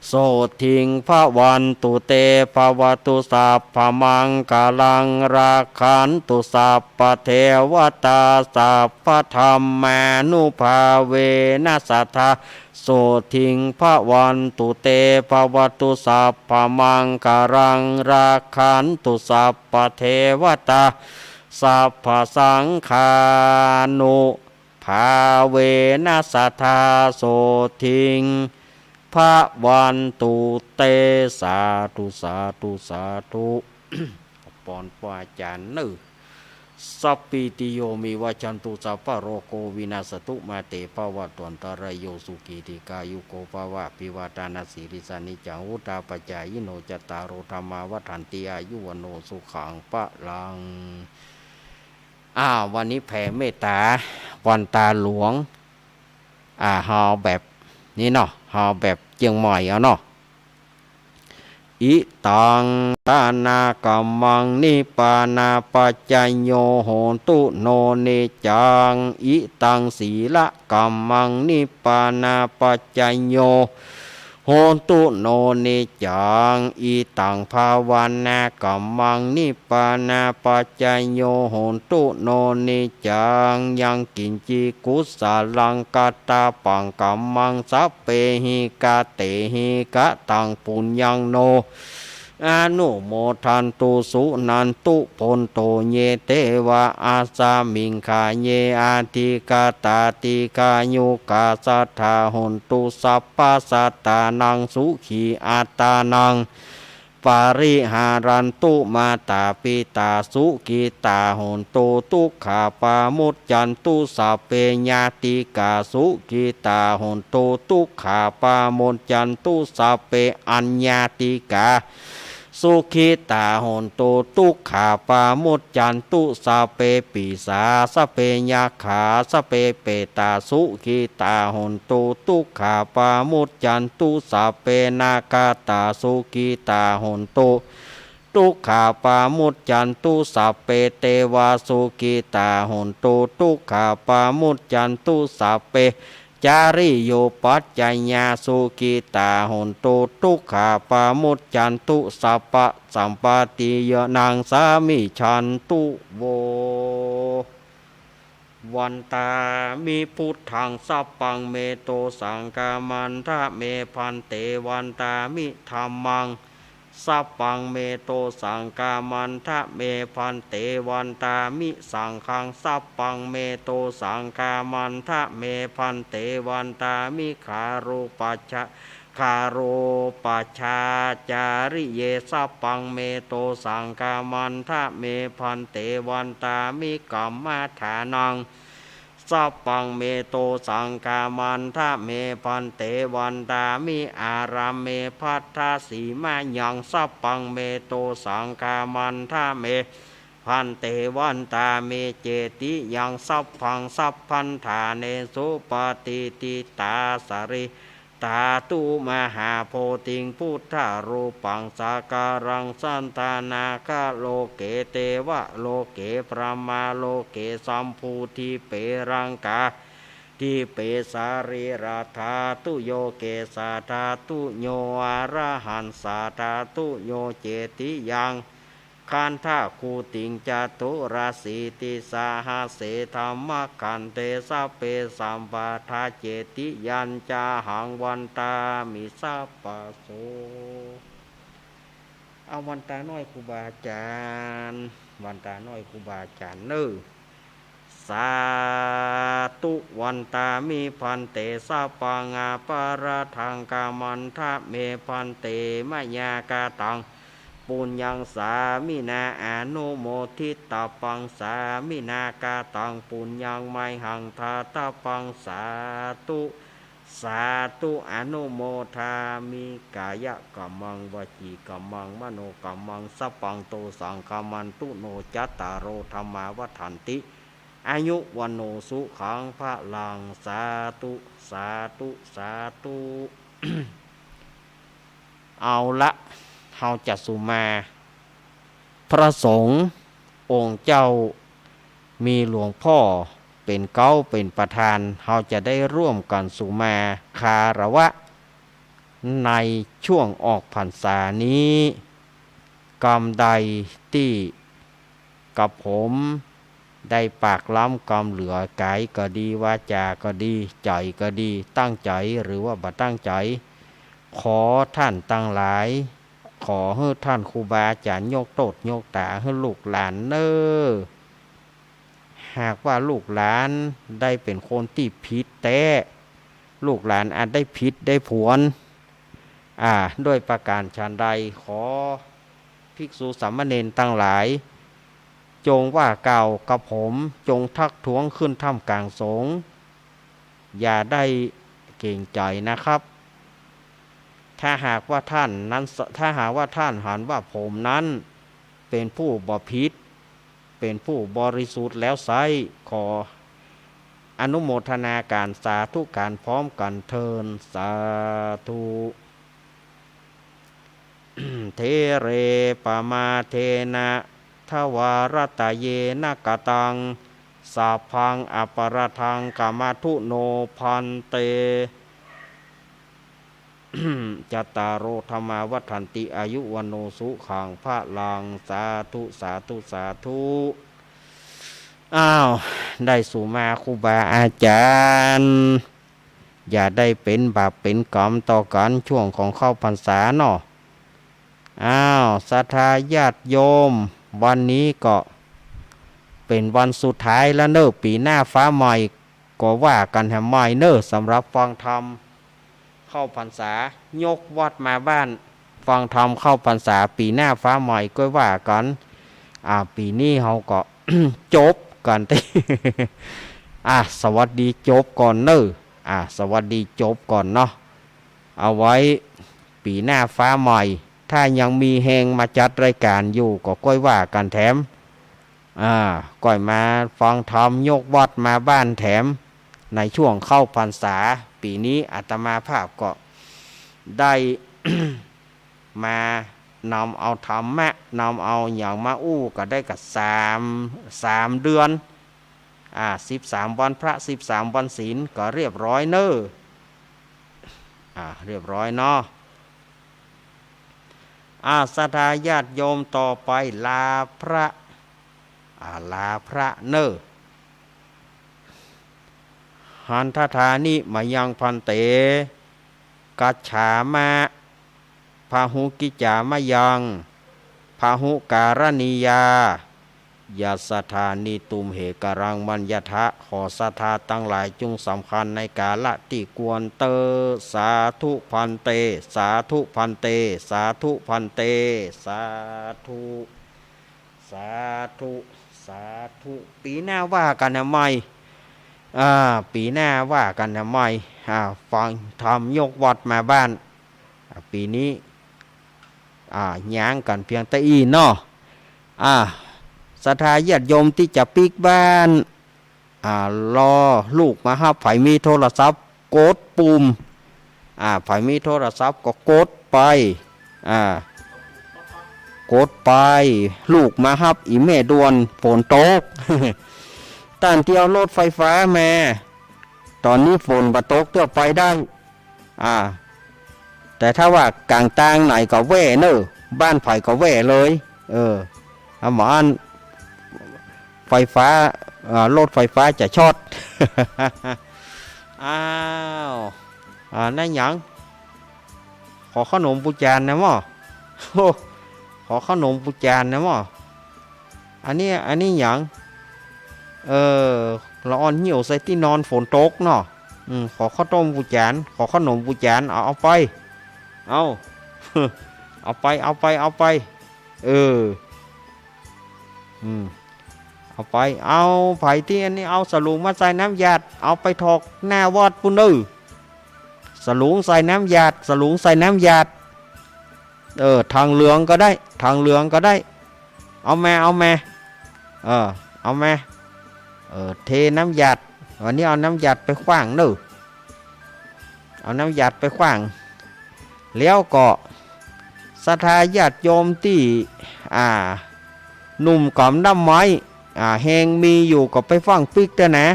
โสตถิง ภะวันตุ เต ภะวะตุ สัพพะมังคะลัง รักขันตุ สัพพะเทวะตา สัพพะธรรมานุภาเวนะ สะทา โสตถิง ภะวันตุ เต ภะวะตุ สัพพะมังคะลัง รักขันตุ สัพพะเทวะตา สัพพะสังฆานุภาเวนะ สะทา โสตถิง ภะวันตุ เต สาธุ สาธุ สาธุ ปอนป้ออาจ๋ารย์เน่อ สัพพีติโย วิวัชชันตุ สัพพะโรโค วินัสสะตุ มา เต ภะวัตวันตะราโย สุขี ทีฆายุโก ภะวะ อะภิวาทะนะสีลิสสะ นิจจัง วุฑฒาปะจายิโน จัตตาโร ธัมมา วัฑฒันติ อายุ วัณโณ สุขัง พะลัง อ้าว วันนี้แผ่เมตตา วันตาหลวง อ่า เฮาแบบนี้เนาะ เฮาแบบเจียงใหม่เอาเนาะ อิตัง สะรณะกัมมัง นิพพานะปัจจโย โหนตุ โน นิจจัง อิตัง สีละกัมมัง นิพพานะปัจจโย โหนตุ โน นิจจัง อิตัง ภาวนากัมมัง นิพพานะปัจจโย โหนตุ โน นิจจัง ยังกิญจิ กุสะลัง กัตตะปัง กัมมัง สัพเพหิ กะเตหิ กะตัง ปุญญัง โน อนุโมทันตุ สุนันตุ โภนโต เย เตวะ อัสสะมิง ขะเย อะธิกะตา ตีฆายุกา สัตถา โหนตุ สัพพะสัตตานัง สุขี อัตตานัง ปะริหารันตุ มาตาปิตา สุขิตา โหนตุ ตุ๊กขาปะมุจจันตุ สัพเพ ญาติกา สุขิตา โหนตุ ตุ๊กขาปะมุจจันตุ สัพเพ อัญญาติกา สุขิตา โหนตุ ตุ๊กขาปะมุจจันตุ สัพเพ ปีศา สัพเพ ยักขา สัพเพ เปตา สุขิตา โหนตุ ตุ๊กขาปะมุจจันตุ สัพเพ นาคาตา สุขิตา โหนตุ ตุ๊กขาปะมุจจันตุ สัพเพ เตวา สุขิตา โหนตุ ตุ๊กขาปะมุจจันตุ สัพเพ จาริโยปัจจยา สุขิตา โหนตุ ตุ๊กขาปะมุจจันตุ สัพพะสัมปตติยานัง สามิจฉันตุ โว วันตามิ พุทธัง สัพพัง เมโต สังฆามันทะ เม ภันเต วันตามิ ธัมมัง สัพพัง เมโต สังฆามันทะ เม ภันเต วันตามิ สังฆัง สัพพัง เมโต สังฆามันทะ เม ภันเต วันตามิ คารูปัจฉะ คารูปัจฉาจาริเย สัพพัง เมโต สังฆามันทะ เม ภันเต วันตามิ กัมมัฏฐานัง สัพพัง เมโต สังฆามันทะ เม ภันเต วันตามิ อาราเม ภัททสีมายัง สัพพัง เมโต สังฆามันทะ เม ภันเต วันตามิ เจติยัง สัพพัง สัพพัณฑาเนสุ ปะติฏฐิตา สะริ ตาตุ มหาโพธิง พุทธารูปัง สักการัง สันทานาคาโลเก เตวะโลเก พรหมาโลเก สัมภูทิเป รังกา ทิเป สะรีระธาตุโย เกสาธาตุโย อรหันสาธาตุโย เจติยัง คันธะคูติง จตุรสีติสหัสเส ธัมมะขันเท สัพเพ สัมปทา เจติยัญจาหัง วันตามิ สัพพะโส เอาวันตาน้อยครูบาอาจ๋ารย์ วันตาน้อยครูบาอาจ๋ารย์เน่อ สาธุ วันตามิ ภันเต สัพพัง อปะราธัง ขะมันทะ เม ภันเต มะยา กะตัง ปุญญัง สามินา อนุโมทิตตัพพัง สามินา กะตัง ปุญญัง มะหัง ทาตัพพัง สาธุ สาธุ อนุโมทามิ กายะกัมมัง วจีกัมมัง มโนกัมมัง สัพพัง โต สังฆามันตุ โน จัตตาโร ธัมมา วัฑฒันติ อายุ วัณโณ สุขัง พะลัง สาธุ สาธุ สาธุ เอาละ เฮาจะสุมา พระสงฆ์องค์เจ้า มีหลวงพ่อเป๋นเก๊าเป๋นประธาน เฮาจะได้ร่วมกั๋นสุมาคารวะ ในช่วงออกพรรษานี้ กำใดตี้กระผมได้ปากล้ำกำเหลือกายก็ดี วาจาก็ดี ใจ๋ก็ดี ตั้งใจ๋หรือว่าบ่ตั้งใจ๋ ขอท่านตังหลาย ขอหื้อท่านครูบาอาจ๋ารย์ยกโต้ษยกต๋าหื้อลูกหลานเน่อ หากว่าลูกหลานได้เป๋นคนตี้ผิดแต๊ ลูกหลานอาจได้ผิดได้ผวน อ่า ด้วยประก๋านฉันใด ขอภิกษุสามเณรตังหลาย จงว่ากล่าวกับผม จงทักท้วงขึ้นท่ามกลางสงฆ์ อย่าได้เกรงใจ๋นะครับ ถ้าหากว่าท่านนั้น ถ้าหากว่าท่านหันว่าผมนั้นเป๋นผู้บ่ผิด เป๋นผู้บริสุทธิ์แล้วไซร้ ขออนุโมทนาก๋านสาธุก๋านพร้อมกั๋นเทิน สาธุ เถเร ปมาเทนะ ทวารัตตะเยนะกะตัง สัพพังอะปะราธัง ขะมะทุโน ภันเต จัตตาโร ธัมมา วัฑฒันติ อายุ วัณโณ สุขัง พะลัง สาธุ สาธุ สาธุ อ้าว ได้สูมาครูบาอาจ๋ารย์ อย่าได้เป๋นบาปเป๋นก๋รรมต่อกั๋นช่วงของเข้าพรรษาเนาะ อ้าว ศรัทธาญาติโยม วันนี้ก็เป๋นวันสุดท้ายแล้วเน่อ ปี๋หน้าฟ้าใหม่ก็ว่ากั๋นแหมใหม่เน่อ สำหรับฟังธรรมเข้าพรรษา ยกวัดมาบ้าน ฟังธรรมเข้าพรรษา ปี๋หน้าฟ้าใหม่ก็ว่ากั๋น อ่า ปี๋นี้เฮาก็ จบกั๋นตี้ อ่า สวัสดีจบก่อนเน่อ อ่า สวัสดีจบก่อนเนาะ เอาไว้ปี๋หน้าฟ้าใหม่ ถ้ายังมีแฮงมาจัดรายก๋านอยู่ก็ก้อยว่ากั๋นแถม อ่า ก้อยมาฟังธรรมยกวัดมาบ้านแถม ในช่วงเข้าพรรษา ปี๋นี้อาตมาภาพก็ได้ มานำเอาธรรมะ นำเอาหยังมาอู้ก็ได้กับสาม สามเดือน อ่า สิบสามวันพระ สิบสามวันศีล ก็เรียบร้อยเน่อ อ่า เรียบร้อยเนาะ อ่า ศรัทธาญาติโยม ต่อไปลาพระ อ่า ลาพระเน่อ หันทฏฐานิ มะยัง ภันเต กัจฉามะ พะหุกิจจามะยัง พะหุการณียา ยัสสะทานิ ตุมเหกะรัง มัญญะทะ ขอศรัทธาตังหลายจุ่งสำคัญในกาละตี้ควรเต๊อะ สาธุภันเต สาธุภันเต สาธุภันเต สาธุ สาธุ สาธุ ปี๋หน้าว่ากั๋นแหมใหม่ อ่า ปี๋หน้าว่ากั๋นแหมใหม่ อ่า ฟังธรรมยกวัดมาบ้าน อ่า ปี๋นี้ อ่า ย้างกั๋นเปียงเต้าอี้เนาะ อ่า ศรัทธาญาติโยมตี้จะปิ๊กบ้าน อ่า รอลูกมาฮับ ใผมีโทรศัพท์กดปุ่ม อ่า ใผมีโทรศัพท์ก็กดไป อ่า กดไป ลูกมาฮับอี่แม่ด่วน ฝนตก ต้านตี้เอารถไฟฟ้ามา ต๋อนนี้ฝนบ่ตกเตื้อ ไปได้ อ่า แต่ถ้าว่ากล๋างตางไหนก็แว่เน่อ บ้านใผก็แว่เลย เออ อะหมออั้น ไฟฟ้า เอ่อ รถไฟฟ้าจะช็อต อ้าว อ่า นั่นหยัง ขอเข้าหนมปู๋จานนะหม้อ โอ้ ขอเข้าหนมปู๋จานนะหม้อ อันนี้ อันนี้หยัง เออ ละอ่อนหิ้วใส่ตี้นอน ฝนตกเนาะ อืม ขอข้าวต้มปู๋จาน ขอเข้าหนมปู๋จาน เอา เอาไป เอา เอาไป เอาไป เอาไป เออ อืม เอาไป เอา ใผตี้อันนี้ เอาสลุงมาใส่น้ำหยาด เอาไปถอกหน้าวัดปู้นเน่อ สลุงใส่น้ำหยาด สลุงใส่น้ำหยาด เออ ถังเหลืองก็ได้ ถังเหลืองก็ได้ เอามา เอามา เออ เอามา เออ เทน้ำหยาด วันนี้เอาน้ำหยาดไปขว้างเน่อ เอาน้ำหยาดไปขว้าง แล้วก็ศรัทธาญาติโยมตี้ อ่า หนุ่มก๋ำด้ำไม้ อ่า แฮงมีอยู่ก็ไปฟั่งปิ๊กเต๊อะนะ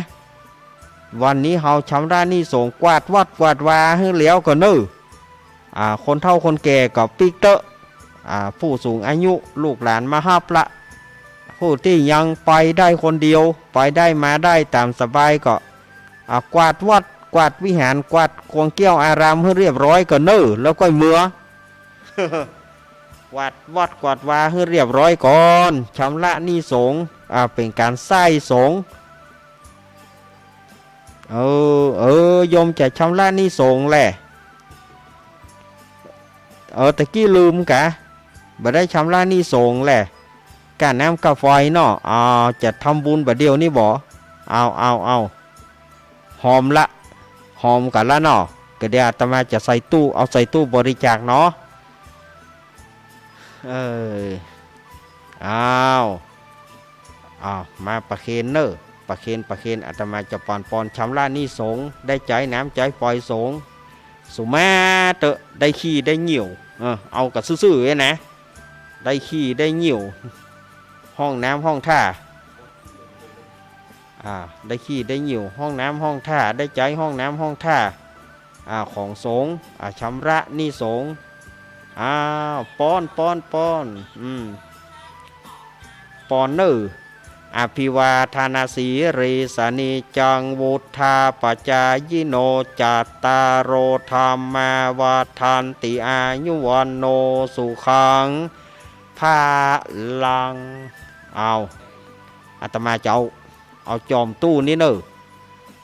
วันนี้เฮาชำระหนี้สงฆ์ กวาดวัดกวาดวาหื้อแล้วก่อเน่อ อ่า คนเฒ่าคนแก่ก็ปิ๊กเต๊อะ อ่า ผู้สูงอายุลูกหลานมาฮับละ ผู้ตี้ยังไปได้คนเดียว ไปได้มาได้ต๋ามสบายก็ อ่า กวาดวัด กวาดวิหาร กวาดขวงแก้วอารามหื้อเรียบร้อยก่อนเน่อ แล้วก้อยเมือ กวาดวัดกวาดวาหื้อเรียบร้อยก่อน ชำระหนี้สงฆ์ อ่า เป๋นก๋านใซ้สงฆ์ เออ เออ โยมจะชำระหนี้สงฆ์แหละ เออ ตะกี้ลืมกะ บ่ได้ชำระหนี้สงฆ์แหละ ก้าน้ำก้าไฟเนาะ อ่า จะทำบุญบ่าเดี่ยวนี้บ่ เอา เอา เอา ฮอมละ ฮอมกั๋นละเนาะ ก็เดี๋ยวอาตมาจะใส่ตู้ เอาใส่ตู้บริจาคเนาะ เออ อ้าว อ้าว มาประเคนเน่อ ประเคน ประเคน อาตมาจะปอนปอนชำระหนี้สงฆ์ ได้ใจ๊น้ำใจ๊ไฟสงฆ์ สุมาเต๊อะ ได้ขี้ได้เยี่ยว เออ เอากั๋นซื่อๆ เอ้ยนะ ได้ขี้ได้เยี่ยว ห้องน้ำห้องท่า อ่า ได้ขี้ได้เยี่ยว ห้องน้ำห้องท่า ได้ใจ๊ห้องน้ำห้องท่า อ่า ของสงฆ์ อ่า ชำระหนี้สงฆ์ อ้าว ปอน ปอน ปอน อืม ปอนเน่อ อภิวาทนสีลิสสะนิจจัง วุฑฒาปจายิโน จัตตาโร ธัมมา วัฑฒันติ อายุ วัณโณ สุขัง พะลัง เอา อาตมาจะเอา เอาจอมตู้นี้เน่อ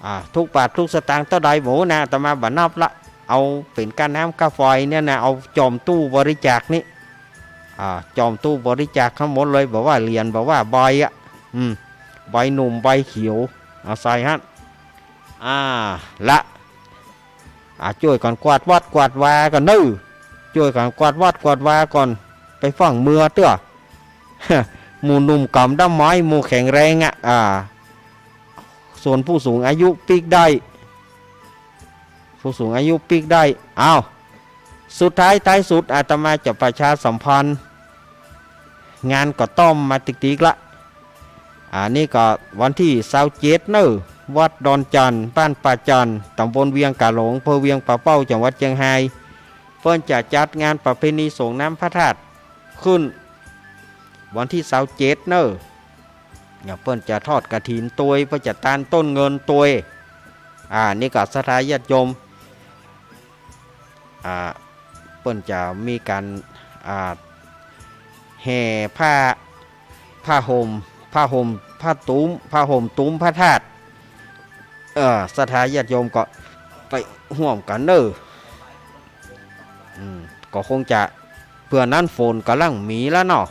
อ่า ทุกบาททุกสตางค์เต้าใดบ่ฮู้นะ อาตมาบ่นับละ เอาเป๋นก้าน้ำก้าไฟเนี่ยนะ เอาจอมตู้บริจาคนี้ อ่า จอมตู้บริจาคทั้งหมดเลย บ่ว่าเหรียญ บ่ว่าใบอะ อืม ใบหนุ่ม ใบเขียว เอาใส่หั้น อ่า ละ อ่า จ้วยกั๋นกวาดวัดกวาดวาก่อนเน่อ จ้วยกั๋นกวาดวัดกวาดวาก่อน ไปฟั่งเมือเต๊อะ หมู่หนุ่มก๋ำด้ามไม้ หมู่แข็งแรงอะ อ่า ส่วนผู้สูงอายุปิ๊กได้ ผู้สูงอายุปิ๊กได้ อ้าว สุดท้ายท้ายสุด อาตมาจะประชาสัมพันธ์ งานก็ต้อมมาติ๊กๆ ละ อันนี้ก็วันตี้ซาวเจ็ดเน่อ วัดดอนจั่น บ้านป่าจั่น ต๋ำบลเวียงก๋าหลง อำเภอเวียงป่าเป้า จังหวัดเจียงฮาย เปิ้นจะจัดงานประเพณีส่งน้ำพระธาตุขึ้น วันตี้ซาวเจ็ดเน่อ เนี่ย เปิ้นจะทอดกฐินตวย เปิ้นจะตานต้นเงินตวย อ่า นี่ก็ศรัทธาญาติโยม อ่า เปิ้นจะมีก๋าน อ่า แห่ผ้า ผ้าห่ม ผ้าห่ม ผ้าตุ้ม ผ้าห่มตุ้มพระธาตุ เออ ศรัทธาญาติโยมก็ไปฮ่วมกั๋นเน่อ อืม ก็คงจะ เปื้อนั้นฝนก่ำลังมีแล้วเนาะ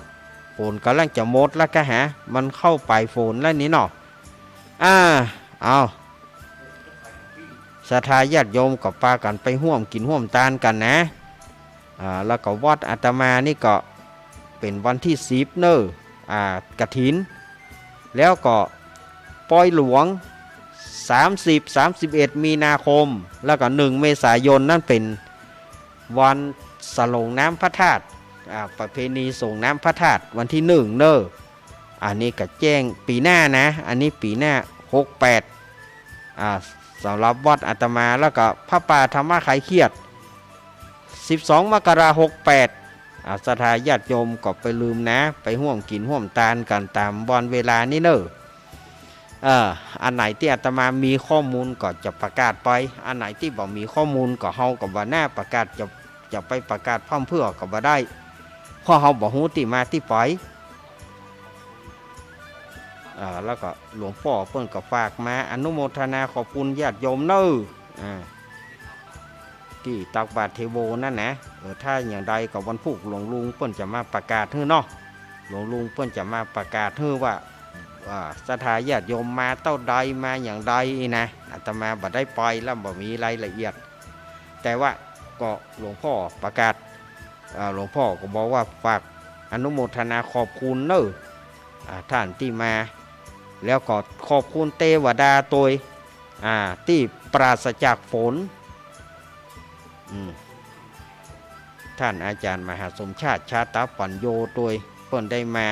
ฝนก่ำลังจะหมดแล้วกะหา มันเข้าปลายฝนแล้วนี่เนาะ อ่า เอา ศรัทธาญาติโยมก็ปากั๋นไปฮ่วมกิ๋นฮ่วมตานกั๋นนะ อ่า แล้วก็วัดอาตมานี่ก็เป๋นวันตี้สิบเน่อ อ่า กฐิน แล้วก็ปอยหลวง สามสิบ สามสิบเอ็ด มีนาคม แล้วก็หนึ่ง เมษายน นั้นเป๋นวันสรงน้ำพระธาตุ อ่า ประเพณีสรงน้ำพระธาตุ วันตี้หนึ่งเน่อ อันนี้ก็แจ้งปี๋หน้านะ อันนี้ปี๋หน้า หกแปด อ่า สำหรับวัดอาตมา แล้วก็ผ้าป่าธรรมไขเขี้ยด สิบสอง มกรา หกแปด อ่า ศรัทธาญาติโยมก็ไปลืมนะ ไปฮ่วมกิ๋นฮ่วมตานกั๋นต๋ามวันเวลานี้เน่อ เออ อันไหนตี้อาตมามีข้อมูลก็จะประกาศไป อันไหนตี้บ่มีข้อมูลก็เฮาก็บ่น่าประกาศ จะ จะไปประกาศพร่ำเพรื่อก็บ่ได้ เพราะเฮาบ่ฮู้ตี้มาตี้ไป อ่า แล้วก็หลวงป้อเปิ้นก็ฝากมาอนุโมทนาขอบคุณญาติโยมเน่อ อ่า ตี้ตักบาตรเทโวนั่นนะ เออ ถ้าอย่างใดก็วันพูกหลวงลุงเปิ้นจะมาประกาศหื้อเนาะ หลวงลุงเปิ้นจะมาประกาศหื้อว่า อ่า ศรัทธาญาติโยมมาเต้าใดมาอย่างใดนะ อาตมาบ่ได้ไปแล้วบ่มีรายละเอียด แต่ว่าก็หลวงพ่อประกาศ อ่า หลวงพ่อก็บอกว่าฝากอนุโมทนาขอบคุณเน่อ อ่า ต้านตี้มา แล้วก็ขอบคุณเตวดาตวย อ่า ตี้ปราศจากฝน อืม ต้านอาจ๋ารย์มหาสมชาติ ชาตปัญโญตวย เปิ้นได้มา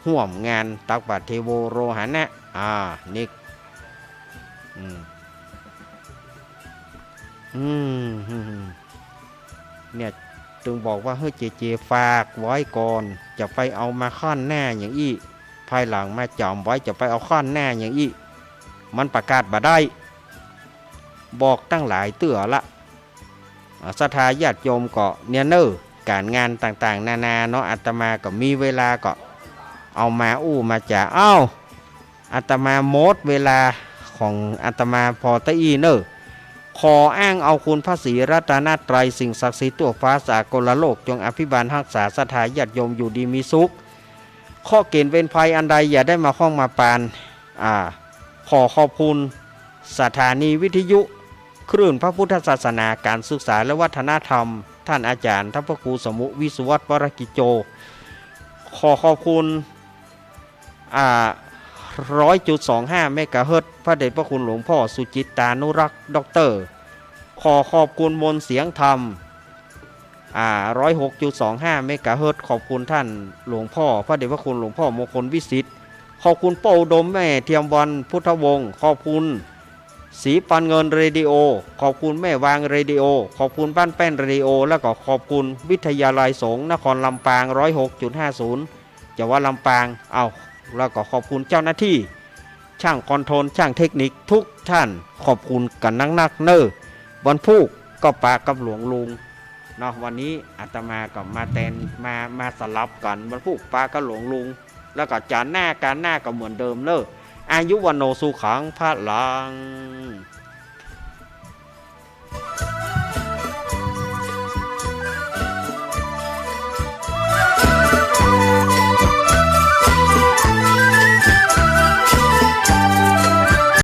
ฮ่วมงานตักบาตรเทโวโรหณะ อ่า นี่ อืม อืม อืม อืม เนี่ย ตึงบอกว่า เฮ้ย เจเจ ฝากไว้ก่อน จะไปเอามาข้างหน้าอย่างอี้ ภายหลังมาจ๋ำไว้ จะไปเอาข้างหน้าอย่างอี้ มันประกาศบ่ได้ บอกตั้งหลายเตื้อละ อ่า ศรัทธาญาติโยมก็เนี่ยเน่อ ก๋านงานต่างๆ นานาเนาะ อาตมาก็มีเวลาก็เอามาอู้มาจ๋า อ้าว อาตมาหมดเวลาของอาตมาพอตะอี้เน่อ ขออ้างเอาคุณพระศรีรัตนตรัย สิ่งศักดิ์สิทธิ์ทั่วฟ้าสากลโลก จงอภิบาลฮักษาศรัทธาญาติโยมอยู่ดีมีสุข เคราะห์เกณฑ์เวรภัยอันใดอย่าได้มาข้องมาปาน อ่า ขอขอบคุณสถานีวิทยุคลื่นพระพุทธศาสนา การศึกษาและวัฒนธรรม ท่านอาจารย์ ท่านพระครูสมุ วิศวัตร วรกิจโจ ขอขอบคุณ อ่า ร้อยจุดสองห้า เมกะเฮิรตซ์ พระเดชพระคุณหลวงพ่อสุจิตตานุรักษ์ ด็อกเตอร์ ขอขอบคุณมนต์เสียงธรรม อ่า ร้อยหกจุดสองห้า เมกะเฮิรตซ์ ขอบคุณท่านหลวงพ่อ พระเดชพระคุณหลวงพ่อมงคลวิสิทธิ์ ขอบคุณป้าอุดม แม่เทียมวัน พุทธวงศ์ ขอบคุณสีปันเงินเรดิโอ ขอบคุณแม่วางเรดิโอ ขอบคุณบ้านแป้นเรดิโอ แล้วก็ขอบคุณวิทยาลัยสงฆ์นครลำปาง ร้อยหกจุดห้าศูนย์ จังหวัดลำปาง เอา แล้วก็ขอบคุณเจ้าหน้าที่ ช่างคอนโทรล ช่างเทคนิคทุกท่าน ขอบคุณกั๋นนักๆ เน่อ วันพูกก็ปากับหลวงลุงเนาะ วันนี้อาตมาก็มาแตน มา มาสลับกั๋น วันพูกปากับหลวงลุง แล้วก็จันทร์หน้า ก๋านหน้าก็เหมือนเดิมเน่อ อายุวัณโณสุขังพะลัง